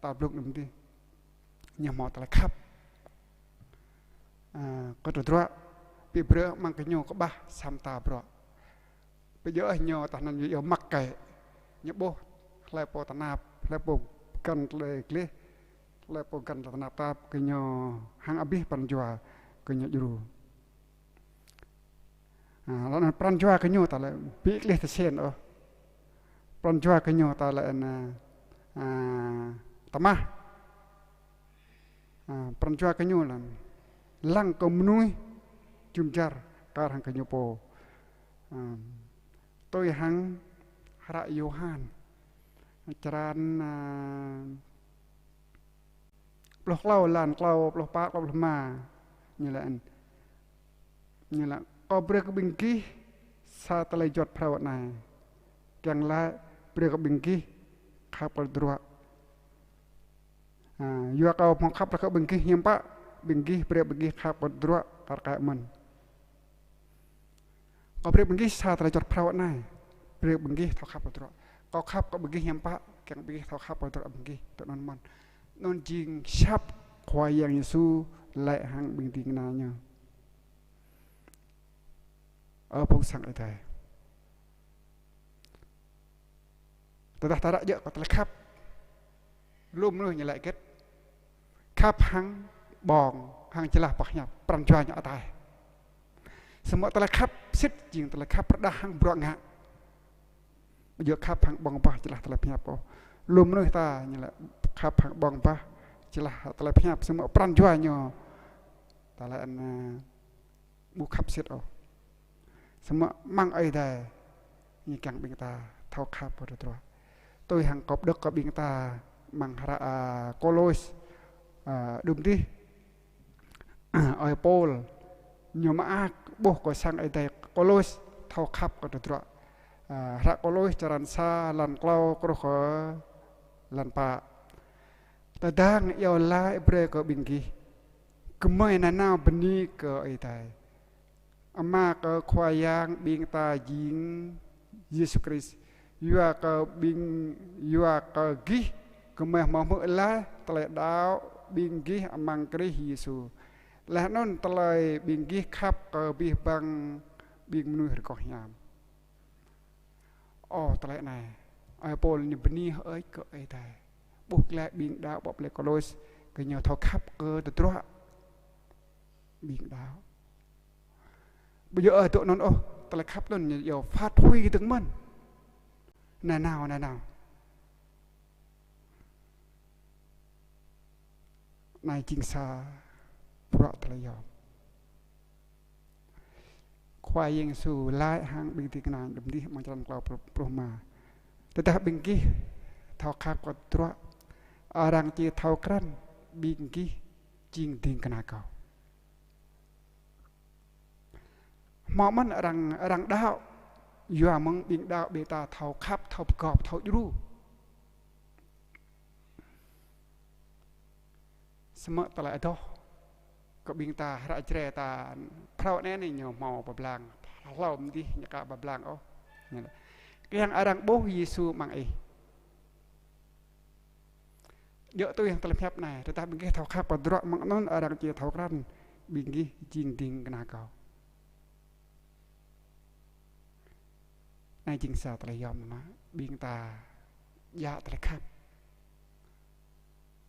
ta blung anŭn adih, ñu hmâo tơlơi khăp. À, kơ tơdruă, ƀu brơi amăng kơ ñu kơƀah sa mơta bruă. Ƀu djơ̆ ôh ñu tah anŭn ñu iâu mă kĕ. Ñu ƀuh hlơi pô tơnap, hlơi pô găn tơlơi gleh, hlơi pô găn tơnap tap, kơ ñu hăng abih pran jua kơ ñu djru. À, laih anŭn pran jua kơ ñu ta laĭ ƀu gleh tơsen ôh. Pran jua kơ ñu ta laĭ anŭn, à, tơmah. À, pran jua kơ ñu lăng, lăng kơ mơnuih jum dar kar hăng kơ ñu pô. À, tui hăng hră Yôhan črăn, à, pluh klâo, lan klâo pluh pă, klâo pluh rơma, ñu laĭ, ñu laĭ: Kâo brơi kơ ƀing gih sa tơlơi juăt phrâo anai, kiăng laĭ brơi kơ ƀing gih khăp kơ tơdruă. À, yua kâo hmâo khăp laih kơ ƀing gih hiư̆m pă, ƀing gih brơi ƀing gih khăp kơ tơdruă kar kaĭ mơ̆n. Kâo brơi ƀing gih sa tơlơi juăt phrâo anai, brơi ƀing gih thâo khăp kơ tơdruă. Kâo khăp kơ ƀing gih hiư̆m pă, kiăng ƀing gih thâo khăp kơ tơdruă ƀing gih, tui anŭn mơ̆n. Anŭn jing hiăp Khua Yang Yêsu laĭ hăng ƀing ding kơna ñu. Ơ phung sang Ơi Adai, tơdah ta ră djơ̆ kơ tơlơi khăp, lu mơnuih ñu laĭ hơget? Khăp hăng ƀơ̆ng, hăng jơlah boh hiăp, pran jua ñu ataih. Samơ̆ tơlơi khăp sĭt jing tơlơi khăp pơrơđah hăng bruă ngă. Ƀu djơ̆ khăp hăng ƀơ̆ng bah jơlah tơlơi pơhiăp ôh. Lu mơnuih ta ñu laĭ khăp hăng ƀơ̆ng bah jơlah tơlơi pơhiăp, samơ̆ pran jua ñu ta laĭ anŭn, ơ, ƀu khăp sĭt ôh. Samơ̆ amăng Ơi Adai ñu kiăng ƀing ta thâo khăp kơ tơdruă. Tui hăng kâo pơđŏk kơ ƀing ta amăng hră, a, Kôlôs, a, đưm adih, ơi Pôl ñu mơak ƀuh kơ sang Ơi Adai Kôlôs thâo khăp kơ tơdruă. A, hră Kôlôs črăn sa, lan klâo truh kơ lan pă. Tơdang iâu laĭ brơi kơ ƀing gih, gơmơi nanao bơni kơ Ơi Adai Ama kơ Khua Yang ƀing ta jing Yêsu Krist. Yua kơ ƀing, yua kơ gih gơmơi hmâo hmư̆ laih tơlơi đaŏ ƀing gih amăng Krist Yêsu. Laih anŭn tơlơi ƀing gih khăp kơ abih bang ƀing mơnuih rơgoh hiam. Ơ, tơlơi anai, ơi Pôl ñu bơni hơơč kơ Ơi Adai. Ƀuh glaĭ ƀing đaŏ ƀơi plơi Kôlôs, kơ ñu thâo khăp kơ tơdruă ƀing đaŏ. Ƀu djơ̆ ôh dŏ anŭn ôh, tơlơi khăp anŭn ñu yua phát huy dơ̆ng mơ̆n. Nanao, nanao. Anai jing sa bruă tơlơi yom. Khua Yang Yêsu laĭ hăng ƀing ding kơna đưm đih amăng črăn klâo pluh rơma: Tơdah ƀing gih thâo khăp kơ tơdruă arăng či thâo krăn ƀing gih jing ding kơna Kâo. Hmâo mơ̆n arăng, arăng đaŏ, yua mơ̆ng ƀing đaŏ ƀing ta thâo khăp, thâo pơgop, thâo djru. Samơ̆ tơlơi adoh kơ ƀing ta hră Jrai ta phrâo anai ñu hmâo pơblang, hlâo mơ̆n dih ñu ka pơblang ôh. Kiăng arăng ƀuh Yêsu amăng ih. Djơ̆ tui hăng tơlơi pơhiăp anai, tơdah ƀing gih thâo khăp kơ tơdruă, mơ̆ng anŭn arăng či thâo krăn ƀing gih jing ding kơna Kâo. Anai jing sa tơlơi yom mơ̆n, ƀing ta djă tơlơi khăp.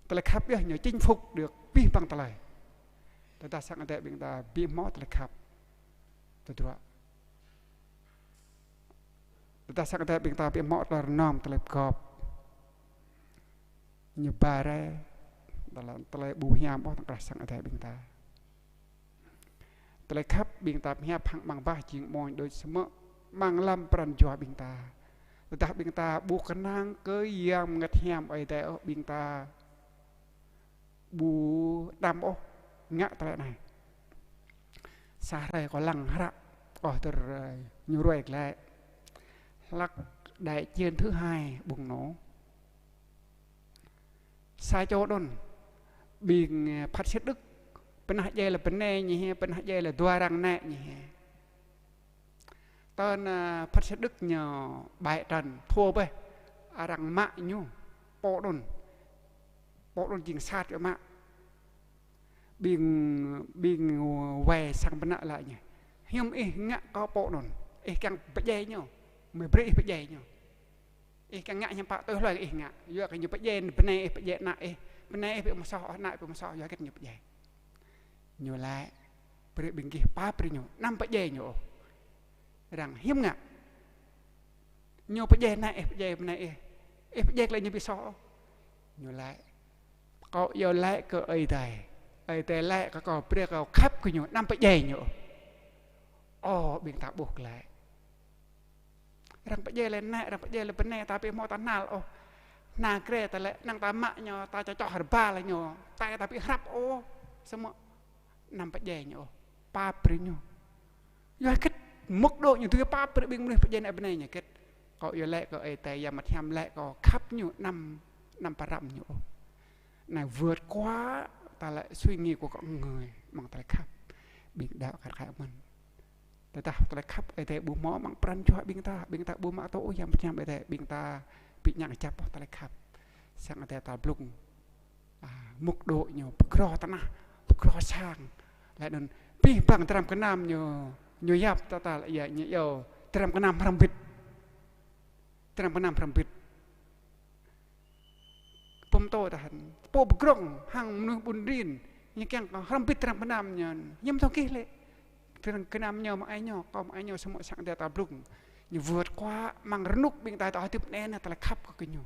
Tơlơi khăp yơh ñu chinh phục được abih bang tơlơi. Tơdah sang Adai ƀing ta ƀu hmâo tơlơi khăp tơdruă. Tơdah sang Adai ƀing ta ƀu hmâo tơlơi rơnŏm, tơlơi pơgop, ñu ba rai tơlơi, tơlơi ƀu hiam ôh tơkrah sang Adai ƀing ta. Tơlơi khăp ƀing ta pơhiăp hăng amăng bah jing amoñ đôč, samơ̆ amăng lăm pran jua ƀing ta, tơdah ƀing ta ƀu kơnang kơ Yang Bơngăt Hiam Ơi Adai ôh, ƀing ta ƀu anăm ôh ngă tơlơi anai. Sa hrơi kâo lăng hră, kâo hơdơr, ơ, ñu ruai glaĭ. Hlăk đại chiến thứ hai bùng nổ, sa čô anŭn ƀing, ơ, phát xít Đức, pơnah djai lĕ bơnai ñu hă, pơnah djai lĕ dua arăng anai ñu hă. Tơl, ơ, phát xít Đức ñu bại trận, thua bĕ, arăng mă ñu, pô anŭn, pô anŭn jing sat kơ mă. Ƀing, ƀing wai sang bơnă laĭ ñu: Hiư̆m ih ngă kơ pô anŭn? Ih kiăng pơdjai ñu, mơi brơi ih pơdjai ñu. Ih kiăng ngă hiư̆m pă tui hloi ih ngă. Yua kơ ñu pơdjai bơnai ih, pơdjai ană ih. Bơnai ih ƀu mơsoh ôh, ană ih ƀu mơsoh, yua hơget ñu pơdjai? Ñu laĭ: Brơi ƀing gih pap brơi ñu, anăm pơdjai ñu ôh. Arăng hiư̆m ngă? Ñu pơdjai ană ih, pơdjai bơnai ih. Ih pơdjai tơlơi ñu ƀu soh ôh. Ñu laĭ: Kâo iâu laĭ kơ Ơi Adai. Ơi Adai laĭ kơ kâo, brơi kâo khăp kơ ñu, anăm pơdjai ñu ôh. Ơ, ƀing ta ƀuh glaĭ. Arăng pơdjai lĕ ană, arăng pơdjai lĕ bơnai, ta ƀu hmâo ta hnal ôh. Hna kre ta lĕ, năng ta mă ñu, ta čoh čoh rơbal ñu, ta, ta ƀu hrăp ôh. Samơ̆ anăm pơdjai ñu ôh. Pap brơi ñu. Yua hơget? Mơ̆ng dŏ ñu tui pap brơi ƀing mơnuih pơdjai ană bơnai ñu hơget? Kâo iâu laĭ kơ Ơi Adai, Yang Bơngăt Hiam laĭ kâo khăp ñu, anăm, anăm pơrăm ñu ôh. Anai vượt qua ta lĕ suy nghĩ của con người amăng tơlơi khăp. Ƀing đaŏ kar kaĭ mơ̆n. Tơdah tơlơi khăp Ơi Adai ƀu hmâo amăng pran jua ƀing ta, ƀing ta ƀu mă tŭ Yang Bơngăt Hiam Ơi Adai, ƀing ta ƀu ñă kơjăp ôh tơlơi khăp sang Adai ta blung. A, mŭk dŏ ñu pơgrô tơnah, pơgrô sang. Laih anŭn abih bang dram gơnam ñu, ñu yap ta, ta lĕ ia, ñu iâu dram gơnam hrŏm hơbĭt. Dram gơnam hrŏm hơbĭt. Pơm tô ta hăn, pô pơgrong hăng mơnuih ƀun rin, ñu kiăng kơ hrŏm hơbĭt dram gơnam ñu, hiư̆m thâo gih lĕ. Dram gơnam ñu mă ai ñu, kơ mă ai ñu, samơ̆ sang Adai ta blung. Ñu vượt qua amăng rơnŭk ƀing ta, ta hơdip anai nă tơlơi khăp kơ ñu.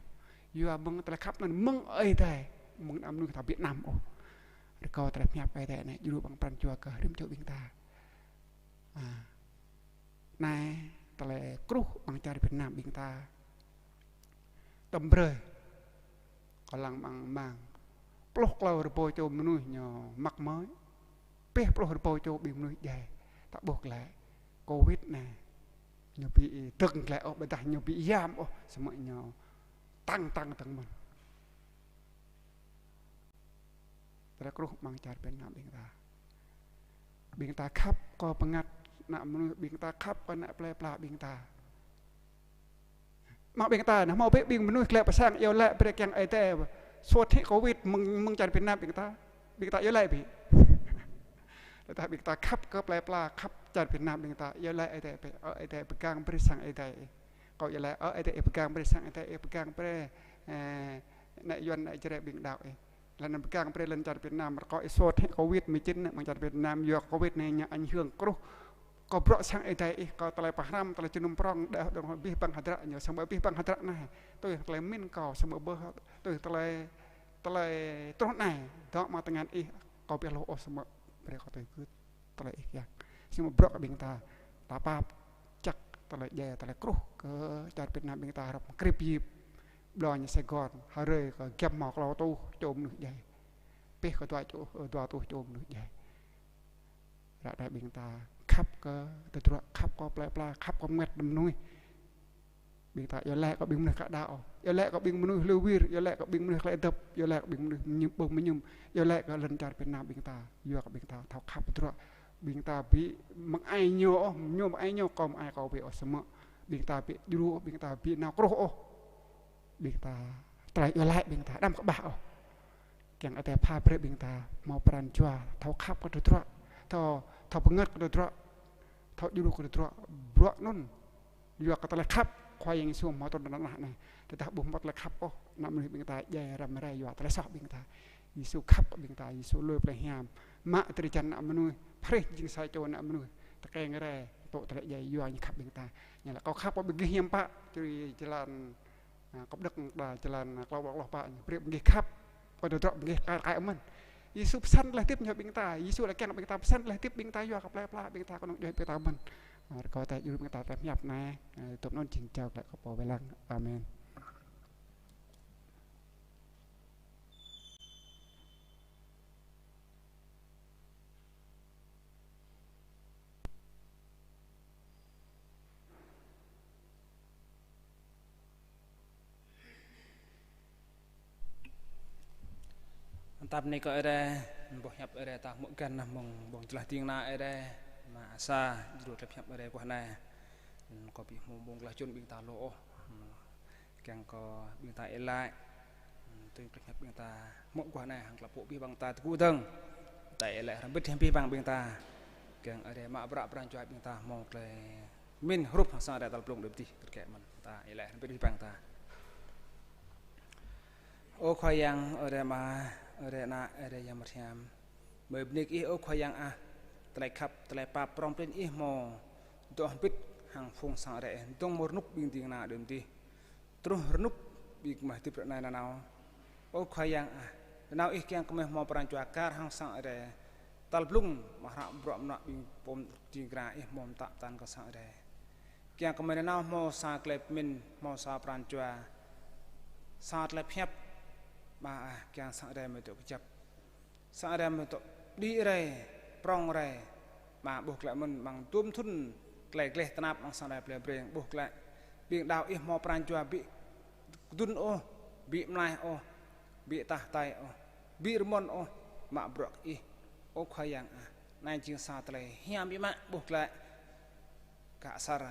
Yua mơ̆ng tơlơi khăp anŭn mơ̆ng Ơi Adai, mơ̆ng ană mơnuih ta ƀu anăm ôh. Rơkâo tơlơi pơhiăp Ơi Adai anai djru amăng pran jua kơ rĭm čô ƀing ta. A. Anai, tơlơi kruh amăng čar Việt Nam ƀing ta. Tơm brơi. Kâo lăng amăng mang. Pluh klâo rơbâo čô mơnuih ñu mắc mới. Pĕh pluh rơbâo čô ƀing mơnuih djai. Ta ƀuh glaĭ. Covid anai. Ñu ƀu dơ̆ng glaĭ ôh, ƀôdah ñu ƀu yam ôh, samơ̆ ñu tăng tăng tăng mơ̆n. Tơlơi kruh amăng čar Việt Nam ƀing ta. Ƀing ta khăp kơ bơngăt ană mơnuih, ƀing ta khăp kơ ană plơi pla ƀing ta. Mă ƀing ta, anai hmâo bĕ ƀing mơnuih glaĭ pơ sang iâu laĭ brơi kiăng Ơi Adai suôt hĭ Covid mơ̆ng, mơ̆ng čar Việt Nam ƀing ta. Ƀing ta iâu laĭ bĕ. Tơdah ƀing ta khăp kơ plei pla, khăp čar Việt Nam ƀing ta, iâu laĭ Ơi Adai bĕ, ơ Ơi Adai pơgang brơi sang Ơi Adai. Kâo iâu laĭ, ơ Ơi Adai pơgang brơi sang Ơi Adai, pơgang brơi, ơ, ană Yuan, ană Jrai ƀing đaŏ. Laih anŭn pơgang brơi lŏn čar Việt Nam, rơkâo ih suôt hĭ Covid mười chín anai mơ̆ng čar Việt Nam, yua Covid anai ñu ảnh hưởng kruh. Kơ bruă sang Ơi Adai ih, kơ tơlơi pơhrăm, tơlơi jơnum prŏng, đah dong abih bang hơdră ñu, samơ̆ abih bang hơdră anai. Tui tơlơi pơmĭn kâo, samơ̆ bơ, tui tơlơi, tơlơi truh anai, dŏ mă tơngan ih, kâo ƀu hluh ôh samơ̆ brơi kâo tui gưt tơlơi ih kiăng. Samơ̆ bruă kơ ƀing ta, ta pap, čăk tơlơi djai, tơlơi kruh kơ čar Việt Nam ƀing ta hrŏm krip yip. Ƀlŏr ñu Sài Gòn, hrơi kơ giăm hmâo klâo rơtuh čô mơnuih djai. Pĕh kơ dua čô, dua rơtuh čô mơnuih djai. Ră anai ƀing ta khăp kơ tơdruă, khăp kơ plei pla, khăp kơ mơngăt mơnuih. Ƀing ta iâu laĭ kơ ƀing mơnuih ka đaŏ, iâu laĭ kơ ƀing mơnuih hlư wir, iâu laĭ kơ ƀing mơnuih klĕ dăp, iâu laĭ kơ ƀing mơnuih mơñum, ƀơ̆ng mơñum, iâu laĭ kơ lŏn čar Việt Nam ƀing ta, yua kơ ƀing ta thâo khăp tơdruă. Ƀing ta ƀu mơ̆ng ai ñu ôh, ñu mơ̆ng ai ñu, kâo mơ̆ng ai kâo ƀu ôh samơ̆. Ƀing ta ƀu djru ôh, ƀing ta ƀu nao kruh ôh. Ƀing ta tơlơi iâu laĭ ƀing ta đăm kơƀah ôh. Kiăng Ơi Adai pha brơi ƀing ta hmâo pran jua, thâo khăp kơ tơdruă, thâo, thâo pơngăt kơ tơdruă, thâo djru kơ tơdruă, bruă anŭn. Yua kơ tơlơi khăp Khua Yang Yêsu hmâo trŭn rai anai. Tơdah ƀu hmâo tơlơi khăp ôh, ană mơnuih ƀing ta djai răm rai yua tơlơi soh ƀing ta. Yêsu khăp kơ ƀing ta, Yêsu lui plei hiam. Mă drơi jăn ană mơnuih, phrih jing sa čô ană mơnuih. Tơkeng rai, tŭ tơlơi djai yua ñu khăp ƀing ta. Ñu laĭ kâo khăp kơ ƀing gih hiam pă, čui jơlan, a, kơƀơđơ̆k đa jơlan, a, klâo ƀlŏr klâo pă, brơi ƀing gih khăp. Kơ tơdruă ƀing gih kar kaĭ mơ̆n. Yêsu pơsăn tơlơi hơdip ñu ƀing ta, Yêsu laĭ kiăng ƀing ta pơsăn tơlơi hơdip ƀing ta yua kơ plei pla ƀing ta kơnơ̆ng djuai ƀing ta mơ̆n. A, rơkâo ta djru ƀing ta tơlơi pơhiăp anai, a, tŭm anŭn jing jao glaĭ kơ pô wai lăng. Amen. Tap ni kơ Ơi Adai, boh hiăp Ơi Adai ta hmư̆ găn anai mơ̆ng ƀơ̆ng jơlah ding kơna Ơi Adai, mă sa, jrô tơlơi hiăp Ơi Adai guah anai. Kơ ƀu hmâo ƀơ̆ng jơlah čun ƀing ta lu ôh. Kiăng kơ ƀing ta ih laĭ, tui tơlơi hiăp ƀing ta hmư̆ guah anai hăng tơlơi pơpŭ abih bang ta tơgŭ dơ̆ng. Ta ih laĭ hrăm bĭt abih bang ƀing ta. Kiăng Ơi Adai mă bruă pran jua ƀing ta hmâo tơlơi pơmĭn hrup hăng sang Ơi Adai tal blung đơi pơdih kơt kĕ mơ̆n. Ta ih laĭ hrăm bĭt abih bang ta. Ơ Khua Yang, Ơi Adai Ama, Ơi Adai Ană, Ơi Adai Yang Bơngăt Hiam. Mơi bơni kơ Ih, ơ Khua Yang ah, tơlơi khăp, tơlơi pap prŏng prin Ih hmâo dŏ hơbĭt hăng phung sang Ơi Adai Ih, dơ̆ng mơ̆ng rơnŭk ƀing ding kơna đưm dih. Truh rơnŭk ƀing gơmơi hơdip ră anai nanao. Ơ Khua Yang ah, nanao Ih kiăng kơ gơmơi hmâo pran jua kar hăng sang Ơi Adai. Tal blung mă hră bruă mơnuă ƀing pô ding kơna Ih hmâo pơtă pơtăn kơ sang Ơi Adai. Kiăng kơ gơmơi nanao hmâo sa tơlơi pơmĭn, hmâo sa pran jua, sa tơlơi pơhiăp, Ama ah, kiăng sang Ơi Adai gơmơi dŏ kơjăp. Sang Ơi Adai gơmơi dŏ đĭ rai, prŏng rai, Ama ƀuh glaĭ mơ̆n amăng dŭm thŭn tơlơi gleh tơnap amăng sang Ơi Adai plei Breng, ƀuh glaĭ ƀing đaŏ Ih hmâo pran jua ƀu kơdŭn ôh, ƀu mlaih ôh, ƀu tah hơtai ôh, ƀu rơmơ̆n ôh, mă bruă kơ Ih, ơ Khua Yang ah. Anai jing sa tơlơi hiam biă mă ƀuh glaĭ. Kơ asar.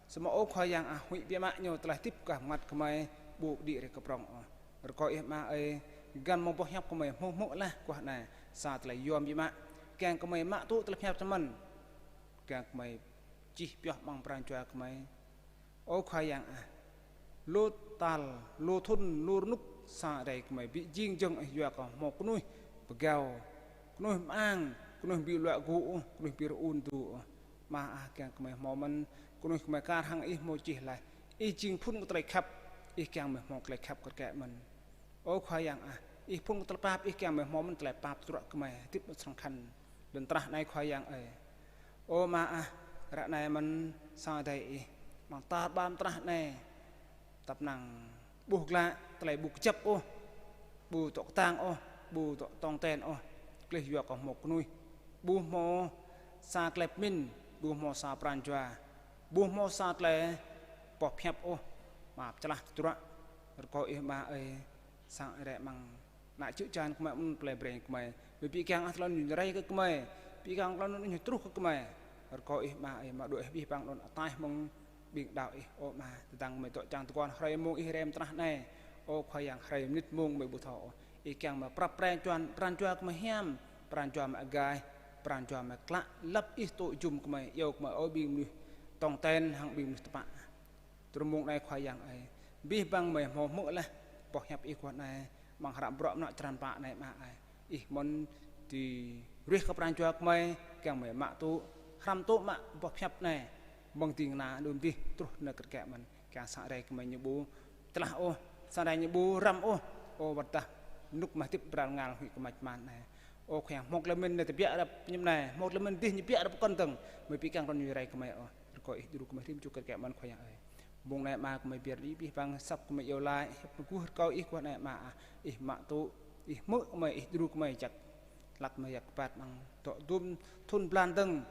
Samơ̆ ơ Khua Yang ah, huĭ biă mă ñu tơlơi hơdip kơ bơngăt gơmơi ƀu đĭ rai kơ prŏng ôh. Rơkâo Ih Ama ơi, găn mơ̆ng boh hiăp gơmơi hmư̆ hmư̆ laih guah anai, sa tơlơi yôm biă mă. Kiăng gơmơi mă tŭ tơlơi pơhiăp tơmăn. Kiăng gơmơi čih pioh amăng pran jua gơmơi. Ơ Khua Yang ah, lu tal, lu thŭn, lu rơnŭk sang Ơi Adai gơmơi ƀu jing jơ̆ng ôh yua kơ hmâo kơnuih pơgao, kơnuih mơang, kơnuih ƀu luă gŭ ôh, kơnuih ƀu rơun dơ̆ng ôh. Ama ah, kiăng gơmơi hmâo mơ̆n, kơnuih gơmơi kar hăng Ih hmâo čih laih. Ih jing phŭn kơ tơlơi khăp, Ih kiăng gơmơi hmâo tơlơi khăp kơt kĕ mơ̆n. Ơ Khua Yang ah, Ih phŭn kơ tơlơi pap, Ih kiăng gơmơi hmâo mơ̆n tơlơi pap tơdruă gơmơi hơdip mơ̆n srăng khăn. Lŏn tơnah anai Khua Yang ơi. Ơ Ama ah, ră anai mơ̆n sang Ơi Adai Ih, amăng tar ƀar lŏn tơnah anai. Tăp năng ƀuh glaĭ tơlơi ƀu kơjăp ôh, ƀu dŏ kơtang ôh, ƀu dŏ tong ten ôh. Gleh yua kơ hmâo kơnuih ƀu hmâo sa tơlơi pơmĭn, ƀu hmâo sa pran jua, ƀu hmâo sa tơlơi boh pơhiăp ôh, mă pơčơlah tơdruă. Rơkâo Ih Ama ơi, sang Ơi Adai amăng ană čư̆ čan gơmơi amăng plei Breng gơmơi. Ƀu ƀu kiăng ah tơlơi anŭn rai kơ gơmơi, ƀu kiăng tơlơi anŭn truh kơ gơmơi. Rơkâo Ih Ama ơi, mă đuaĭ abih bang anŭn ataih mơ̆ng ƀing đaŏ Ih, ơ Ama, tơdang gơmơi dŏ čang tơguan hrơi mông Ih rai amăng tơnah anai. Ơ Khua Yang, hrơi mơnit mông gơmơi ƀu thâo ôh. Ih kiăng mă prăp pran jua, pran jua gơmơi hiam, pran jua mă agaih, pran jua mă klă, lăp Ih tŭ jum gơmơi, iâu gơmơi ơ ƀing mơnuih tong ten hăng ƀing mơnuih tơpă. Truh mông anai Khua Yang ơi, abih bang gơmơi hmâo hmư̆ laih boh hiăp Ih guah anai, amăng hră bruă mơnuă črăn pă anai Ama ơi. Ih mơ̆n dưi ruih kơ pran jua gơmơi, kiăng gơmơi mă tŭ, hrăm tŭ mă boh hiăp anai, mơ̆ng ding kơna đưm dih truh nao kơt kiă mơ̆n, kiăng sang rai gơmơi ñu ƀu tơlah ôh, sang rai ñu ƀu răm ôh, ơ wơ̆t tơdah rơnŭk mă hơdip bral ngal huĭ kơmač man anai. Ơ Khua Yang, hmâo tơlơi mĭn anai tơbiă ră pơñum anai, hmâo tơlơi mĭn dih ñu biă ră pơkŏn dơ̆ng, gơmơi ƀu kiăng rŏn ñu rai gơmơi ôh. Rơkâo Ih djru gơmơi rĭm čô kơt kiă mơ̆n Khua Yang ơi. Mông anai Ama gơmơi ƀiă rai abih bang asăp gơmơi iâu laĭ, hiăp gơmơi guh rơkâo Ih guah anai Ama ah. Ih mă tŭ, Ih hmư̆ gơmơi, Ih djru gơmơi jak hlak gơmơi jak kơpăt amăng dŏ dŭm thun blan dơ̆ng.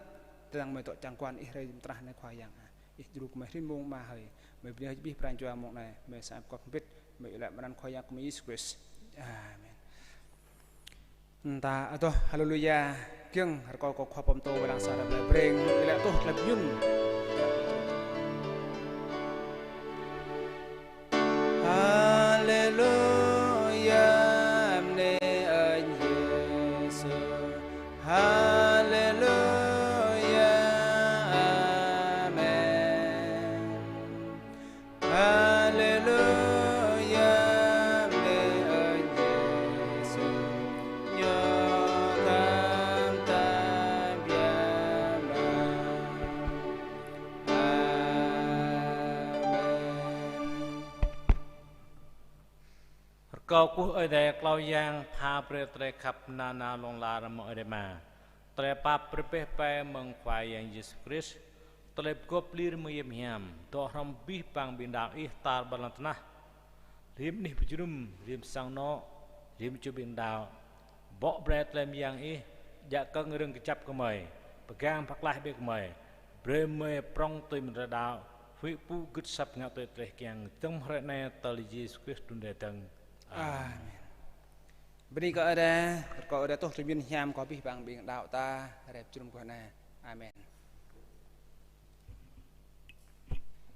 Tơdang gơmơi dŏ čang tơguan Ih rai amăng tơnah anai Khua Yang ah. Ih djru gơmơi rĭm mông Ama hơi. Gơmơi bơni hơi abih pran jua mông anai, gơmơi sa ăp kơkuh kơmbit, gơmơi iâu laĭ amăng anăn Khua Yang gơmơi Yêsu Krist. Amen. Ơ ta adoh, haleluya. Kiăng rơkâo kơ Khua pơtô wai lăng sa ră blai breng, iâu laĭ tuh tơlơi mơyŭn. Haleluya, bơni ơn Yêsu. Haleluya, amen. Haleluya, bơni ơn Yêsu, ñu khŏm tơbiă mă. Amen. Rơkâo kơ Ơi Adai klâo yang pha brơi tơlơi khăp nanao hlŏng lar mơ̆ng Ơi Adai Ama, tơlơi pap rơbeh pai mơ̆ng Khua Yang Yêsu Krist, tơlơi pơgop lir mơ̆ng hiam hiam, dŏ hrŏm abih bang ƀing đaŏ Ih tar ƀar lŏn tơnah, rĭm anih pơjơnum, rĭm sang anŏ, rĭm čô ƀing đaŏ. Bŏ brơi tơlơi mơyang Ih, djă kơ̆ng rơ̆ng kơjăp gơmơi, pơgang pơklaih ƀing gơmơi, brơi gơmơi prŏng tui mơ̆ng tơlơi đaŏ, huĭ pŭ gưt asăp ngă tui tơlơi kiăng, dơ̆ng hrơi anai tơl Yêsu Krist trŭn rai dơ̆ng. Amen. Amen. Bơni kơ Ơi Adai, rơkâo Ơi Adai tuh tơlơi mơyun hiam kơ abih bang ƀing đaŏ ta, rai pơjơnum guah anai. Amen.